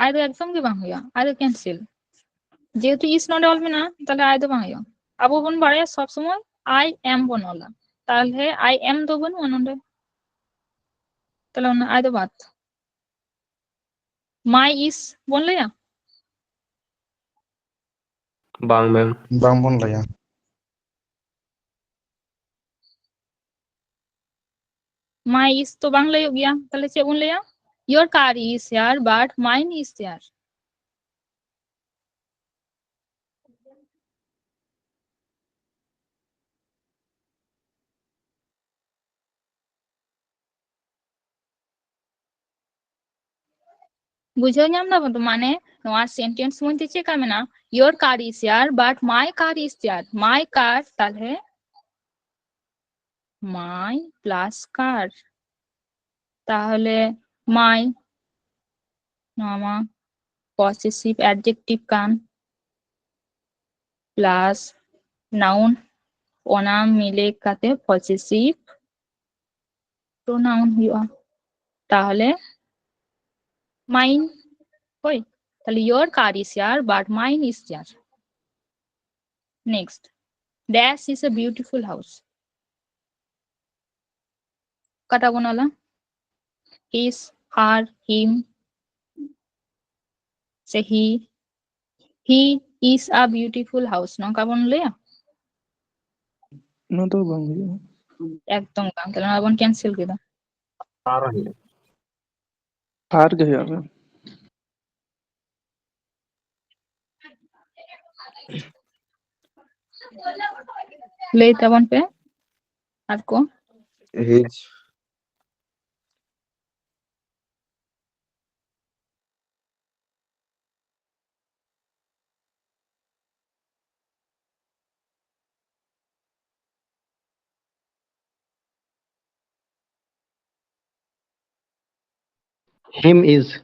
I ᱫᱚ ᱮᱠᱫᱚᱢ ᱜᱮ ᱵᱟᱝ ᱦᱩᱭᱩᱜᱼᱟ, I ᱫᱚ cancel. ᱡᱮᱦᱮᱛᱩ is ᱱᱚᱰᱮ ᱚᱞ ᱢᱮᱱᱟᱜᱼᱟ, ᱛᱟᱦᱞᱮ I ᱫᱚ ᱵᱟᱝ ᱦᱩᱭᱩᱜᱼᱟ. ᱟᱵᱚ ᱵᱚᱱ ᱵᱟᱲᱟᱭᱟ ᱥᱚᱵ ᱥᱚᱢᱚᱭ I am ᱵᱚᱱ ᱚᱞᱟ, ᱛᱟᱦᱞᱮ I am ᱫᱚ ᱵᱟᱹᱱᱩᱜᱼᱟ ᱱᱚᱰᱮ, ᱛᱟᱦᱞᱮ ᱚᱱᱟ I ᱫᱚ ᱵᱟᱫ. My is ᱵᱚᱱ ᱞᱟᱹᱭᱟ? ᱵᱟᱝ ᱢᱮᱢ᱾ ᱵᱟᱝ ᱵᱚᱱ ᱞᱟᱹᱭᱟ᱾ My is ᱛᱚ ᱵᱟᱝ ᱞᱟᱹᱭᱚᱜ ᱜᱮᱭᱟ, ᱛᱟᱦᱞᱮ ᱪᱮᱫ ᱵᱚᱱ ᱞᱟᱹᱭᱟ? Your car is here but mine is there. ᱵᱩᱡᱷᱟᱹᱣ ᱧᱟᱢ ᱫᱟᱵᱚᱱ ᱛᱚ? ᱢᱟᱱᱮ ᱱᱚᱣᱟ sentence ᱢᱚᱫᱽᱫᱷᱮ ᱪᱮᱫ ᱞᱮᱠᱟ ᱢᱮᱱᱟᱜᱼᱟ? Your car is here but my car is there. My car, ᱛᱟᱦᱞᱮ my plus car, ᱛᱟᱦᱞᱮ my, ᱱᱚᱣᱟ ᱢᱟ possessive adjective ᱠᱟᱱ, plus noun, ᱚᱱᱟ ᱢᱤᱞᱮ ᱠᱟᱛᱮ possessive pronoun ᱦᱩᱭᱩᱜᱼᱟ᱾ ᱛᱟᱦᱞᱮ mine, ᱦᱳᱭ, ᱛᱟᱦᱞᱮ your car is here but mine is there. Next, dash is a beautiful house. ᱚᱠᱟᱴᱟᱜ ᱵᱚᱱ ᱚᱞᱟ? His, her, him, ᱥᱮ he? He is a beautiful house, ᱱᱚᱝᱠᱟ ᱵᱚᱱ ᱞᱟᱹᱭᱟ? ᱚᱱᱟ ᱫᱚ ᱵᱟᱝ ᱦᱩᱭᱩᱜᱼᱟ᱾ ᱮᱠᱫᱚᱢ ᱵᱟᱝ᱾ ᱛᱟᱦᱞᱮ ᱱᱚᱣᱟ ᱵᱚᱱ cancel ᱠᱮᱫᱟ᱾ ᱟᱨ ᱜᱮ ᱦᱩᱭᱩᱜᱼᱟ᱾ ᱞᱟᱹᱭ ᱛᱟᱵᱚᱱ ᱯᱮ ᱟᱨ ᱠᱚ᱾ His. Him is.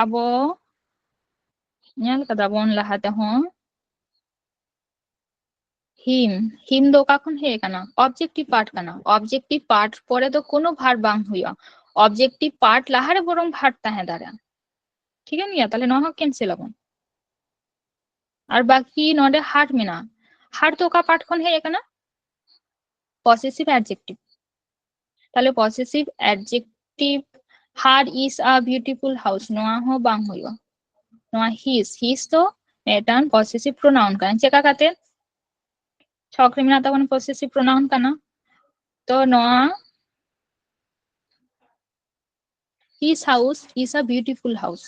ᱟᱵᱚ ᱧᱮᱞ ᱠᱟᱫᱟ ᱵᱚᱱ ᱞᱟᱦᱟ ᱛᱮᱦᱚᱸ, him, him ᱫᱚ ᱚᱠᱟ ᱠᱷᱚᱱ ᱦᱮᱡ ᱟᱠᱟᱱᱟ? Objective part ᱠᱟᱱᱟ᱾ Objective part ᱯᱚᱨᱮ ᱫᱚ ᱠᱳᱱᱳ verb ᱵᱟᱝ ᱦᱩᱭᱩᱜᱼᱟ᱾ Objective part ᱞᱟᱦᱟᱨᱮ ᱵᱚᱨᱚᱝ verb ᱛᱟᱦᱮᱸ ᱫᱟᱲᱮᱭᱟᱜᱼᱟ᱾ ᱴᱷᱤᱠᱟᱹᱱ ᱜᱮᱭᱟ? ᱛᱟᱦᱞᱮ ᱱᱚᱣᱟ ᱦᱚᱸ cancel ᱟᱵᱚᱱ᱾ ᱟᱨ ᱵᱟᱠᱤ ᱱᱚᱰᱮ her ᱢᱮᱱᱟᱜᱼᱟ᱾ Her ᱫᱚ ᱚᱠᱟ part ᱠᱷᱚᱱ ᱦᱮᱡ ᱟᱠᱟᱱᱟ? Possessive adjective᱾ ᱛᱟᱦᱞᱮ possessive adjective, her is a beautiful house, ᱱᱚᱣᱟ ᱦᱚᱸ ᱵᱟᱝ ᱦᱩᱭᱩᱜᱼᱟ᱾ ᱱᱚᱣᱟ his, his ᱫᱚ ᱢᱤᱫᱴᱟᱝ possessive pronoun ᱠᱟᱱᱟ᱾ ᱪᱮᱠᱟ ᱠᱟᱛᱮ? ᱪᱷᱚᱠ ᱨᱮ ᱢᱮᱱᱟᱜ ᱛᱟᱵᱚᱱᱟ, possessive pronoun ᱠᱟᱱᱟ᱾ ᱛᱚ ᱱᱚᱣᱟ his house is a beautiful house,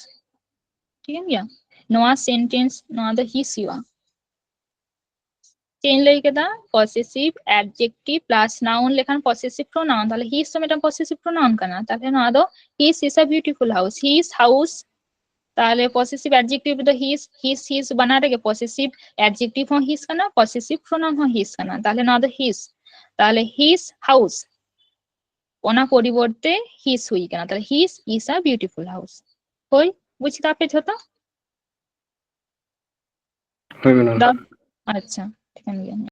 ᱴᱷᱤᱠᱟᱹᱱ ᱜᱮᱭᱟ? ᱱᱚᱣᱟ sentence, ᱱᱚᱣᱟ ᱫᱚ his ᱦᱩᱭᱩᱜᱼᱟ᱾ ᱪᱮᱫ ᱤᱧ ᱞᱟᱹᱭ ᱠᱮᱫᱟ? Possessive adjective plus noun ᱞᱮᱠᱷᱟᱱ possessive pronoun᱾ ᱛᱟᱦᱞᱮ his ᱫᱚ ᱢᱤᱫᱴᱟᱝ possessive pronoun ᱠᱟᱱᱟ᱾ ᱛᱟᱦᱞᱮ ᱱᱚᱣᱟ ᱫᱚ his is a beautiful house, his house᱾ ᱛᱟᱦᱞᱮ possessive adjective ᱨᱮᱫᱚ his, his, his ᱵᱟᱱᱟᱨ ᱨᱮᱜᱮ possessive adjective ᱦᱚᱸ his ᱠᱟᱱᱟ, possessive pronoun ᱦᱚᱸ his ᱠᱟᱱᱟ᱾ ᱛᱟᱦᱞᱮ ᱱᱚᱣᱟ ᱫᱚ his᱾ ᱛᱟᱦᱞᱮ his house, ᱚᱱᱟ ᱯᱚᱨᱤᱵᱚᱨᱛᱮ his ᱦᱩᱭ ᱠᱟᱱᱟ᱾ ᱛᱟᱦᱞᱮ his is a beautiful house᱾ ᱦᱳᱭ, ᱵᱩᱡ ᱠᱮᱫᱟ ᱯᱮ ᱡᱷᱚᱛᱚ? ᱦᱳᱭ ᱢᱮᱰᱟᱢ᱾ ᱫᱟ-, ᱟᱪᱪᱷᱟ, ᱴᱷᱤᱠᱟᱹᱱ ᱜᱮᱭᱟ᱾